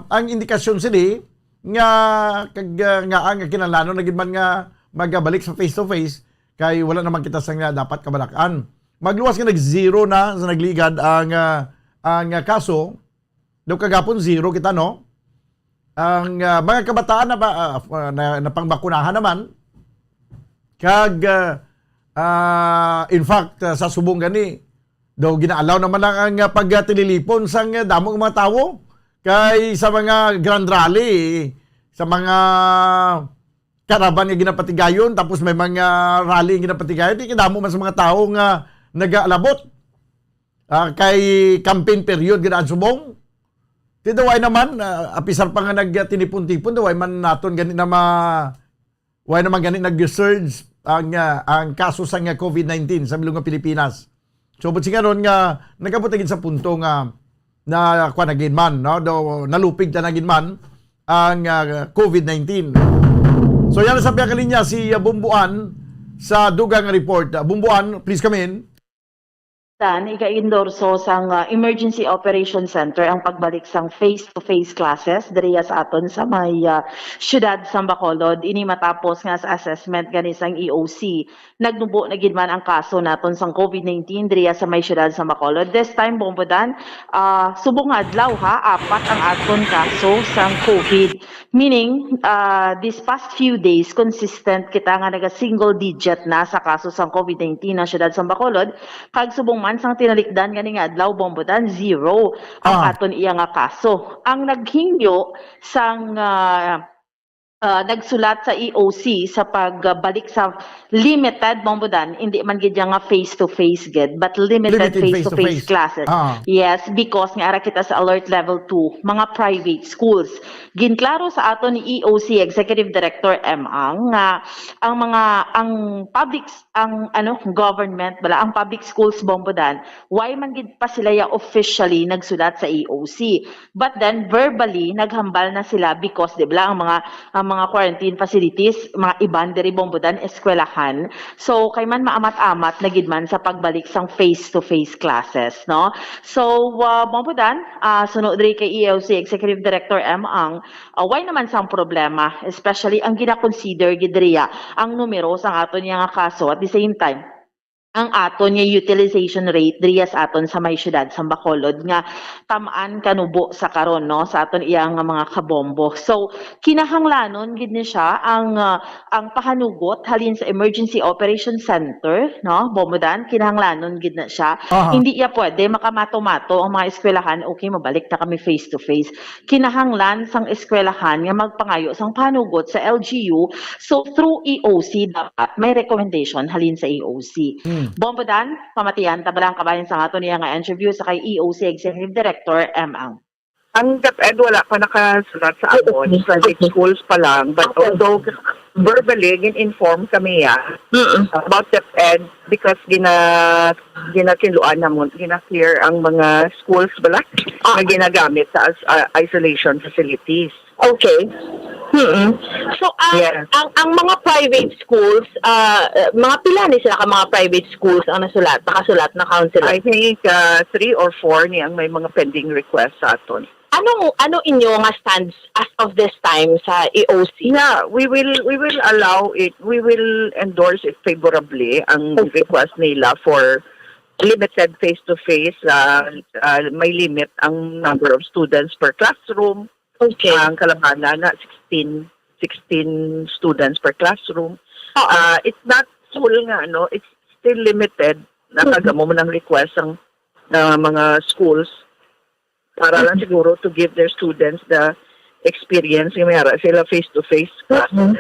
ang indikasyon sini nga kag, ah, nga ang kinahanglanon na gid man nga magabalik sa face-to-face, kay wala naman kita sang, ah, dapat kabalak-an. Magluwas nga nag-zero na sa nagligad ang, ah, ang, ah, kaso. Daw kagapon, zero kita, no? Ang, ah, mga kabataan na ba, ah, na, napangbakunahan naman. Kag, ah, ah, in fact, ah, sa subong gani, daw gina-allow naman lang ang, ah, pagtililipon sang, ah, damo nga mga tawo. Kay sa mga grand rally, sa mga caravan nga ginapatigayon, tapos may mga rally nga ginapatigayon, di kadamo man sa mga tawo nga nagaalabot. Ah, kay campaign period gid ang subong. Ti daw ay naman, ah, apisar pa nga nagtinipon-tipon, daw ay man naton gani na ma-, way naman gani nag-surge ang, ah, ang kaso sang, ah, covid nineteen sa bilog nga Pilipinas. So, but sigaron nga nagabot na gid sa punto nga na kuwan na gid man, no? Do, nalupig ta na gid man ang, ah, covid nineteen. So, yan sa pihak linya si, ah, Bumbuan sa dugang report. Ah, Bumbuan, please come in. Dan, ika-endorso sang, ah, Emergency Operation Center ang pagbalik sang face-to-face classes diriya sa aton sa may, ah, siyudad sang Bacolod. Ini matapos nga sa assessment gani sang E O C, nagnubo na gid man ang kaso naton sang covid nineteen diriya sa may siyudad sang Bacolod. This time, Bombo Dan, ah, subong nga adlaw ha, apat ang aton kaso sang covid. Meaning, ah, these past few days, consistent kita nga naga-single digit na sa kaso sang covid nineteen ang siyudad sang Bacolod. Kag subong man sang tinalikdan gani nga adlaw, Bombo Dan, zero ang Ah. aton iya nga kaso. Ang naghingyo sang, ah, ah, nagsulat sa E O C sa pagbalik sa limited, Bombo Dan, hindi man gid nga face-to-face gid, but limited Limited face-to-face face-to-face. Classes. Ah. Yes, because nga ara kita sa alert level two, mga private schools. Ginklaro sa aton ni E O C Executive Director M Ang nga ang mga, ang public, ang ano, government, bala, ang public schools, Bombo Dan, way man gid pa sila ya officially nagsulat sa E O C. But then, verbally, naghambal na sila because, di ba, ang mga, ang mga quarantine facilities, mga iban diri, Bombo Dan, eskwelahan. So, kay man maamat-amat na gid man sa pagbalik sang face-to-face classes, no? So, ah, Bombo Dan, ah, suno diri kay E O C Executive Director M Ang, ah, way naman sang problema, especially ang gina-consider gid diriya ang numero sang aton nga kaso at the same time ang aton nga utilization rate diriya sa aton sa may siyudad sang Bacolod nga tam-an kanubo sa karon, no, sa aton iya nga mga kabombo. So, kinahanglanon gid ni siya ang, ah, ang pahanugot halin sa Emergency Operation Center, no, Bombo Dan, kinahanglanon gid na siya. Aha. Hindi iya pwede makamato-mato ang mga eskwelahan, "Okay, mabalik na kami face to face." Kinahanglan sang eskwelahan nga magpangayo sang pahanugot sa L G U. So, through E O C dapat may recommendation halin sa E O C. Hmm. Bombo Dan, pamatian ta bala ang kabahin sa aton iya nga interview sa kay E O C Executive Director M Ang. Ang DepEd wala pa nakasulat sa amon, private schools pa lang. But although verbally, gin-inform kami ya about DepEd because gina ginatinluan namon, gina-clear ang mga schools bala nga ginagamit sa as- ah, isolation facilities. Okay. Mm. So ang Yes. ang ang mga private schools, ah, mga pila ni sila ka mga private schools ang nasulat, nakasulat na, Councilor? I think uh, three or four ni ang may mga pending requests sa aton. Ano ano inyo nga stance as of this time sa E O C? Yeah, we will we will allow it. We will endorse it favorably ang request nila for limited face-to-face. Uh, uh, may limit ang number of students per classroom. Okay. Ang kalabanan na sixteen, sixteen students per classroom. Oo. Uh, it's not full nga, ano, it's still limited. Nakagamo man ang request ang uh, mga schools para lang siguro to give their students the experience nga may ara sila face-to-face classes.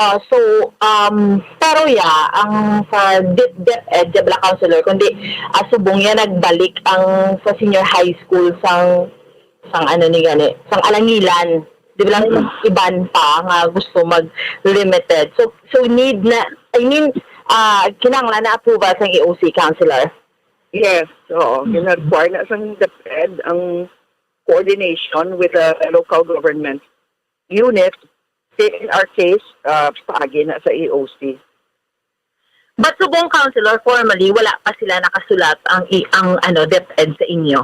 Ah, so, um, pero ya, ang sa DepEd, DepEd, di bala, Councilor, kundi ah, subong ya nagbalik ang sa senior high school sang sang ano ni gani, sang Alangilan. Di bala, iban pa nga gusto mag limited. So, so need na, I mean, ah kinahanglan na approval sang E O C, Councilor. Yes, oo. Gina-require na sang DepEd ang coordination with the local government unit. In our case, uh, paagi na sa E O C. But subong, Councilor, formally, wala pa sila nakasulat ang i- ang ano DepEd sa inyo.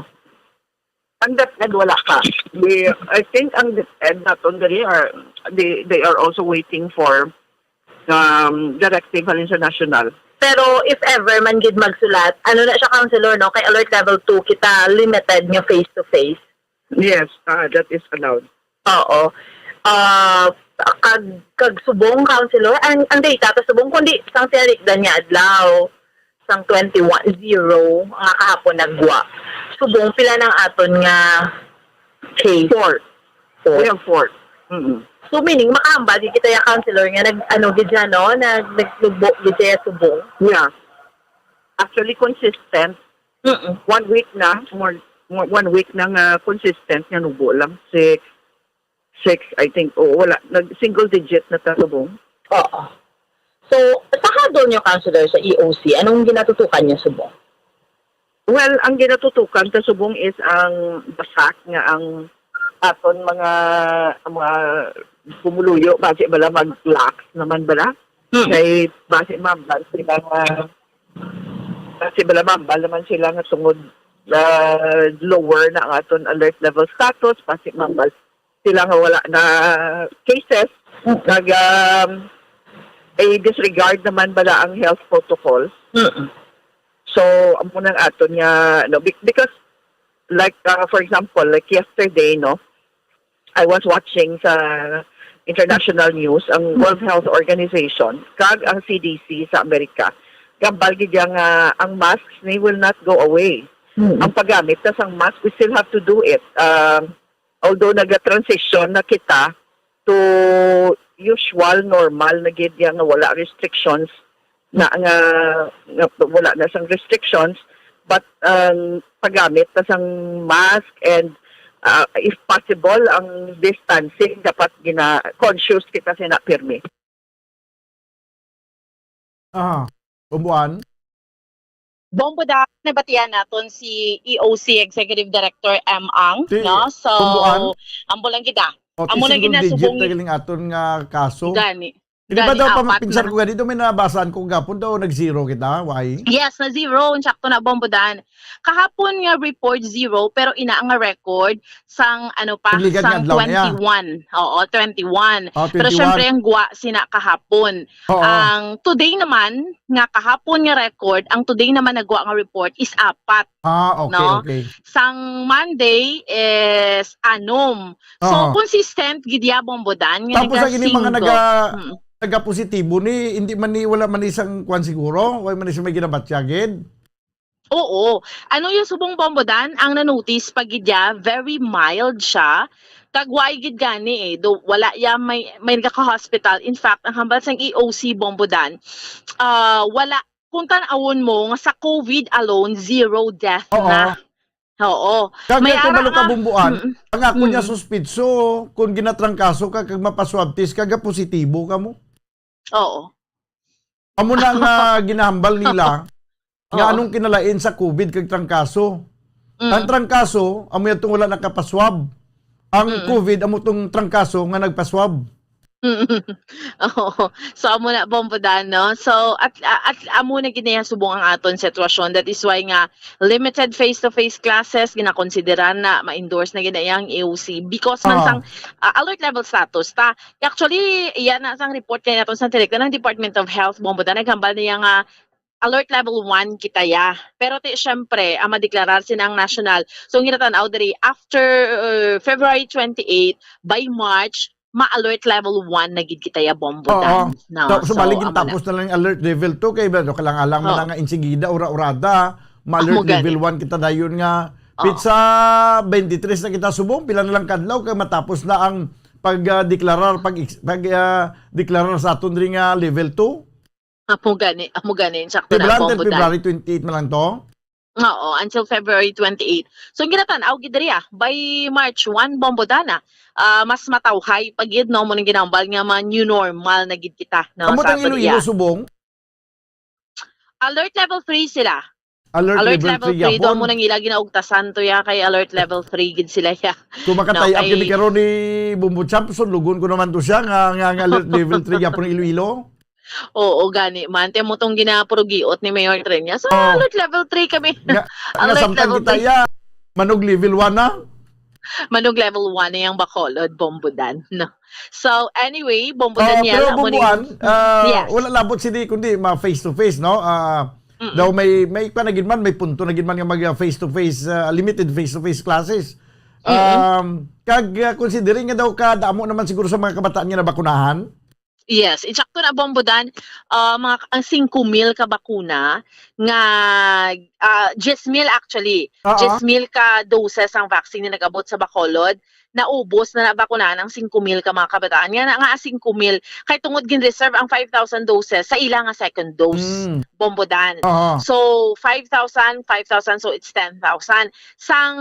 Ang DepEd wala pa. We, I think ang DepEd naton diri are they they are also waiting for um, directive halin sa national. Pero if ever man gid magsulat, ano na siya, Councilor, no? Kay alert level two kita, limited nga face to face. Yes, uh, that is allowed. Oo. Ah, kag kag subong, Councilor, ang ang data ta subong kundi sang tinalikdan nga adlaw, sang twenty-one, zero nga kahapon nagwa. Subong pila nang aton nga case? Four. We have four. Mm-mm. So meaning makahambal gid kita ya, Councilor, nga nag ano gid siya, no, nag nagnubo gid siya subong. Yeah. Actually consistent. Mm-mm. One week na, more, more, one week na nga consistent nga nubo lang. Six, six, I think. Oo, wala. Nag-single digit na ta subong. Oo. So, sa hadol nyo, Councilor, sa E O C, anong ginatutukan nyo subong? Well, ang ginatutukan ta subong is ang the fact nga ang aton mga, ang mga pumuluyo, basi bala mag-lax naman bala. Mm. Kay basi mambal sila nga, basi bala mambal naman sila nga tungod, ah, lower na ang aton alert level status, basi mambal sila nga wala na cases, Mm. nag, um, eh, disregard naman bala ang health protocols. Mm. So, amo nang aton nga, no, be-, because, like, uh, for example, like yesterday, no, I was watching sa international news, ang World Health Organization, kag ang C D C sa Amerika, gambal gid ya nga ang masks ni will not go away. Mm. Ang paggamit ta sang mask, we still have to do it. Um, although naga-transition na kita to usual, normal na gid ya nga wala restrictions na, nga, nga wala na sang restrictions, but ang paggamit na sang mask and, ah, if possible, ang distancing dapat gina-, conscious kita sina pirmi. Ah, Bomboan? Bombo da, nabatian naton si E O C Executive Director M Ang, Si no? So, Bomboan? Ambo lang kita. O, Amo ti lang single digit ginasubong na galing aton nga kaso. Gani. Di ba Gani, daw pa apat mapinsar na. Ko gani, daw may nabasaan ko gapon daw nag-zero kita, why? Yes, na zero, sakto na, Bombo Dan. Kahapon nga report zero, pero ina nga record sang, ano pa, Pagligad nga sang adlaw na ya. twenty-one. Oo, twenty-one. Ah, Pero twenty-one. Syempre, ang gwa sina kahapon. Oo. Ang today naman, nga kahapon nga record, ang today naman nagwa nga report is apat, Ah, okay, no? Okay. Sang Monday is anom. So, Oo. Consistent gid ya, Bombo Dan, nga Tapos ang ini mga naga-, naga-, Mm. naga-positibo ni, hindi man ni, wala man ni isang kwan siguro, wala man ni siya may ginabatya gid. Oo. Ano yung subong, Bombo Dan? Ang na-notice pa gid ya, very mild siya. Kag why gid gani eh, do, wala ya may, may nagaka-hospital. In fact, ang hambal sang E O C, Bombo Dan, ah, wala, kung tan-awon mo nga sa COVID alone, zero death Oo. na. Oo. Kag May kung ara malo ka nga, Bomboan, mm, ang ako niya mm. suspitso, kung ginatrangkaso ka, kag mapaswab test ka, ga positibo ka mo. Oo. Amo na nga ginahambal nila nga Oo. anong kinalain sa COVID kag trangkaso. Mm. Ang trangkaso, amo yadtong wala nakapaswab. Ang Mm. COVID, amo tong trangkaso nga nagpaswab. Mm. Oo. So, amo na, Bombo Dan, no? So, at, at amo na gid na subong ang aton sitwasyon. That is why nga limited face-to-face classes, ginakonsidera na, ma-endorse na gid na yang E O C. Because man Ah. sang, ah, alert level status ta. Actually, iya na sang report kay naton sa direkta ng Department of Health, Bombo Dan, naghambal niya nga alert level one kita ya. Pero ti, syempre, ang madeklarar sina ang national. So, ang ginatan-aw diri, after, uh, February twenty-eight, by March, ma-alert level one na gid kita ya, Bombo Oo. Dan. No, So, so, bali, amo na. gintapos na lang yung alert level two kay ba, kalang-alang man Oo. na nga insigida, ura-urada, ma-alert Amo gani. level one kita dayon nga Oo. pitsa twenty-three na kita subong, pila na lang kadlaw kay matapos na ang pag, ah, deklarar, pag, pag, ah, deklarar sa aton diri nga level two. Amo gani, amo gani, sakto na, February, Bombo Dan. February twenty-eight na lang to? Oo, until February twenty-eight. So, ang ginatan-aw gid diri, ah, by March one, Bombo Dan, ah, ah, mas matawhay pa gid, no, mo nang ginambal nga mga new normal na gid kita, no, Amo sa tang Iloilo, Badia. Subong? Alert level three sila. Alert Alert level level three three, doon gapon. mo nang ila ginaugtasan to ya, kay alert level three gid sila ya. Kung No, makatay up kay kami karon ni Bombo Champ, sunlugon ko naman to siya nga, nga, nga alert level three gapon Iloilo. Oo, gani man. Ti amo tong ginapurugiot ni Mayor Treña. So, Oh. alert level three kami. Nga, nga Alert samtang level kita three. ya, manog level one na. Manog level one na yang Bacolod, Bombo Dan, no? So, anyway, Bombo Oh, Daniel, pero amo ni Bomboan, ah, Yes. wala labot sini kundi ma face to face, no? Ah, Mm-mm. daw may, may pa na gid man, may punto na gid man nga mag, ah, face to face, ah, limited face to face classes. Mm-mm. Um, kag, ah, considering nga daw ka damo naman siguro sa mga kabataan nga nabakunahan. Yes, insakto na, Bombo Dan, ah, mga, ang singko mil ka bakuna nga, ah, diyes mil actually. Oo. Diyes mil ka doses ang vaccine na nag-abot sa Bacolod. naubos na nabakunahan ang singko mil ka mga kabataan. Nga na nga singko mil, kay tungod gin-reserve ang five thousand doses sa ila nga second dose, Mm. Bombo Dan. Aha. So, five thousand, five thousand, so it's ten thousand. Sang,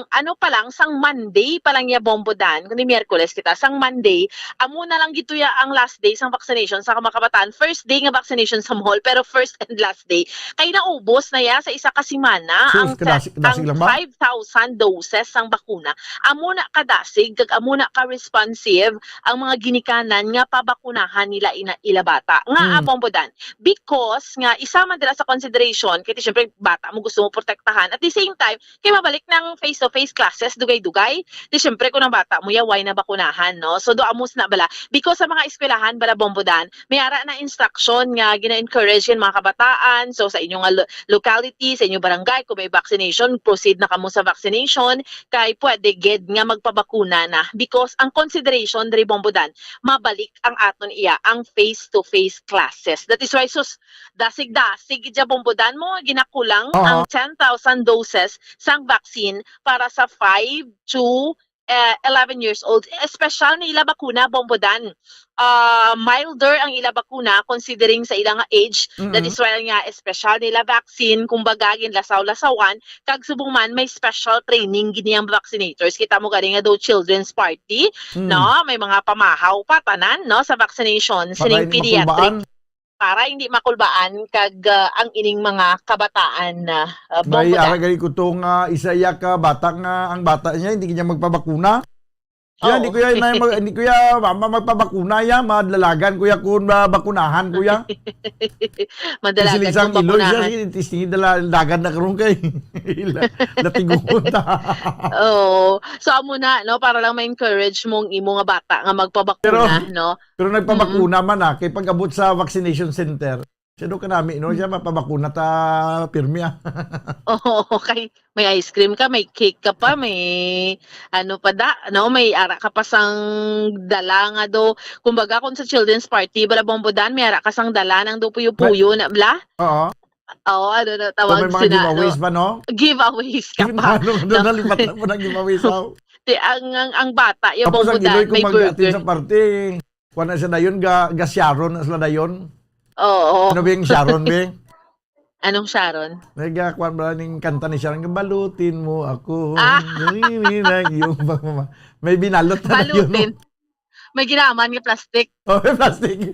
ano pa lang, sang Monday pa lang ya, Bombo Dan, kundi Miyerkules kita, sang Monday, amo na lang gituya ang last day sang vaccination sa mga kabataan. First day nga vaccination sa Bohol, pero first and last day. Kay naubos na ya sa isa ka semana Sus, ang kadasig, kadasig ang lang ba? Five thousand doses sang bakuna. Amo na kadasig, kag amo na ka-responsive ang mga ginikanan nga pabakunahan nila ina, ila bata. Nga, Mm. Bombo Dan, because nga isa man dira sa consideration, kay siyempre bata mo, gusto mo protektahan. At the same time, kay mabalik ng face-to-face classes, dugay-dugay. Di siyempre kung ang bata mo ya, why na bakunahan, no? So, do amos na bala. Because sa mga eskwelahan, bala, Bombo Dan, may ara na instruction nga gina-encourage yan mga kabataan. So, sa inyo nga lo-, locality, sa inyong barangay, kung may vaccination, proceed na kamo sa vaccination. Kay pwede gid nga magpabakuna na. Because ang consideration diri, Bombo Dan, mabalik ang aton iya, ang face-to-face classes. That is why, sus, dasig-dasig gid ya, Bombo Dan, mo ginakulang Aha. ang ten thousand doses sang vaccine para sa five to, eh, eleven years old. Espesyal ni ila bakuna, Bombo Dan. Ah, milder ang ila bakuna considering sa ila nga age. That Mm-mm. is why nga espesyal nila vaccine, kumbaga, ginlasaw-lasawan, kag subong man may special training gid niyang vaccinators. Kita mo gani nga do children's party, Mm. no? May mga pamahaw pa tanan, no, sa vaccination, Para sining hindi pediatric. makulbaan. Para hindi makulbaan kag, ah, ang ining mga kabataan, ah, ah, May Bombo Dan. ara gani ko to nga isa iya ka bata nga ang bata niya hindi niya magpabakuna. Siya, Oo. hindi ko ya, na mag-, hindi ko ya, ma-, ma-, magpabakuna ya, madalagan ko ya kung mabakunahan ko ya. Madalagan Kasi lisang ko iloy siya, bakunahan. Sige, testing dala-, dagan na karon kay la-, latiguhon ta. Oo. So, amo na, no, para lang ma-encourage mong imo nga bata nga magpabakuna, Pero, no? pero nagpabakuna Mm. man, ah, kay pag-abot sa vaccination center, siya daw kanami, no? Siya, Mm. mapabakuna ta, pirmi, ah. Oo, kay may ice cream ka, may cake ka pa, may ano pa da, no? May ara ka pa sang dala nga do. Kumbaga, kung sa children's party, bala, Bombo Dan, may ara ka sang dala ng do puyo-puyo May na, bla? Oo. Oo, ano na So, tawag may mga sina, giveaways no? pa, no? Giveaways ka Yun, pa. ano, ano, No? nalipat na po ng giveaways, oh. Di, ang, ang, ang bata, yung Tapos ang Bombo iloy Dan, kung may mag-attend burger. sa party, kuwan na sila dayon, ga-, ga-Sharon na sila dayon. Oo. Ano ba yung Sharon, be? Anong Sharon? Nag-, ah, kuwan ba ning kanta ni Sharon, "Balutin mo ako." Ah. Nini na yung pagmama-, may binalot na yun, no? Balutin. May ginaman nga plastic. Oh, may plastic.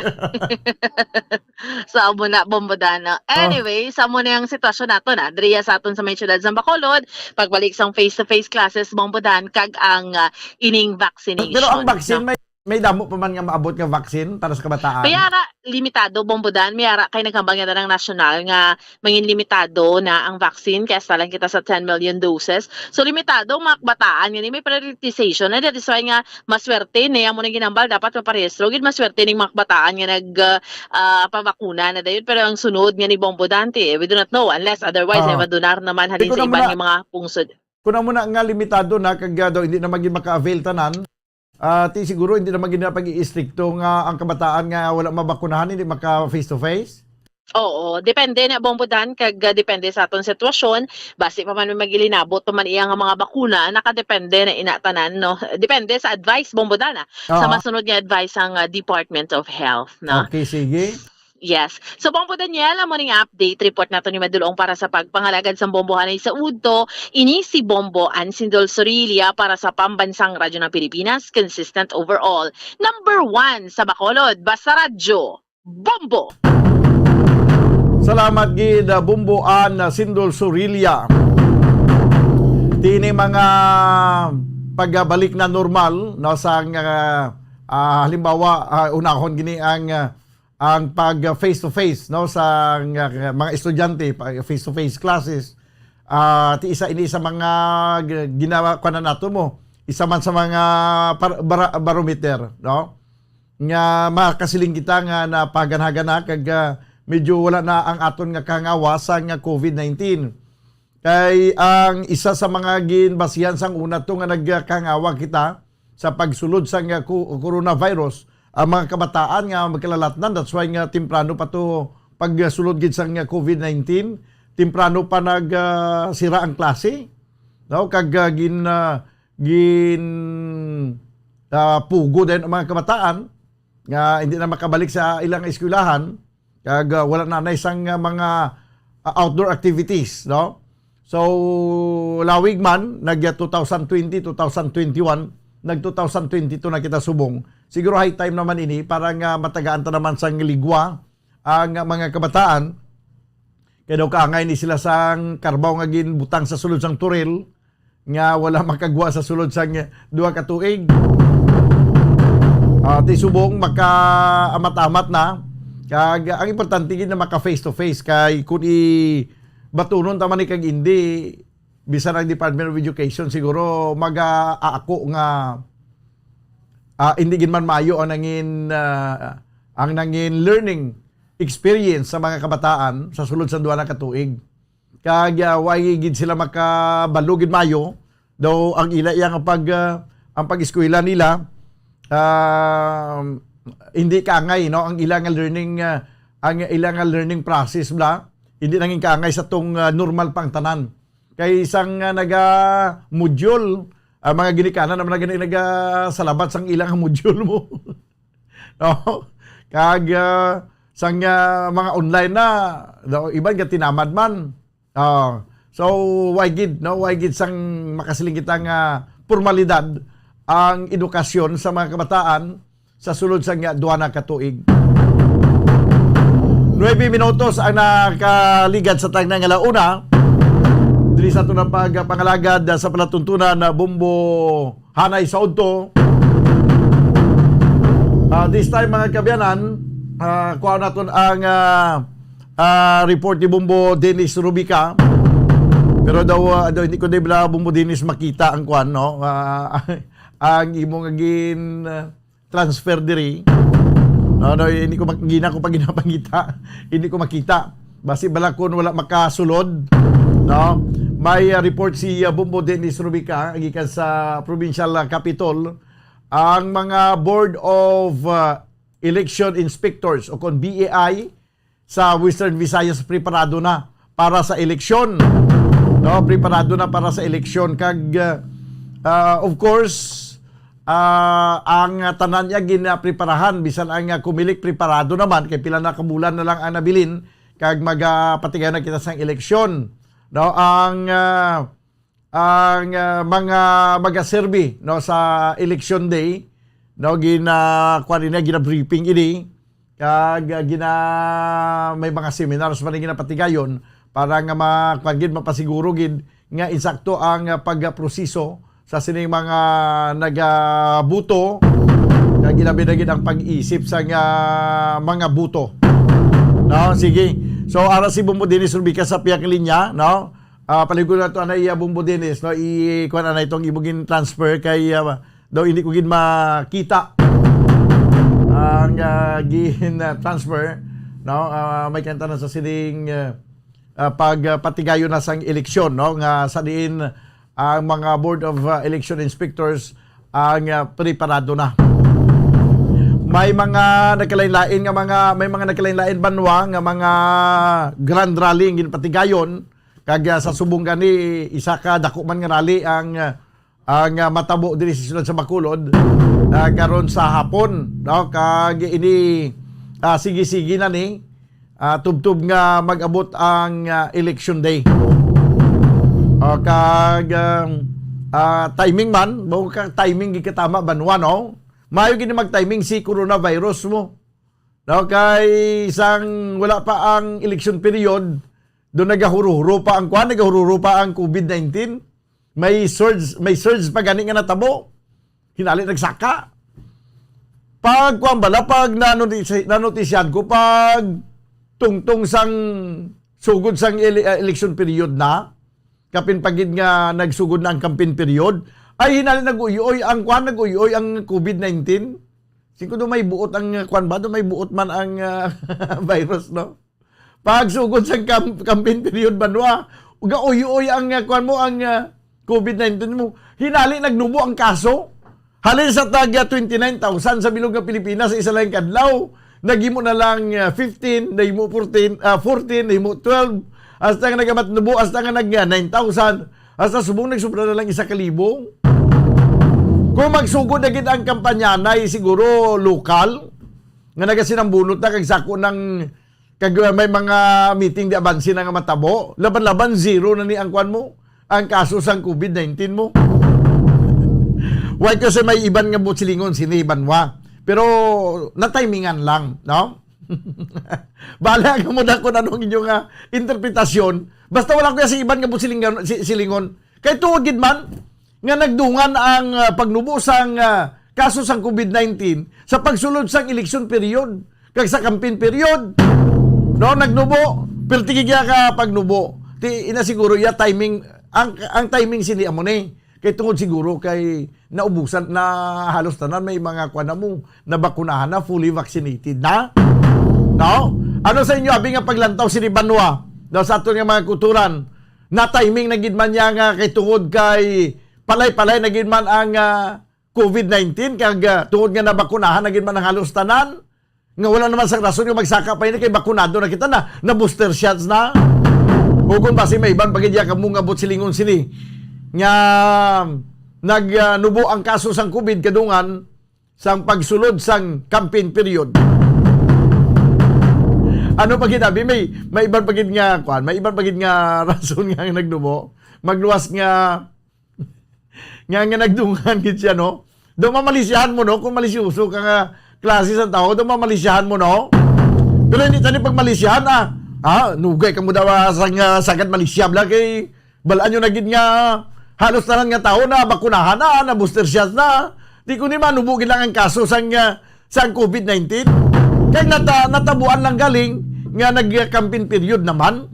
So, amo na, Bombo Dan, no? Oh. Anyway, sa amo na yung sitwasyon nato na. Diriya sa aton sa may siyudad sa Bacolod, pagbalik sa face-to-face classes, Bombo Dan, kag ang, ah, ining vaccination, Pero ang vaccine, no? may, may damo pa man nga maabot nga vaccine para sa kabataan? Kaya ra, limitado, Bombo Dan, may ara kay naghambal nga ng nasyonal nga mangin limitado na ang vaccine, kaya sa lang kita sa ten million doses. So, limitado ang mga kabataan, nga may prioritization. And that is why nga, maswerte, ne, amo nang ginambal, dapat maparehistro. Gid maswerte ning mga kabataan nga nag, ah, ah, pabakuna na dayon. Pero ang sunod nga ni Bombo Dan, eh, we do not know unless otherwise, Oo. ay madunar naman halin Di ko sa na iban muna, nga mga pungsod. Kung amo na nga limitado na, kag, ah, daw, hindi na maging maka-avail tanan, ah, ti siguro hindi na maging pag-iistrikto nga ang kabataan nga wala mabakunahan, hindi maka face to face? Oo, depende na, Bombo Dan, kag, ah, depende sa aton sitwasyon. Basi pa man may magilinabot pa man iya nga mga bakuna, nakadepende na ina tanan, no? Depende sa advice, Bombo Dan, ah, sa Oo. masunod nga advice sang, ah, Department of Health, no? Okay, sige. Yes. So, Bombo Daniel, amo ning update report nato ni Madulong para sa pagpangalagad sang bombohanay sa udto. Ini si Bombo Ansindol Sorilla para sa Pambansang Radyo ng Pilipinas, consistent overall. Number one sa Bacolod, basta radyo, Bombo! Salamat gid, ah, Bombo An, ah, Sindol Sorilla. Tini mga pagbalik na normal, no, sa, ah, ah, halimbawa, ah, unahon gini ang, ah, ang pag, ah, face to face, no, sa, ah, mga estudyante, pa-, face to face classes. Ah, ti isa ini sa mga g-, ginawa ko na nato mo. Isa man sa mga par-, bara-, barometer, no? Nga makasiling kita nga napaganhagan na kag, ah, medyo wala na ang aton nga kahangawa sa nga COVID nineteen. Kay ang isa sa mga ginbasihan sang una to nga nagkahangawa kita sa pagsulod sang, ah, co-, coronavirus, ang mga kabataan nga magkalalatnan, that's why nga temprano pa to pagsulod gid sang, ah, COVID nineteen, temprano pa nag, ah, sira ang klase, no? Kag, ah, gin, ah, gin, ah, pugo dayon ang mga kabataan nga hindi na makabalik sa ilang eskwelahan, kag, ah, wala na nay sang, ah, mga, ah, outdoor activities, no? So, lawig man, nag, ah, two thousand twenty, two thousand twenty-one, nag two thousand twenty-two na kita subong. Siguro high time naman ini para nga matagaan ta naman sang ligwa ang mga kabataan. Kay daw kaangay ni sila sang karbaw nga ginbutang sa sulod sang turil, nga wala makagwa sa sulod sang duha ka tuig. Ah, ti subong makaamat-amat na. Kag ang importante gid na maka face to face, kay kun i batunon ta man ni kag indi, bisan ang Department of Education siguro mag-aako nga, ah, hindi gid man maayo ang nangin, ah, ang nangin learning experience sa mga kabataan sa sulod sa duha na ka tuig. Kag, ah, wa gid sila makabalo gid maayo daw ang ila iya nga pag, ah, ang pag-eskwela nila, ah, hindi kaangay, no, ang ila nga learning, ah, ang ila nga learning process bla, hindi nangin kaangay sa tong, ah, normal pang tanan. Kay sang, ah, naga module, ang mga ginikanan naman na gani naga salabat sang ilang module mo. No? Kag, ah, sang, ah, mga online na, daw iban nga tinamad man. Ah, so, why gid, no? Why gid sang makasiling kita nga formalidad ang edukasyon sa mga kabataan sa sulod sang duha na ka tuig? Nuebe minutos ang nakaligad sa tagnang alauna. Diri sa aton ang pagpangalagad sa palatuntunan na Bombo Hanay sa udto. Ah, this time, mga kaabyanan, ah, kuha naton ang, ah, ah, report ni Bombo Dennis Rubica. Pero daw, ah, daw hindi ko di bala Bombo Dennis makita ang kuan, no? Ah, ang imo nga gin, ah, transfer diri. No, no, hindi ko mak-, gina ko pa ginapangita. Hindi ko makita. Basi bala kun wala makasulod, no? May, ah, report si, ah, Bombo Dennis Rubica gikan sa provincial, ah, capitol. Ang mga Board of, ah, Election Inspectors o kon B A I sa Western Visayas preparado na para sa eleksyon. No, preparado na para sa eleksyon kag, ah, ah, of course, ah, ang tanan niya ginapreparahan, bisan ang, ah, Comelec preparado naman kay pila na ka bulan na lang ang nabilin kag magapatigayon na kita sang eleksyon. No, ang, ah, ang, ah, mga magaserbi, no, sa election day, no, gina-, kuwan ini, gina-briefing ini, kag, ah, gina-, may mga seminars man ang ginapatigayon para nga ma-, kuwan gid, mapasiguro gid nga insakto ang, ah, pagproseso sa sining mga nagabuto, kag ilabi na gid ang pag-isip sa nga mga buto. No, sige. So, ara si Bombo Dennis Rubica sa pihak linya, no? Ah, palihog nato ana iya, Bombo Dennis, no? I-, kuwan ana itong imo gin-transfer kay, ah, daw hindi ko gid makita ang, ah, gin-, ah, transfer, no? Ah, may kantanan sa sining, ah, ah, pag, ah, patigayon na sang eleksyon, no? Nga sa diin ang mga Board of, ah, Election Inspectors ang, ah, preparado na. May mga nagkalain-lain nga mga, may mga nagkalain-lain banwa nga mga grand rally ang ginpatigayon. Kag, ah, sa subong gani, isa ka dako man nga rally ang, ah, ang, ah, matabo diri sa siyudad sa Bacolod, ah, karon sa hapon, no? Kag ini, ah, sige-sige na ni, ah, tubtob nga mag-abot ang, ah, election day. O, kag, ah, ah, timing man, mao ka timing gid katama banwa, no? Maayo gid mag-timing si coronavirus mo. No, kay sang wala pa ang election period, do nagahuro-huro pa ang kwan, nagahuro-huro pa ang COVID nineteen. May surge, may surge pa gani nga natabo. Hinali nagsaka. Pag kwan bala, pag nanotisi-, nanotisyan ko, pag tungtong sang sugod sang ele-, ah, election period na, kapin pa gid nga nagsugod na ang campaign period, ay hinali nag-uyoy ang kwan, nag-uyoy ang COVID nineteen. Singko do may buot ang, uh, kwan ba? Do may buot man ang, uh, virus, no? Pagsugod sa cam-, campaign period, banwa, uga uy-uy ang, uh, kwan mo, ang, uh, COVID nineteen mo. Hinali nagnubo ang kaso. Halin sa tag, uh, twenty-nine thousand sa bilog nga Pilipinas sa isa lang kadlaw, naghimo na lang, uh, fifteen, naghimo fourteen, uh, fourteen, naghimo twelve, hasta nga nagamatnubo, hasta nga nag, uh, nine thousand, hasta subong nagsubra na lang isa ka libo. Kung magsugod na gid ang kampanyanay, siguro lokal, nga nagasinambunot na kag sako ng, kag, uh, may mga meeting di abansi na nga matabo, laban-laban, zero na ni ang kwan mo, ang kaso sang covid nineteen mo. Why, kasi may iban nga buot silingon sini, Banwa. Pero natimingan lang, no? Bala ka mo na kung anong inyong, ah, interpretasyon. Basta wala ko sa iban nga buot silingon, si-, silingon. Kay tuod gid man nga nagdungan ang, ah, pagnubo sang, ah, kaso sang covid nineteen sa pagsulod sang election period kag sa campaign period. No, nagnubo, perti gid ka pagnubo. Ti ina siguro ya timing, ang, ang timing sini amo ni. Kay tungod siguro kay naubusan na halos tanan, may mga kuan na mo, nabakunahan na, fully vaccinated na. No? Ano sa inyo abi nga paglantaw sini, Banwa? No, sa aton nga mga kulturan, na timing na gid man niya nga kay tungod kay palay-palay na gid man ang, ah, covid nineteen, kag, ah, tungod nga nabakunahan na gid man ang halos tanan, nga wala naman sa rason nga magsaka pa ini kay bakunado na kita na, na booster shots na. O kung basi may iban pa gid ya kamo nga buot silingon sini nga nag, ah, nubo ang kaso sang covid kadungan sang pagsulod sang campaign period. Ano pa gid abi, may, may iban pa gid nga kuan, may iban pa gid nga rason nga nagnubo. Magluwas nga nga, nga nagdungan gid siya, no? Daw mamalisyahan mo, no? Kung malisyoso ka nga klase sa tao, daw mamalisyahan mo, no? Pero hindi tani pag malisyahan, ah. Ah, nugay ka mo daw, ah, sa, nga, sagad malisya, bla, kay balaan nyo na gid nga halos tanan nga tao na bakunahan na, na booster shots na. Di ko ni manubo gid lang ang kaso sang, ah, sang covid nineteen. Kay nata-, natabuan lang galing nga nag-campaign period naman.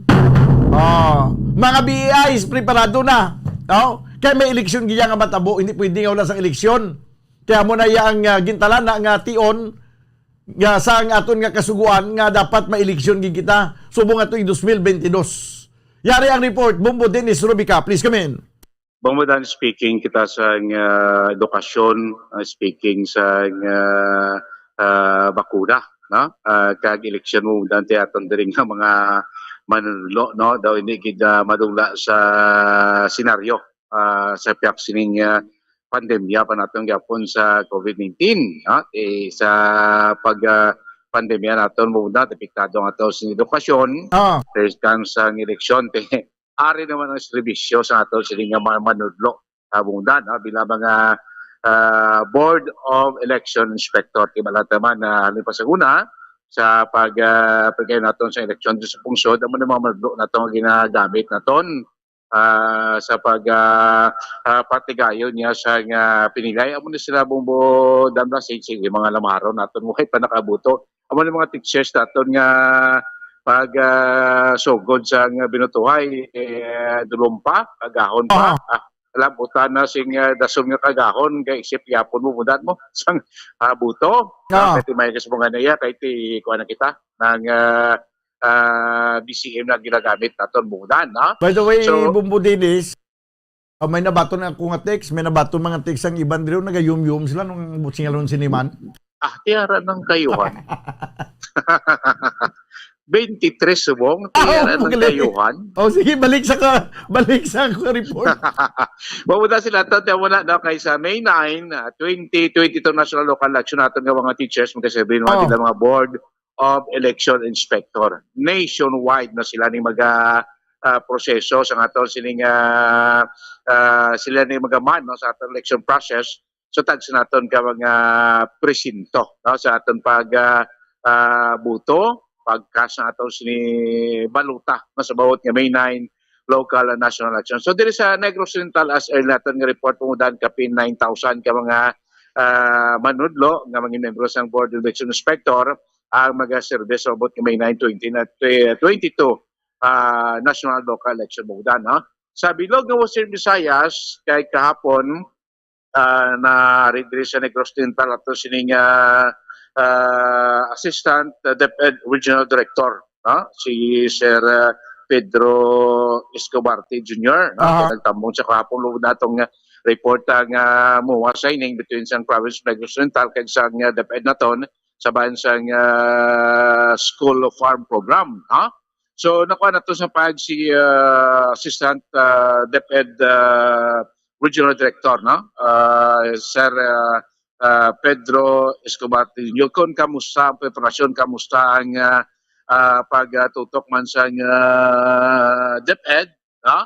Ah, mga B A Is, preparado na. No? Kay may eleksyon gid nga matabo, hindi pwede nga wala sang eleksyon. Kaya mo na iya ang, ah, gintalana nga tion nga sa ang aton nga kasuguan nga dapat maeleksyon gid kita subong ato dos mil bentidós. Yari ang report, Bombo Dennis Rubica, please come in. Bang mo dan speaking kita sa, ah, edukasyon, ah, speaking sa, ah, ah, bakuna, no? Ah, kag eleksyon mo dan ti aton diri nga mga manunlo, no? Daw hindi gid, ah, madula sa senaryo, ah, sa piyak sining, ah, pandemya pa naton gyapon sa covid nineteen, no? Eh, sa pag, ah, pandemya naton mo dan apektado ang ato sa edukasyon, Ah. There's kang sa eleksyon, te, ari naman ang serbisyo sa ato sini nga mga manudlo sa bungdan, no? Bilang mga, ah, Board of Election Inspector, di ba lang naman na halin pa sa una, sa pag, ah, pagkayo naton sa eleksyon sa pungsod, amo na mga manudlo naton nga ginagamit naton, ah, sa pag, ah, ah, patigayon niya sa nga pinilay. Amo na sila bumbo dan ba, sige, sige, mga lamaron naton, mo pa nakabuto. Amo ni mga teachers naton nga pag, ah, sugod sa nga binutuhay, eh, dulom pa, kagahon pa. Aha. Ah, alam, utan na sing, ah, dason nga kagahon, kay isip yapon mo, mudan mo, sang, ah, buto. Ah. Ah, kay ti may kas mga naya, kay ti, kuha na kita, ng, ah, ah, B C M na ginagamit naton, mudan, no? By the way, So, Bumbo Dennis, Ah, may nabaton ako nga text, may nabaton mga text ang iban diri, nagayum-yum sila nung singalon siniman. Ah, tiara ng kayuhan. Twenty-three subong, Ah, tiara ng magaling. Kayuhan. Oh, sige, balik sa ka, balik sa ako report. Mauna sila to, tiyan mo na, no, kay sa May nine, ah, twenty twenty-two National Local Election naton nga mga teachers, magkasabing mga Oh. Dila, mga board of election inspector. Nationwide na sila ni maga, ah, proseso sa aton sining, ah, ah, sila ni magaman, no, sa aton election process. So, tag sa naton ka mga presinto, no, sa aton pag, ah, ah, buto, pagkas sa aton sini baluta, no, sa bawat nga May nine local and national election. So, diri sa Negros Oriental, as early naton nga report, pangudan kapin nine thousand ka mga, ah, manudlo nga mga membro sang Board of Election Inspector ang magaserbe sa ubot nga May nine, twenty na, twenty-two, ah, national local election, mo dan, no? Sa bilog nga Western Visayas, kay kahapon, ah, na diri sa Negros Oriental ato sining, ah, ah, Assistant, ah, DepEd Regional Director, no? Si Sir, ah, Pedro Escobarte Junior, no? Aha. Kay nagtambong sa kahapon, lugod natong, ah, report ang, ah, MOA signing between sang province of Negros Oriental kag sang, ah, DepEd naton sa bayan sang, ah, School Farm Program, ha? So, nakuha nato sa pag si, ah, Assistant, ah, DepEd, ah, Regional Director, no? Ah, Sir, ah, ah, Pedro Escobar Tinio, kung kamusta ang preparasyon, kamusta ang, ah, ah, pagtutok man sa, ah, DepEd, no?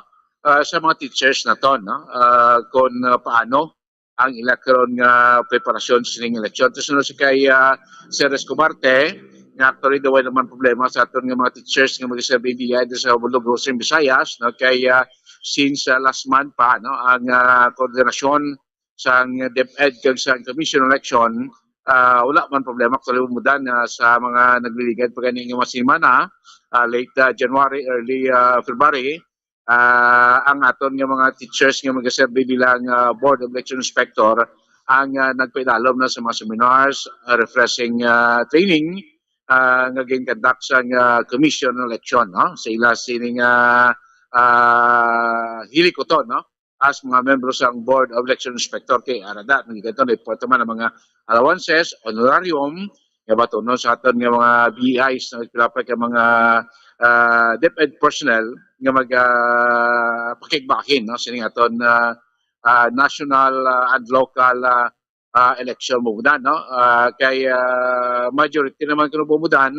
Ah, sa mga teachers naton, no? Ah, kung, ah, paano ang ila karon nga preparasyon sa sining eleksyon. Tapos, ano, si kay, ah, Sir Escobarte, nga actually daw wala naman problema sa aton nga mga teachers nga mag-serve diya sa Bulog Western Visayas, no? Kay, ah, since, ah, last month pa, no, ang, ah, koordinasyon sang DepEd kag sa Commission on Election, ah, wala man problema. Actually, bumbo-dan, ah, sa mga nagliligad pa gani nga mga semana, ah, late, ah, January, early, ah, February, ah, ang aton nga mga teachers nga magaserbi bilang, ah, Board of Election Inspector ang, ah, nagpaidalom na sa mga seminars, ah, refreshing, ah, training, ah, nga gin-conduct sang, ah, Commission on Election, no? Sa ila sining, ah, ah, hilikuton, no? As mga membro sang Board of Election Inspector, kay ara da, nagkadto na report naman ang mga allowances, honorarium, nga batunon sa aton nga mga B Is, no? Pila pa ka mga, ah, DepEd personnel nga mag, ah, pakigbahin, no? Sining aton, ah, ah, national, ah, and local, ah, ah, election, bumbo-dan, no? Ah, kay, ah, majority naman kuno, bumbo-dan,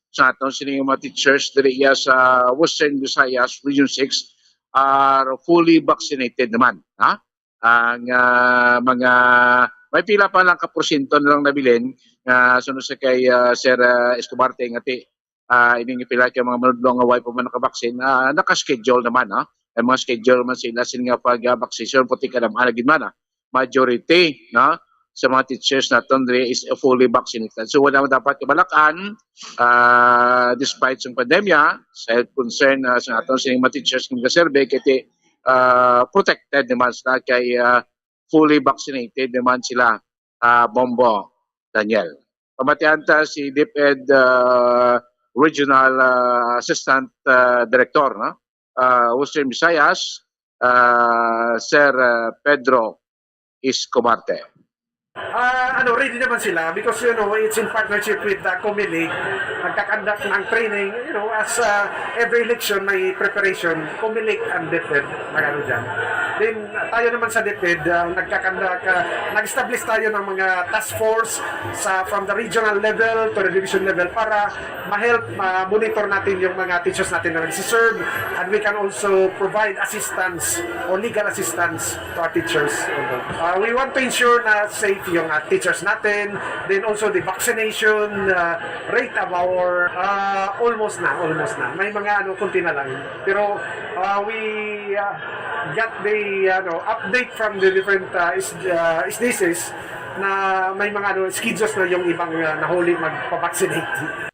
sa aton sining mga teachers diri iya sa Western Visayas Region six are fully vaccinated naman, ha? Ang, ah, mga, may pila pa lang ka porsyento na lang nabilin nga sunod sa kay, ah, Sir, ah, Escobarte nga ti, ah, ining pila ka mga manudlo nga way pa man nakabaksin, ah, naka-schedule naman, no? Ang mga schedule man sila sin nga pag, ah, vaccination, puti ka naman, lagi man, ah. Majority, no, sa mga teachers naton diri is fully vaccinated. So, wala man dapat kabalak-an, ah, despite sa pandemya, sa health concern, ah, sa aton sining mga teachers nga gaserve, kay ti, ah, protected naman sila kay, ah, fully vaccinated naman sila, ah, Bombo, Daniel. Pamatian ta si DepEd, ah, Regional, ah, Assistant, ah, Director, no? Ah, Western Visayas, ah, Sir, ah, Pedro Escobarte. Ah, ano, ready naman sila because, you know, it's in partnership with the Comelec. Nagkakandak ng training, you know, as, ah, every election may preparation, Comelec and DepEd, nag-ano dyan. Then, tayo naman sa DepEd, ah, nagkakandak, ah, nag-establish tayo ng mga task force sa, from the regional level to the division level para ma-help, ma-monitor natin yung mga teachers natin na nagsiserve, and we can also provide assistance or legal assistance to our teachers. Uh, we want to ensure na safe yung, uh, teachers natin, then also the vaccination, uh, rate of our, uh, almost na, almost na. May mga ano, konti na lang. Pero, uh, we, uh, got the, ano, update from the different, uh, S-, uh, S D Cs na may mga, ano, schedules na yung ibang, uh, nahuli magpa-vaccinate.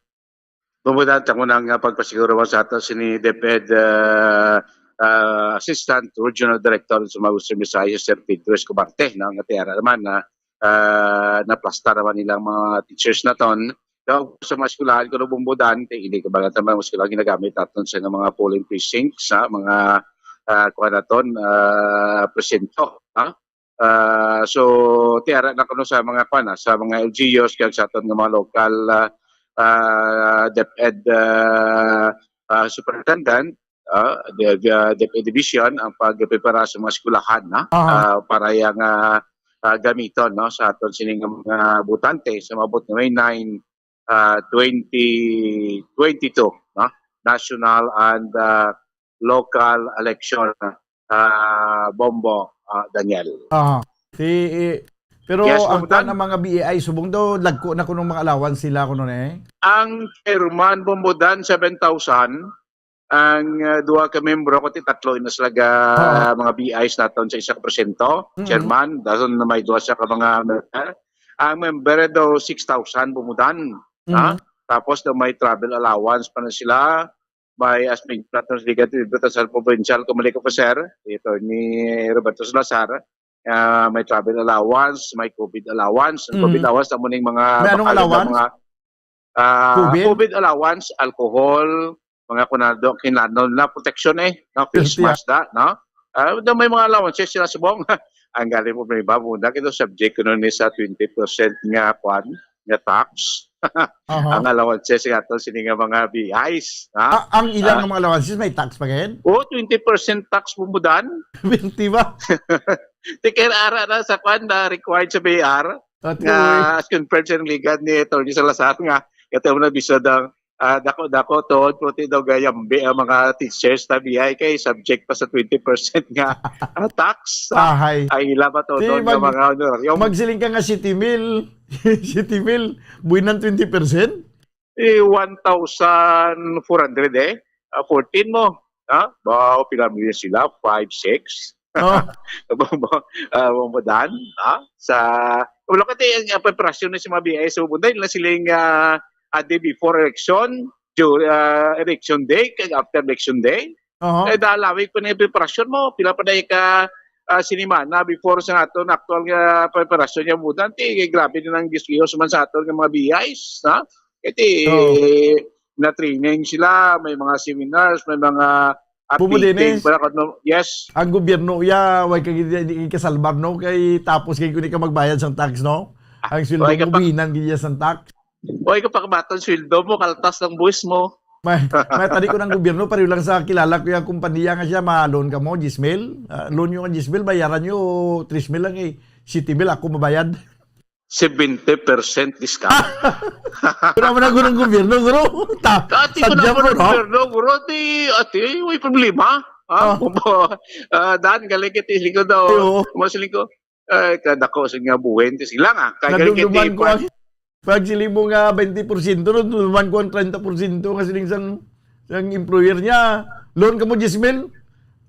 Bumbo-dan, ta ko na nga pagpasiguro man sa ato sini DepEd, ah, ah, Assistant Regional Director sa mga Western Visayas, Sir Pedro Escobarte, no? Nga ti ara naman na, ah, naplastar naman nilang mga teachers naton. Daw sa mga eskwelahan, kuno, bumbo-dan, kay hindi ka ba naman mga eskwelahan ginagamit naton sa mga polling precincts, sa mga, ah, kuha naton, ah, presinto, ha? Ah, so, ti ara na kuno sa mga, kuwan, ah, sa mga L G Us kag sa aton nga mga local, ah, ah, DepEd, ah, ah, superintendent, ah, the, the DepEd division ang pagprepara sa mga eskwelahan, no? Aha. Ah, para yang, ah, ah, gamiton, no, sa aton sining mga botante sa maabot nga May nine, ah, twenty twenty-two, no? National and, ah, local election, ah, Bombo, ah, Daniel. Aha. Si, eh, pero Yes, ang Bombo Dan. Kuwan, ang mga B A I subong daw, lagko na kuno mga allowance sila kuno, eh. Ang chairman, Bombo Dan, seven thousand. Ang, ah, duha ka membro, kundi tatlo na sila ga Oo. mga B Is naton sa isa ka porsyento. Mm. Chairman, dason na may duha sa ka mga member. Ang member daw six thousand, Bombo Dan, ha? Mm. Tapos daw may travel allowance pa na sila. May as may naton sa Liga Dito sa Provincial Comelec Officer, si Attorney Roberto Salazar. Ah, may travel allowance, may COVID allowance. Ang Mm. COVID allowance, amo ning mga May anong bakal nga allowance? mga, ah, COVID? COVID allowance, alcohol, mga kunado, kinlanon na protection, eh, no? Face Healthy, ah. mask da, no? Ah, daw may mga allowances sila subong. Ang galing po, may bago na kito, subject ko nun ni sa twenty percent nga kwan, nga tax. Aha. Ang allowances nga to, sini nga mga B Is, ha? Ah, ang ilang Ah. mga allowances may tax pa gid? Oo, twenty percent tax, Bombo Dan. Twenty ba? Tikir ara na sa kwan na required sa B R. Ate, nga, as confirmed sa ligad ni Attorney Salazar nga, ito mo na bisod ang, ah, dako-dako tod, puti daw gayambi ang mga teachers tabi ay kay subject pa sa twenty percent nga, ah, tax. Ah, ahay. Ay, ila ba to Si doon nga mag-, mga honoraryum? Magsiling ka nga siyete mil. Siyete mil. Buwinan twenty percent? Eh, one thousand four hundred eh. Ah, fourteen mo. Ha? Ba, pila mo yun sila? Five, six? Oh. Ba, ba, ah, ba, dan? Ha? Sa, wala ka tayo, ang preparasyon na si mga B I S, so, dahil na siling, ah, a day before election, dur-, ah, election day, kag after election day. Oho. Eh, dalawig pa na yung preparasyon mo. Pila pa na yung ka, ah, sinimana before sa aton actual nga preparasyon niya mo. Dante, eh, grabe din ang gisgihos man sa aton nga mga B Is, ha? Iti, Oo. na-training sila, may mga seminars, may mga, ah, Bumo din, training eh. Pala, ano, yes. Ang gobyerno, ya, way kag di, di kasalbar, no? Kay tapos kay kung di ka magbayad sang tax, no? Ah, Ang sweldo way ka mo, pa- binan gid ya sang tax. Way ka pa kabaton sweldo mo, kaltas lang buwis mo. May, may tadi ko ng gobyerno, pareho lang sa kilala ko yung kumpanya nga siya, ma-loan ka mo, diyes mil. Ah, loan nyo ang diyes mil, bayaran nyo, tres mil lang eh. Siyete mil ako mabayad. Seventy percent discount. Pero mo na gunang gobyerno, guro. Ta, Ati ko sadya na mo, no? Gobyerno, guro, ati, ati, may problema. Ha? Oh. Ah, dan, galing kita, hindi ko daw. Ay, oo. Mas ko, ay, kadako sa nga buhen, ti sila nga. Kay galing kita, Nadumduman ko pa- ang, pag sila mo nga twenty percent, nadumduman ko ang treinta percent nga siling sang, sang employer niya. Loan ka mo, diyes mil,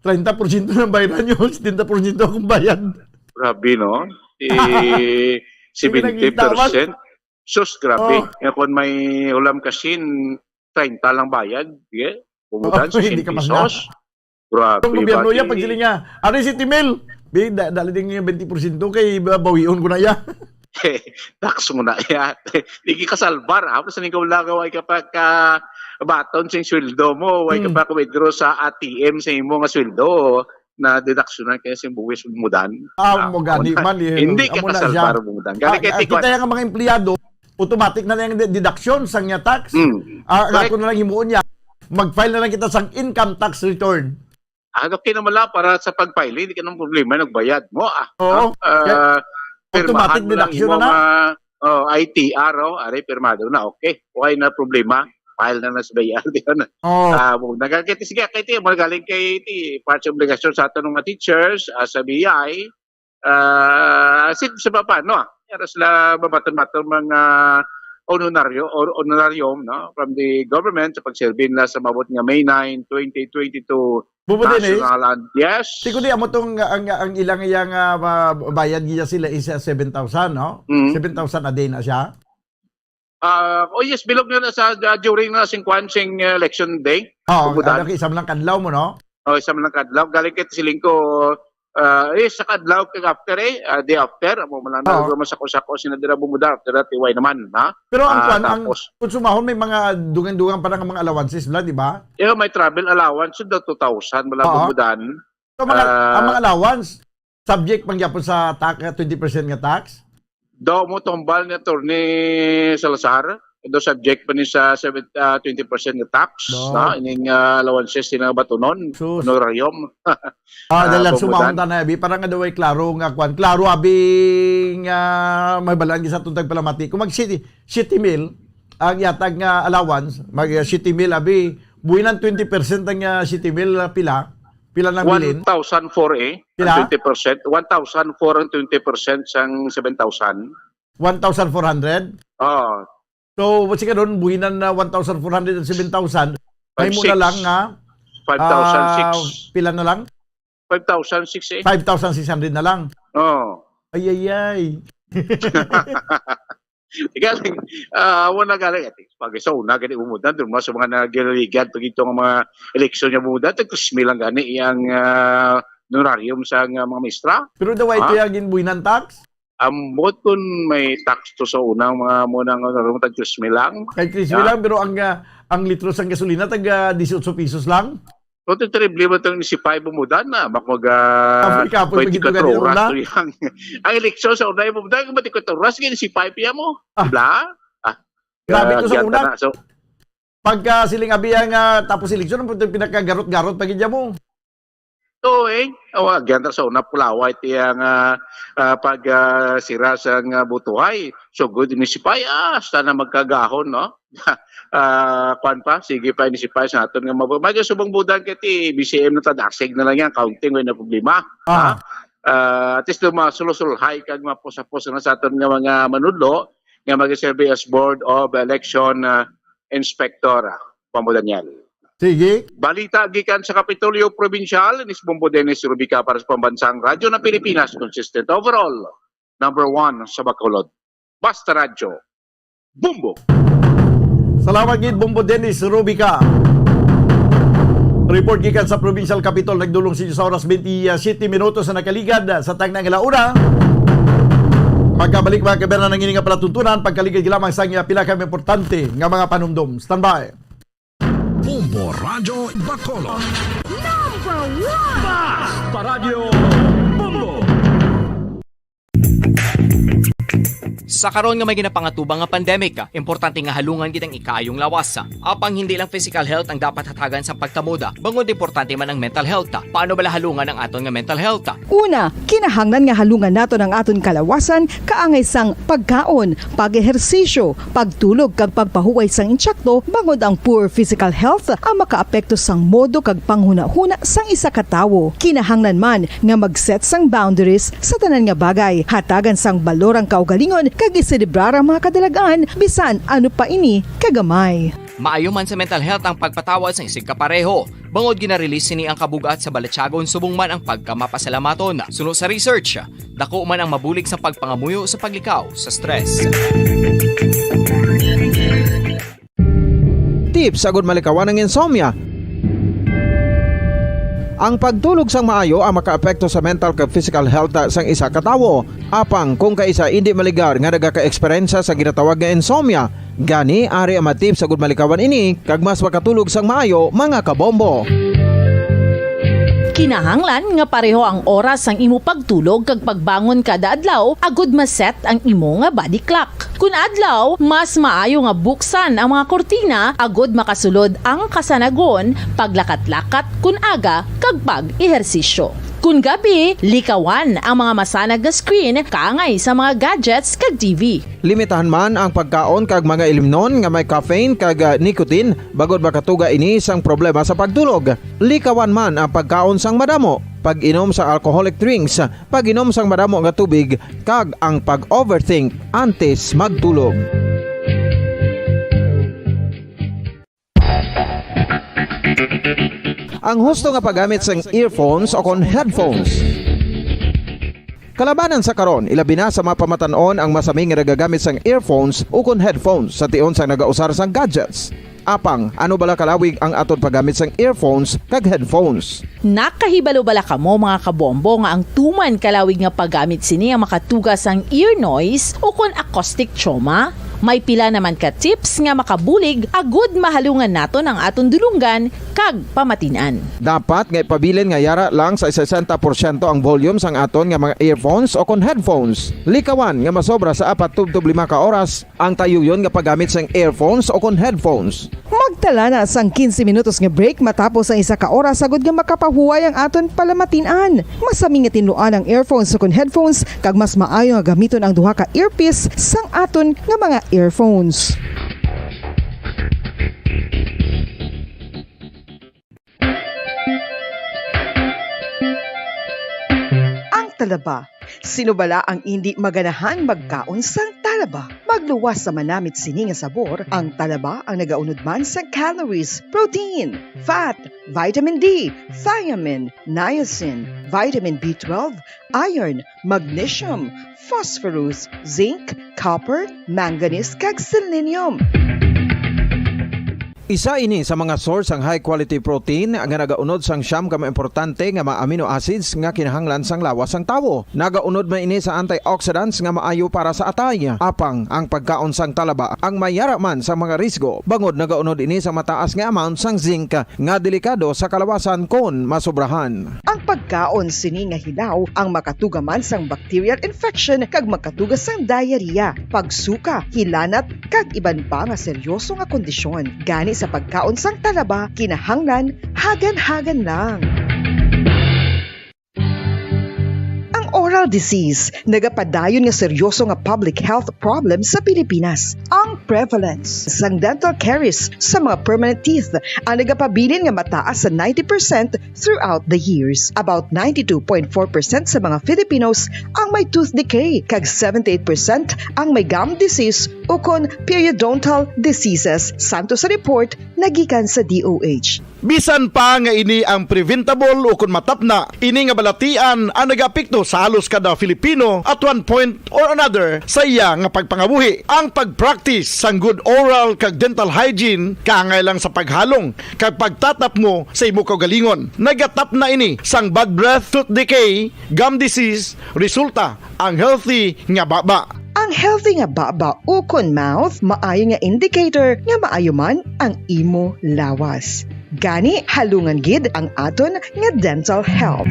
treinta percent na bayaran nyo, setenta percent akong bayad. Grabe, no? Eh, Sige, nakita man. seventy percent. Sus, grabe. Oh. Nga kung may ulam kasin, treinta lang bayad. Yeah? Bungudan, Oh, hindi ka sixty pesos. Grabe, Ang gobyerno pati niya, pag sila niya, "Ari si Timil, bi, da-, dali din yung twenty percent kay ba-, bawion ko na iya." Tax mo na iya. Di ka salbar, ha? Basta ning kaulagaw ay kapag ka baton sing sweldo mo, way ka Hmm. pa ka-withdraw sa A T M sa imo nga sweldo, na deduksyonan kaya sing buwis mo dan. Ah, Ah, mo gani wala. Man, eh, Hindi ka amo na siya. kasalbar mo dan. Gani Ah, kay ah, tikwan. Kita yung mga empleyado, automatic na lang yung de-, deduction sa niya tax. Hmm. Ah, Correct. Ako na lang himuon niya. Mag-file na lang kita sa income tax return. Ah, okay naman lang para sa pag-filing, hindi ka nang problema, nagbayad mo, ah. Oo. Ah, ah, Kaya automatic pirmahan mo lang deduction imo na na. Nga, oh, I T R, oh, aray, pirmado na, okay. Why na problema? File na na sa bayad, di ba na? Oo. Ah, mo, nagkakit-, sige, kay ti, mo galing kay ti, part sa obligasyon sa aton mga teachers, ah, sa B I, ah, sin-, sa baba, no? Pero sila mabaton-baton mga honorario or honorarium, no, from the government sa pagserbi nila sa maabot nga May nine, twenty twenty-two Bubo din, eh. National Land. Yes. Ti ko di amo tong, ang, ang ilang iya nga, ah, bayad niya sila is, ah, seven thousand, no? Mm. Seven thousand a day na siya. Ah, oh yes, bilog na sa, ah, during na sing kwan, sing, ah, election day. Oo, Bubudan. Ano, isang lang kadlaw mo, no? Oh, isang lang kadlaw. Galing kay siling ko, ah, eh, sa kadlaw kag after, eh, ah, day after, amo man lang Oo. na masako-sako sina dira bumuda after that, iway naman, ha? Pero ang Ah, kwan, ang tapos? Konsumahon may mga dugang-dugang pa nga mga allowances bala, di ba? Yeah, may travel allowance daw two thousand bala Oo. bumudan. So, mga, Ah. ang mga allowance, subject man gyapon sa ta-, twenty percent nga tax? Daw mo tumbal ni Attorney Salazar, daw subject pa ni sa seven, ah, twenty percent nga tax, No. na ining, ah, allowances ni nga batunon, Sus. Honorarium. Ah, Ah, dahil lang bumudan. Sumahon ta na, abi, para nga daw ay klaro nga kwan. Klaro, abi, nga may balaan sa atong tagpalamati. Kung mag siyete, siyete mil, ang yatag nga allowance, mag, ah, siyete mil, abi, buwinan twenty percent ang, ah, siyete mil, ah, pila? Pila nang bilin? One thousand four, eh, ang Pila? twenty percent. One thousand four ang twenty percent sang seven thousand. One thousand four hundred? Oo. So, what's ka doon? Buwinan na one thousand four hundred and seven thousand. Five May mo na six. lang nga, Five thousand six. ah, pila na lang? Five thousand six, eh. Five thousand six hundred na lang. Oo. Ay, ay, ay. Galing, ah, wala galing. Ati, pag sa una, gani umudan, doon mo sa mga nagililigad, pag ito nga mga eleksyon niya umudan, tag-tres mil lang gani iyang, ah, honorarium sa nga mga maestra. Pero daw ito Ha? yung ginbuwinan tax? Ambot kun may tax to sa una, mga mo nang, ano, tag-tres mil lang. Kay tres mil Ya. lang, pero ang, ah, ang litro sang gasolina, tag, ah, dieciocho pesos lang? So, ito terrible mo itong C five bumudan na. Mak-, mag, ah, Kapoy-kapoy, twenty-four pag ito ganyan oras una. To yang. Ang eleksyon sa una, bumudan, twenty-four oras, yung C five yan mo. Ah. Di ba? Ah. Grabe Ah, to sa yan una. Na. So, Pagka siling abi ang, ah, tapos eleksyon, ang pinakagarot-garot pa gid mo. Tuig, o, agyan ta sa una, pulaway ti ang, ah, ah, pag, ah, sira sang, ah, butuhay. So, good ini si Pay, ah, hasta na magkagahon, no? Ah, kwan pa, sige pa ini si Pay sa aton nga mabu-, may subong budan kay ti B C M na ta, dasig na lang yan, counting, way na problema. Ah. Ha? Ah, at least, masulsulhay kag mapusapos na sa aton nga mga manudlo nga mag-serve as Board of Election, ah, Inspector, ah, Pambo Daniel. Sige. Balita gikan sa Kapitolyo Provincial, inis Bombo Dennis Rubica para sa Pambansang Radyo ng Pilipinas, consistent overall, number one sa Bacolod. Basta Radyo, Bombo! Salamat gid, Bombo Dennis Rubica. Report gikan sa Provincial Capitol, nagdulong sa inyo sa oras, twenty-seven minutos na nakaligad sa tagna nga launa. Pagkabalik, mga kabayan, ang ini nga palatuntunan, pagkaligad lamang sa inyo pila ka importante nga mga panumdom. Standby. Bombo Radyo Bacolod. Number one! Basta Radyo Bombo! Sa karon nga may ginapangatubang nga pandemic, importante nga halungan gid ang ikaayong lawas. Apang hindi lang physical health ang dapat hatagan sang pagtamod, bangod importante man ang mental health. Paano bala halungan ang aton nga mental health? Una, kinahanglan nga halungan naton ang aton kalawasan, kaangay sang pagkaon, pag-ehersisyo, pagtulog kag pagpahuway sang intsakto, bangod ang poor physical health ang makaapekto sang modo kag panghunahuna sang isa ka tawo. Kinahanglan man nga mag-set sang boundaries sa tanan nga bagay, hatagan sang balor ang kaugalingon kag iselebrar ang mga kadalag-an bisan ano pa ini kagamay. Maayo man sa mental health ang pagpatawad sang isigkapareho, bangod gina-release sini ang kabug-at sa balatyagon subong man ang pagkamapasalamaton. Suno sa research, dako man ang mabulig sa pagpangamuyo sa paglikaw sa stress. Tips agud malikawan ang insomnia. Ang pagtulog sang maayo ang makaapekto sa mental kag physical health sang isa ka tawo. Apang kung kaisa indi maligar nga nagaka-eksperyensya sa ginatawag nga insomnia, gani ari ang mga tips agud malikawan ini kag mas makatulog sang maayo, mga kabombo. Kinahanglan nga pareho ang oras sang imo pagtulog kag pagbangon kada adlaw agud ma-set ang imo nga body clock. Kun adlaw, mas maayo nga buksan ang mga kurtina agud makasulod ang kasanagon, paglakat-lakat kun aga, kag pag-ehersisyo. Kun gabi, likawan ang mga masanag nga screen kaangay sa mga gadgets kag T V. Limitahan man ang pagkaon kag mga ilimnon nga may caffeine kag, ah, nicotine, bangod makatuga ini sang problema sa pagtulog. Likawan man ang pagkaon sang madamo, pag-inom sa alcoholic drinks, pag-inom sang madamo nga tubig, kag ang pag-overthink antes magtulog. Ang husto nga paggamit sang earphones o kon headphones. Kalabanan sa karon, ilabi na sa mga pamatan-on ang masami nga nagagamit sang earphones o kon headphones sa tion sang nagausar sang gadgets. Apang, ano bala kalawig ang aton paggamit sang earphones kag headphones? Nakahibalo bala kamo, mga kabombo, nga ang tuman kalawig nga paggamit sini ang makatuga sang ear noise o kon acoustic trauma? May pila naman ka tips nga makabulig agud mahalungan naton ang aton dulonggan kag pamatin-an. Dapat nga ipabilin nga yara lang sa sesenta porsyento ang volume sang aton nga mga earphones o kon headphones. Likawan nga masobra sa apat tubtob lima ka oras ang tayuyon nga paggamit sang earphones o kon headphones. Magtala na sang quince minutos nga break matapos ang isa ka oras, agud nga makapahuway ang aton palamatin-an. Masami nga tinluan ang earphones o kon headphones, kag mas maayo nga gamiton ang duha ka earpiece sang aton nga mga earphones. Ang talaba. Sino bala ang indi maganahan magkaon sang talaba? Magluwas sa manamit sini nga sabor, ang talaba ang nagaunod man sa calories, protein, fat, vitamin D, thiamine, niacin, vitamin B twelve, iron, magnesium, phosphorus, zinc, copper, manganese, kag selenium. Isa ini sa mga source sang high quality protein nga nagaunod sang siyam ka mga importante nga mga amino acids nga kinahanglan sang lawas sang tawo. Nagaunod man ini sa antioxidants nga maayo para sa atay. Apang ang pagkaon sang talaba ang mayara man sa mga risgo, bangod nagaunod ini sa mataas nga amount sang zinc nga delikado sa kalawasan kon masobrahan. Ang pagkaon sini nga hilaw ang makatuga man sang bacterial infection kag makatuga sang diarrhea, pagsuka, hilanat, kag iban pa nga seryoso nga kondisyon. Gani sa pagkaon sang talaba, kinahanglan hagan-hagan lang. disease, nagapadayon nga seryoso nga public health problem sa Pilipinas. Ang prevalence sang dental caries sa mga permanent teeth ang nagapabilin nga mataas sa ninety percent throughout the years. About ninety-two point four percent sa mga Filipinos ang may tooth decay, kag seventy-eight percent ang may gum disease ukon periodontal diseases, santo sa report nga gikan sa D O H. Bisan pa nga ini ang preventable ukon matapna, ini nga balatian ang nagaapekto sa halos kada Filipino at one point or another sa iya nga pagpangabuhi. Ang pag-practice sang good oral kag dental hygiene kaangay lang sa paghalong kag pagtatapmo sa imo kaugalingon. Nagatapna ini sang bad breath, tooth decay, gum disease, resulta ang healthy nga baba. Ang healthy nga baba ukon mouth maayo nga indicator nga maayo man ang imo lawas. Gani, halungan gid ang aton nga dental health.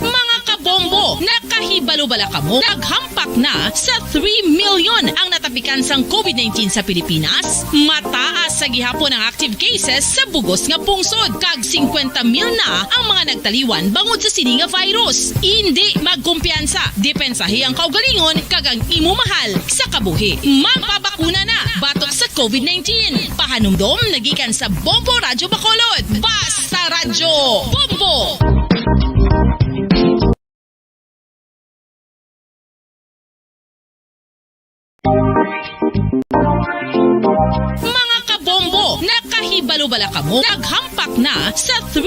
Mga kabombo, nakahibalo bala kamo? Naghampak na sa three million ang natapikan sang covid nineteen sa Pilipinas. Mataas sa gihapon ang active cases sa bugos nga pungsod, kag singkwenta mil na ang mga nagtaliwan bangod sa sini nga virus. Indi magkumpiyansa, depensahi ang kaugalingon kag ang imo mahal sa kabuhi. Magpabakuna na batok sa covid nineteen. Pahanumdom nagikan sa Bombo Radyo Bacolod. Basta Radyo Bombo! Mga kabombo, nakahibalo bala kamo? Naghampak na sa three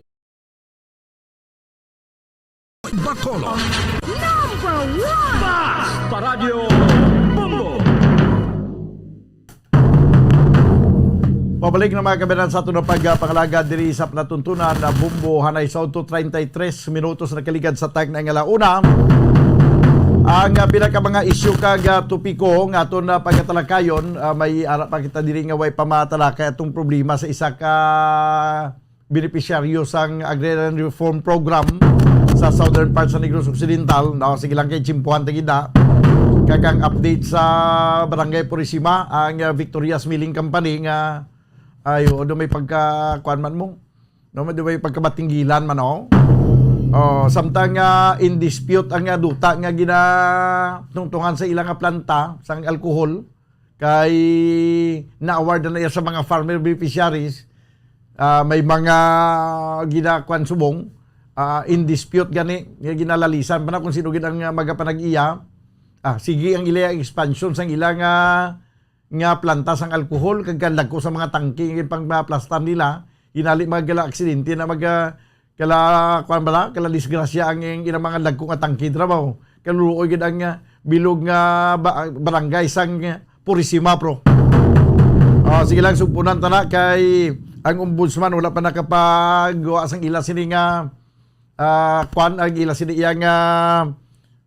Bacolod. Number one! Basta Radyo Bombo! Pabalik na, mga kabayan, sa aton nga pagpangalagad diri sa palatuntunan na Bombo Hanay sa Udto, treinta y tres minutos na kaligad sa takna nga ala-una. Ang, ah, pinaka mga isyu kag, ah, topiko nga aton na pagatalakayon, ah, may ara pa kita diri nga way pa matalakay atong problema sa isa ka benepisyaryo sang Agrarian Reform Program sa southern part sa Negros Occidental. No, sige lang kay tsimpuhan ta gid na. Kag ang update sa Barangay Purisima, ang, ah, Victoria's Milling Company nga, ayo, do may pagka, kuwan man mo. No, do may pagkabatinggilan man, oh. Oh, samtang, ah, in dispute ang, ah, duta nga ginatungtungan sa ilang, ah, planta sang alcohol, kay na-award na iya sa mga farmer beneficiaries, ah, may mga ginakuan subong, ah, in dispute gani, nga ginalalisan pa na kung sino gid ang, ah, magapanag-iya. Ah, sige ang ila expansion sang ila nga, nga planta sang alcohol, kag kadagko sa mga tangke nga pangmaplastan nila, hinali mga gala aksidente na mag, ah, Kala, kuwan bala, kala disgrasya ang, ang ilang mga dagko nga tangke, trabaho. Kaluluoy gid ang, ah, bilog nga ba-, barangay sang, ah, Purisima, pro. Oh, sige lang, sugpunan ta na kay ang ombudsman wala pa nakapagawa sang ila sini nga, ah, kuwan, ang ila sini iya nga,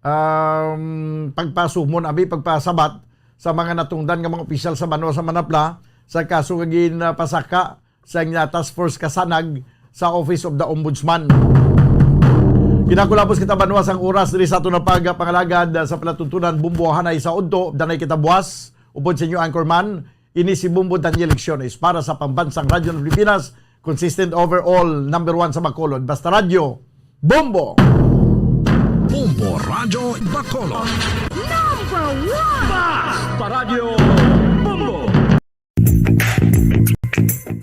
um, pagpasumon, abi, pagpasabat sa mga natungdan nga mga opisyal sa banwa sa Manapla sa kaso nga ginapasaka sa nga task force kasanag sa Office of the Ombudsman. Kinakulabos kita, banwa, sang oras diri sa aton nga pagpangalagad sa palatuntunan Bombo Hanay sa Udto. Danay kita buwas. Upod sa inyo anchorman, ini si Bombo Daniel Lecciones para sa Pambansang Radyo ng Pilipinas, consistent overall, number one sa Bacolod. Basta Radyo, Bombo! Bombo Radyo Bacolod. Number one! Basta Radyo Bombo!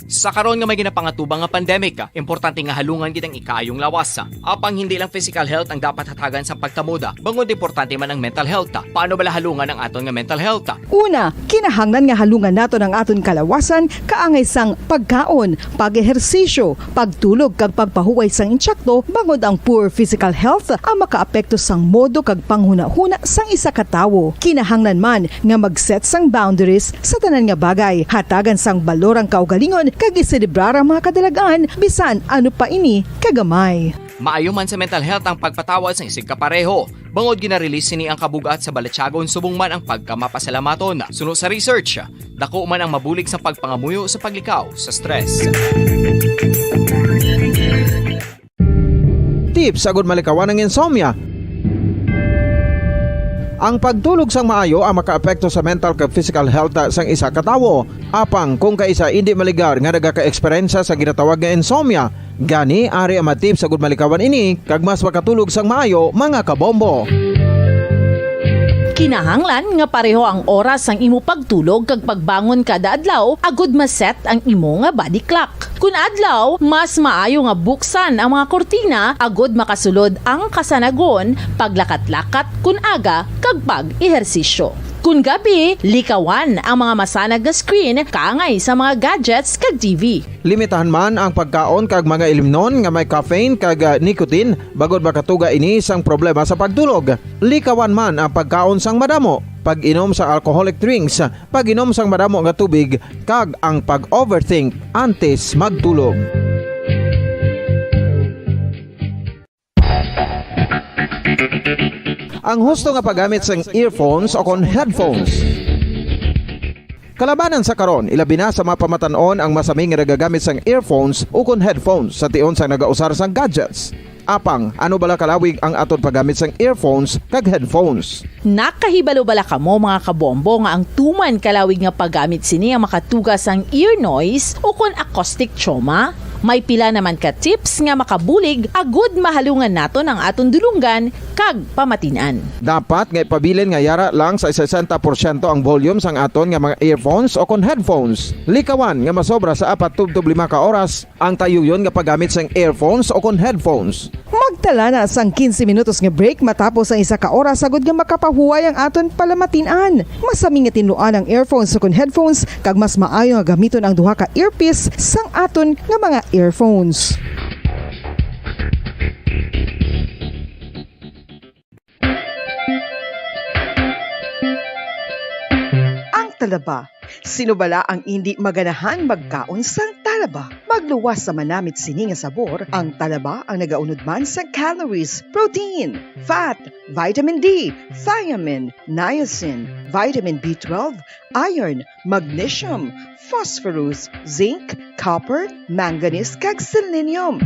Sa karon nga may ginapangatubang nga pandemic, importante nga halungan gid ang ikaayong lawas. Apang hindi lang physical health ang dapat hatagan sang pagtamod, bangod importante man ang mental health. Paano bala halungan ang aton nga mental health? Una, kinahanglan nga halungan naton ang aton kalawasan kaangay sang pagkaon, pag-ehersisyo, pagtulog kag pagpahuway sang intsakto, bangod ang poor physical health ang makaapekto sang modo kag panghunahuna sang isa ka tawo. Kinahanglan man nga mag-set sang boundaries sa tanan nga bagay, hatagan sang balor ang kaugalingon kag iselebrar ang mga kadalag-an bisan ano pa ini kagamay. Maayo man sa mental health ang pagpatawad sang isigkapareho, bangod gina-release sini ang kabug-at sa balatyagon subong man ang pagkamapasalamaton. Suno sa research, dako man ang mabulig sa pagpangamuyo sa paglikaw sa stress. Tips agud malikawan ang insomnia. Ang pagtulog sang maayo ang makaapekto sa mental kag physical health sang isa ka tawo. Apang kung kaisa indi maligar nga nagakaeksperyensya sa ginatawag nga insomnia, gani ari ang mga tips agud malikawan ini kag mas makatulog sang maayo, mga kabombo. Kinahanglan nga pareho ang oras sang imo pagtulog kag pagbangon kada adlaw agud ma-set ang imo nga body clock. Kun adlaw, mas maayo nga buksan ang mga kurtina agud makasulod ang kasanagon, paglakat-lakat kun aga, kag pag-ehersisyo. Kun gabi, likawan ang mga masanag nga screen kaangay sa mga gadgets kag T V. Limitahan man ang pagkaon kag mga ilimnon nga may caffeine kag, ah, nicotine, bangod makatuga ini sang problema sa pagtulog. Likawan man ang pagkaon sang madamo, pag-inom sang alcoholic drinks, pag-inom sang madamo nga tubig, kag ang pag-overthink antes magtulog. Ang husto nga paggamit sang earphones o kon headphones. Kalabanan sa karon, ilabi na sa mga pamatan-on ang masami nga nagagamit sang earphones o kon headphones sa tion sang nagausar sang gadgets. Apang, ano bala kalawig ang aton paggamit sang earphones kag headphones? Nakahibalo bala kamo, mga kabombo, nga ang tuman kalawig nga paggamit sini ang makatuga sang ear noise o kon acoustic trauma? May pila naman ka tips nga makabulig agud mahalungan naton ang aton dulonggan kag pamatin-an. Dapat nga ipabilin nga yara lang sa sesenta porsyento ang volume sang aton nga mga earphones o kon headphones. Likawan nga masobra sa apat tubtob lima ka oras ang tayuyon nga paggamit sang earphones o kon headphones. Magtala na sang quince minutos nga break matapos ang isa ka oras, agud nga makapahuway ang aton palamatin-an. Masami nga tinluan ang earphones o kon headphones, kag mas maayo nga gamiton ang duha ka earpiece sang aton nga mga earphones. Ang talaba. Sino bala ang indi maganahan magkaon sang talaba? Magluwas sa manamit sini nga sabor, ang talaba ang nagaunod man sa calories, protein, fat, vitamin D, thiamine, niacin, vitamin B twelve, iron, magnesium, phosphorus, zinc, copper, manganese, kag selenium.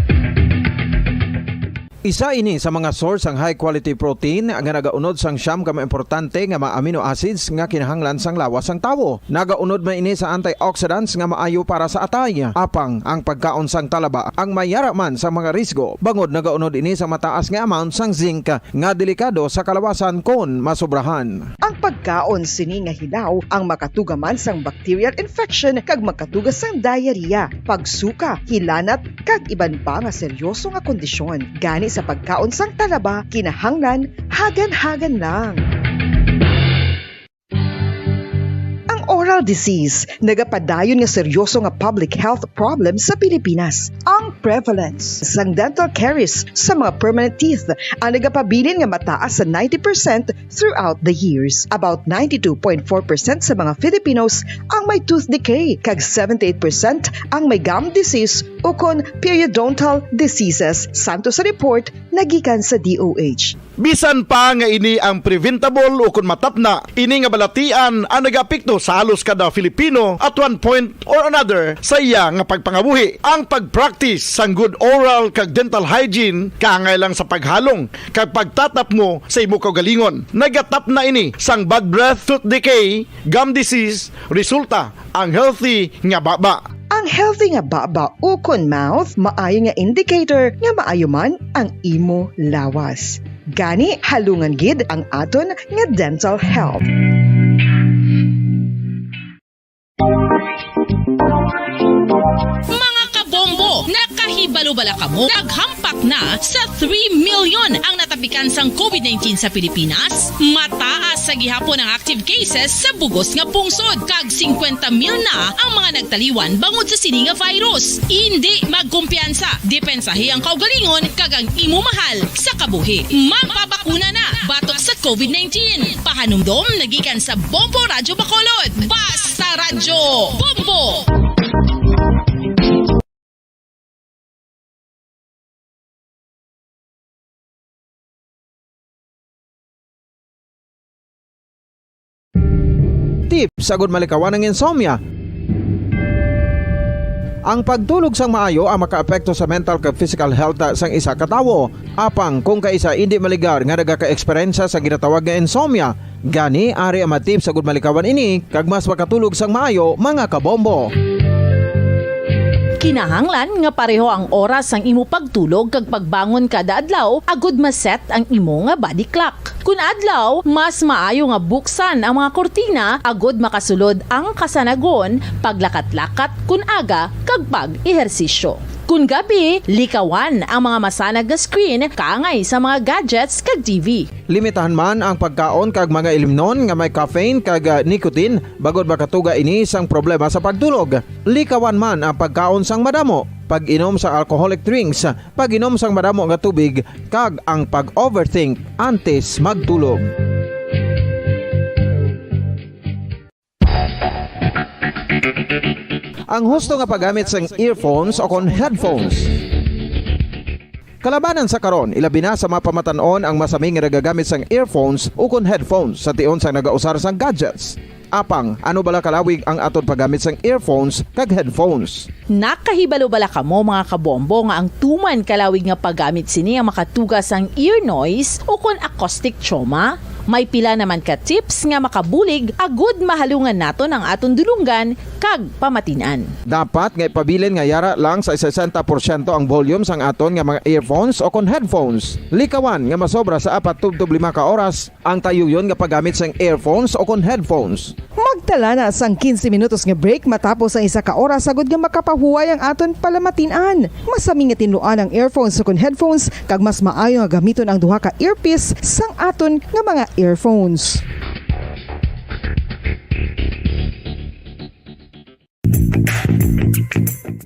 Isa ini sa mga source sang high quality protein nga nagaunod sang siyam ka mga importante nga mga amino acids nga kinahanglan sang lawas sang tawo. Nagaunod man ini sa antioxidants nga maayo para sa atay. Apang ang pagkaon sang talaba ang may yara man sa mga risgo, bangod nagaunod ini sa mataas nga amount sang zinc nga delikado sa kalawasan kon masobrahan. Ang pagkaon sini nga hilaw ang makatuga man sang bacterial infection kag makatuga sang diarrhea, pagsuka, hilanat, kag iban pa nga seryoso nga kondisyon. Gani sa pagkaon sang talaba, kinahanglan hagan-hagan lang. Ang oral disease nagapadayon nga seryoso nga public health problem sa Pilipinas. Ang prevalence sang dental caries sa mga permanent teeth ang nagapabilin nga mataas sa ninety percent throughout the years. About ninety-two point four percent sa mga Filipinos ang may tooth decay, kag seventy-eight percent ang may gum disease ukon periodontal diseases, santo sa report nga gikan sa D O H. Bisan pa nga ini ang preventable ukon matapna, ini nga balatian ang nagaapekto sa halos kada Filipino at one point or another sa iya nga pagpangabuhi. Ang pag-practice sang good oral kag dental hygiene kaangay lang sa paghalong kag pagtatapmo sa imo kaugalingon. Nagatapna ini sang bad breath, tooth decay, gum disease, resulta ang healthy nga baba. Ang healthy nga baba ukon mouth maayo nga indicator nga maayo man ang imo lawas. Gani, halungan gid ang aton nga dental health. Mga kabombo, nakahibalo bala kamo? Naghampak na sa three million ang natapikan sang COVID nineteen sa Pilipinas. Mataas sa gihapon ang active cases sa bugos nga pungsod, kag singkwenta mil na ang mga nagtaliwan bangod sa sini nga virus. Indi magkumpiyansa, depensahi ang kaugalingon kag ang imo mahal sa kabuhi. Magpabakuna na batok sa COVID nineteen. Pahanumdom na gikan sa Bombo Radyo Bacolod. Basta Radyo Bombo! Tips agud malikawan ang insomnia. Ang pagtulog sang maayo ang makaapekto sa mental kag physical health sang isa ka tawo. Apang kung kaisa indi maligar nga nagakaeksperyensya sa ginatawag nga insomnia, gani ari ang mga tips agud malikawan ini kag mas makatulog sang maayo, mga kabombo. Kinahanglan nga pareho ang oras sang imo pagtulog kag pagbangon kada adlaw agud ma-set ang imo nga body clock. Kun adlaw, mas maayo nga buksan ang mga kurtina agud makasulod ang kasanagon, paglakat-lakat kun aga, kag pag-ehersisyo. Kun gabi, likawan ang mga masanag nga screen kaangay sa mga gadgets kag T V. Limitahan man ang pagkaon kag mga ilimnon nga may caffeine kag, ah, nicotine, bangod makatuga ini sang problema sa pagtulog. Likawan man ang pagkaon sang madamo, pag-inom sang alcoholic drinks, pag-inom sang madamo nga tubig, kag ang pag-overthink antes magtulog. Ang husto nga paggamit sang earphones o kon headphones. Kalabanan sa karon, ilabi na sa mga pamatan-on ang masami nga nagagamit sang earphones o kon headphones sa tion sang nagausar sang gadgets. Apang, ano bala kalawig ang aton paggamit sang earphones kag headphones? Nakahibalo bala kamo, mga kabombo, nga ang tuman kalawig nga paggamit sini ang makatuga sang ear noise o kon acoustic trauma? May pila naman ka tips nga makabulig agud mahalungan naton ang aton dulonggan kag pamatin-an. Dapat nga ipabilin nga yara lang sa sesenta porsyento ang volume sang aton nga mga earphones o kon headphones. Likawan nga masobra sa apat tubtob lima ka oras ang tayuyon nga paggamit sang earphones o kon headphones. Magtala na sang quince minutos nga break matapos ang isa ka oras, agud nga makapahuway ang aton palamatin-an. Masami nga tinluan ang earphones o kon headphones, kag mas maayo nga gamiton ang duha ka earpiece sang aton nga mga earphones.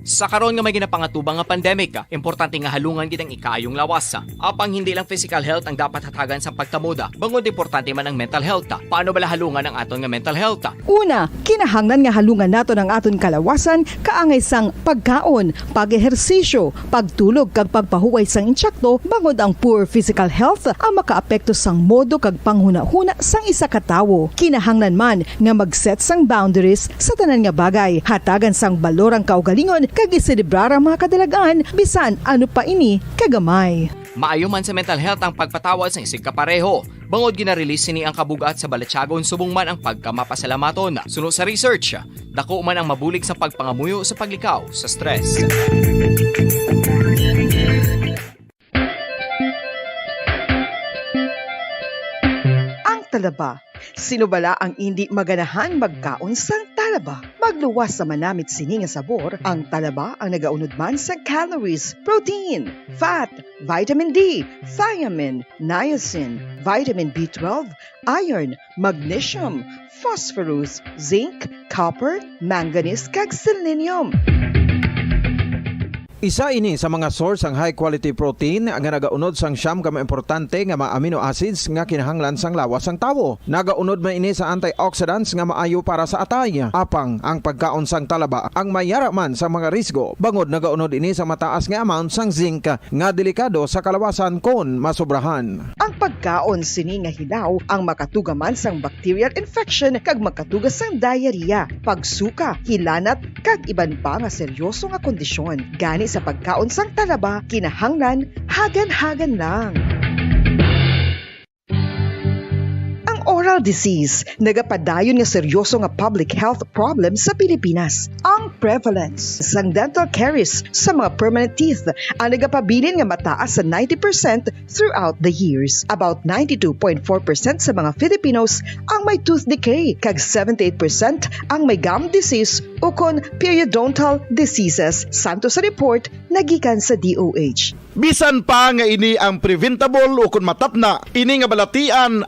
Sa karon nga may ginapangatubang nga pandemic, importante nga halungan gid ang ikaayong lawas. Apang hindi lang physical health ang dapat hatagan sa pagtamod, bangod importante man ang mental health. Paano bala halungan ang aton nga mental health? Una, kinahanglan nga halungan naton ang aton kalawasan kaangay sang pagkaon, pag-ehersisyo, pagtulog kag pagpahuway sang intsakto, bangod ang poor physical health ang makaapekto sang modo kag panghunahuna sang isa ka tawo. Kinahanglan man nga mag-set sang boundaries sa tanan nga bagay. Hatagan sang balor ang kaugalingon kag iselebrar ang mga kadalagan, bisan ano pa ini kagamay. Maayo man sa mental health ang pagpatawad sang isigkapareho, bangod gina-release sini ang kabug-at sa balatyagon subong man ang pagkamapasalamaton. Suno sa research, dako man ang mabulig sa pagpangamuyo sa paglikaw sa stress. Ang talaba. Sino bala ang indi maganahan magkaon sang talaba? Magluwas sa manamit sini nga sabor, ang talaba ang nagaunod man sa calories, protein, fat, vitamin D, thiamine, niacin, vitamin B twelve, iron, magnesium, phosphorus, zinc, copper, manganese, kag selenium. Isa ini sa mga source sang high quality protein nga nagaunod sang siyam ka mga importante nga mga amino acids nga kinahanglan sang lawas sang tawo. Nagaunod man ini sa antioxidants nga maayo para sa atay. Apang ang pagkaon sang talaba ang may yara man sa mga risgo, bangod nagaunod ini sa mataas nga amount sang zinc nga delikado sa kalawasan kon masobrahan. Ang pagkaon sini nga hilaw ang makatuga man sang bacterial infection kag makatuga sang diarrhea, pagsuka, hilanat, kag iban pa nga seryoso nga kondisyon. Gani sa pagkaon sang talaba, kinahanglan hagan-hagan lang. Ang oral disease nagapadayon nga seryoso nga public health problem sa Pilipinas. Ang prevalence sang dental caries sa mga permanent teeth ang nagapabilin nga mataas sa ninety percent throughout the years. About ninety-two point four percent sa mga Filipinos ang may tooth decay, kag seventy-eight percent ang may gum disease ukon periodontal diseases, santo sa report nagikan sa D O H. Bisan pa nga ini ang preventable ukon matapna, ini nga balatian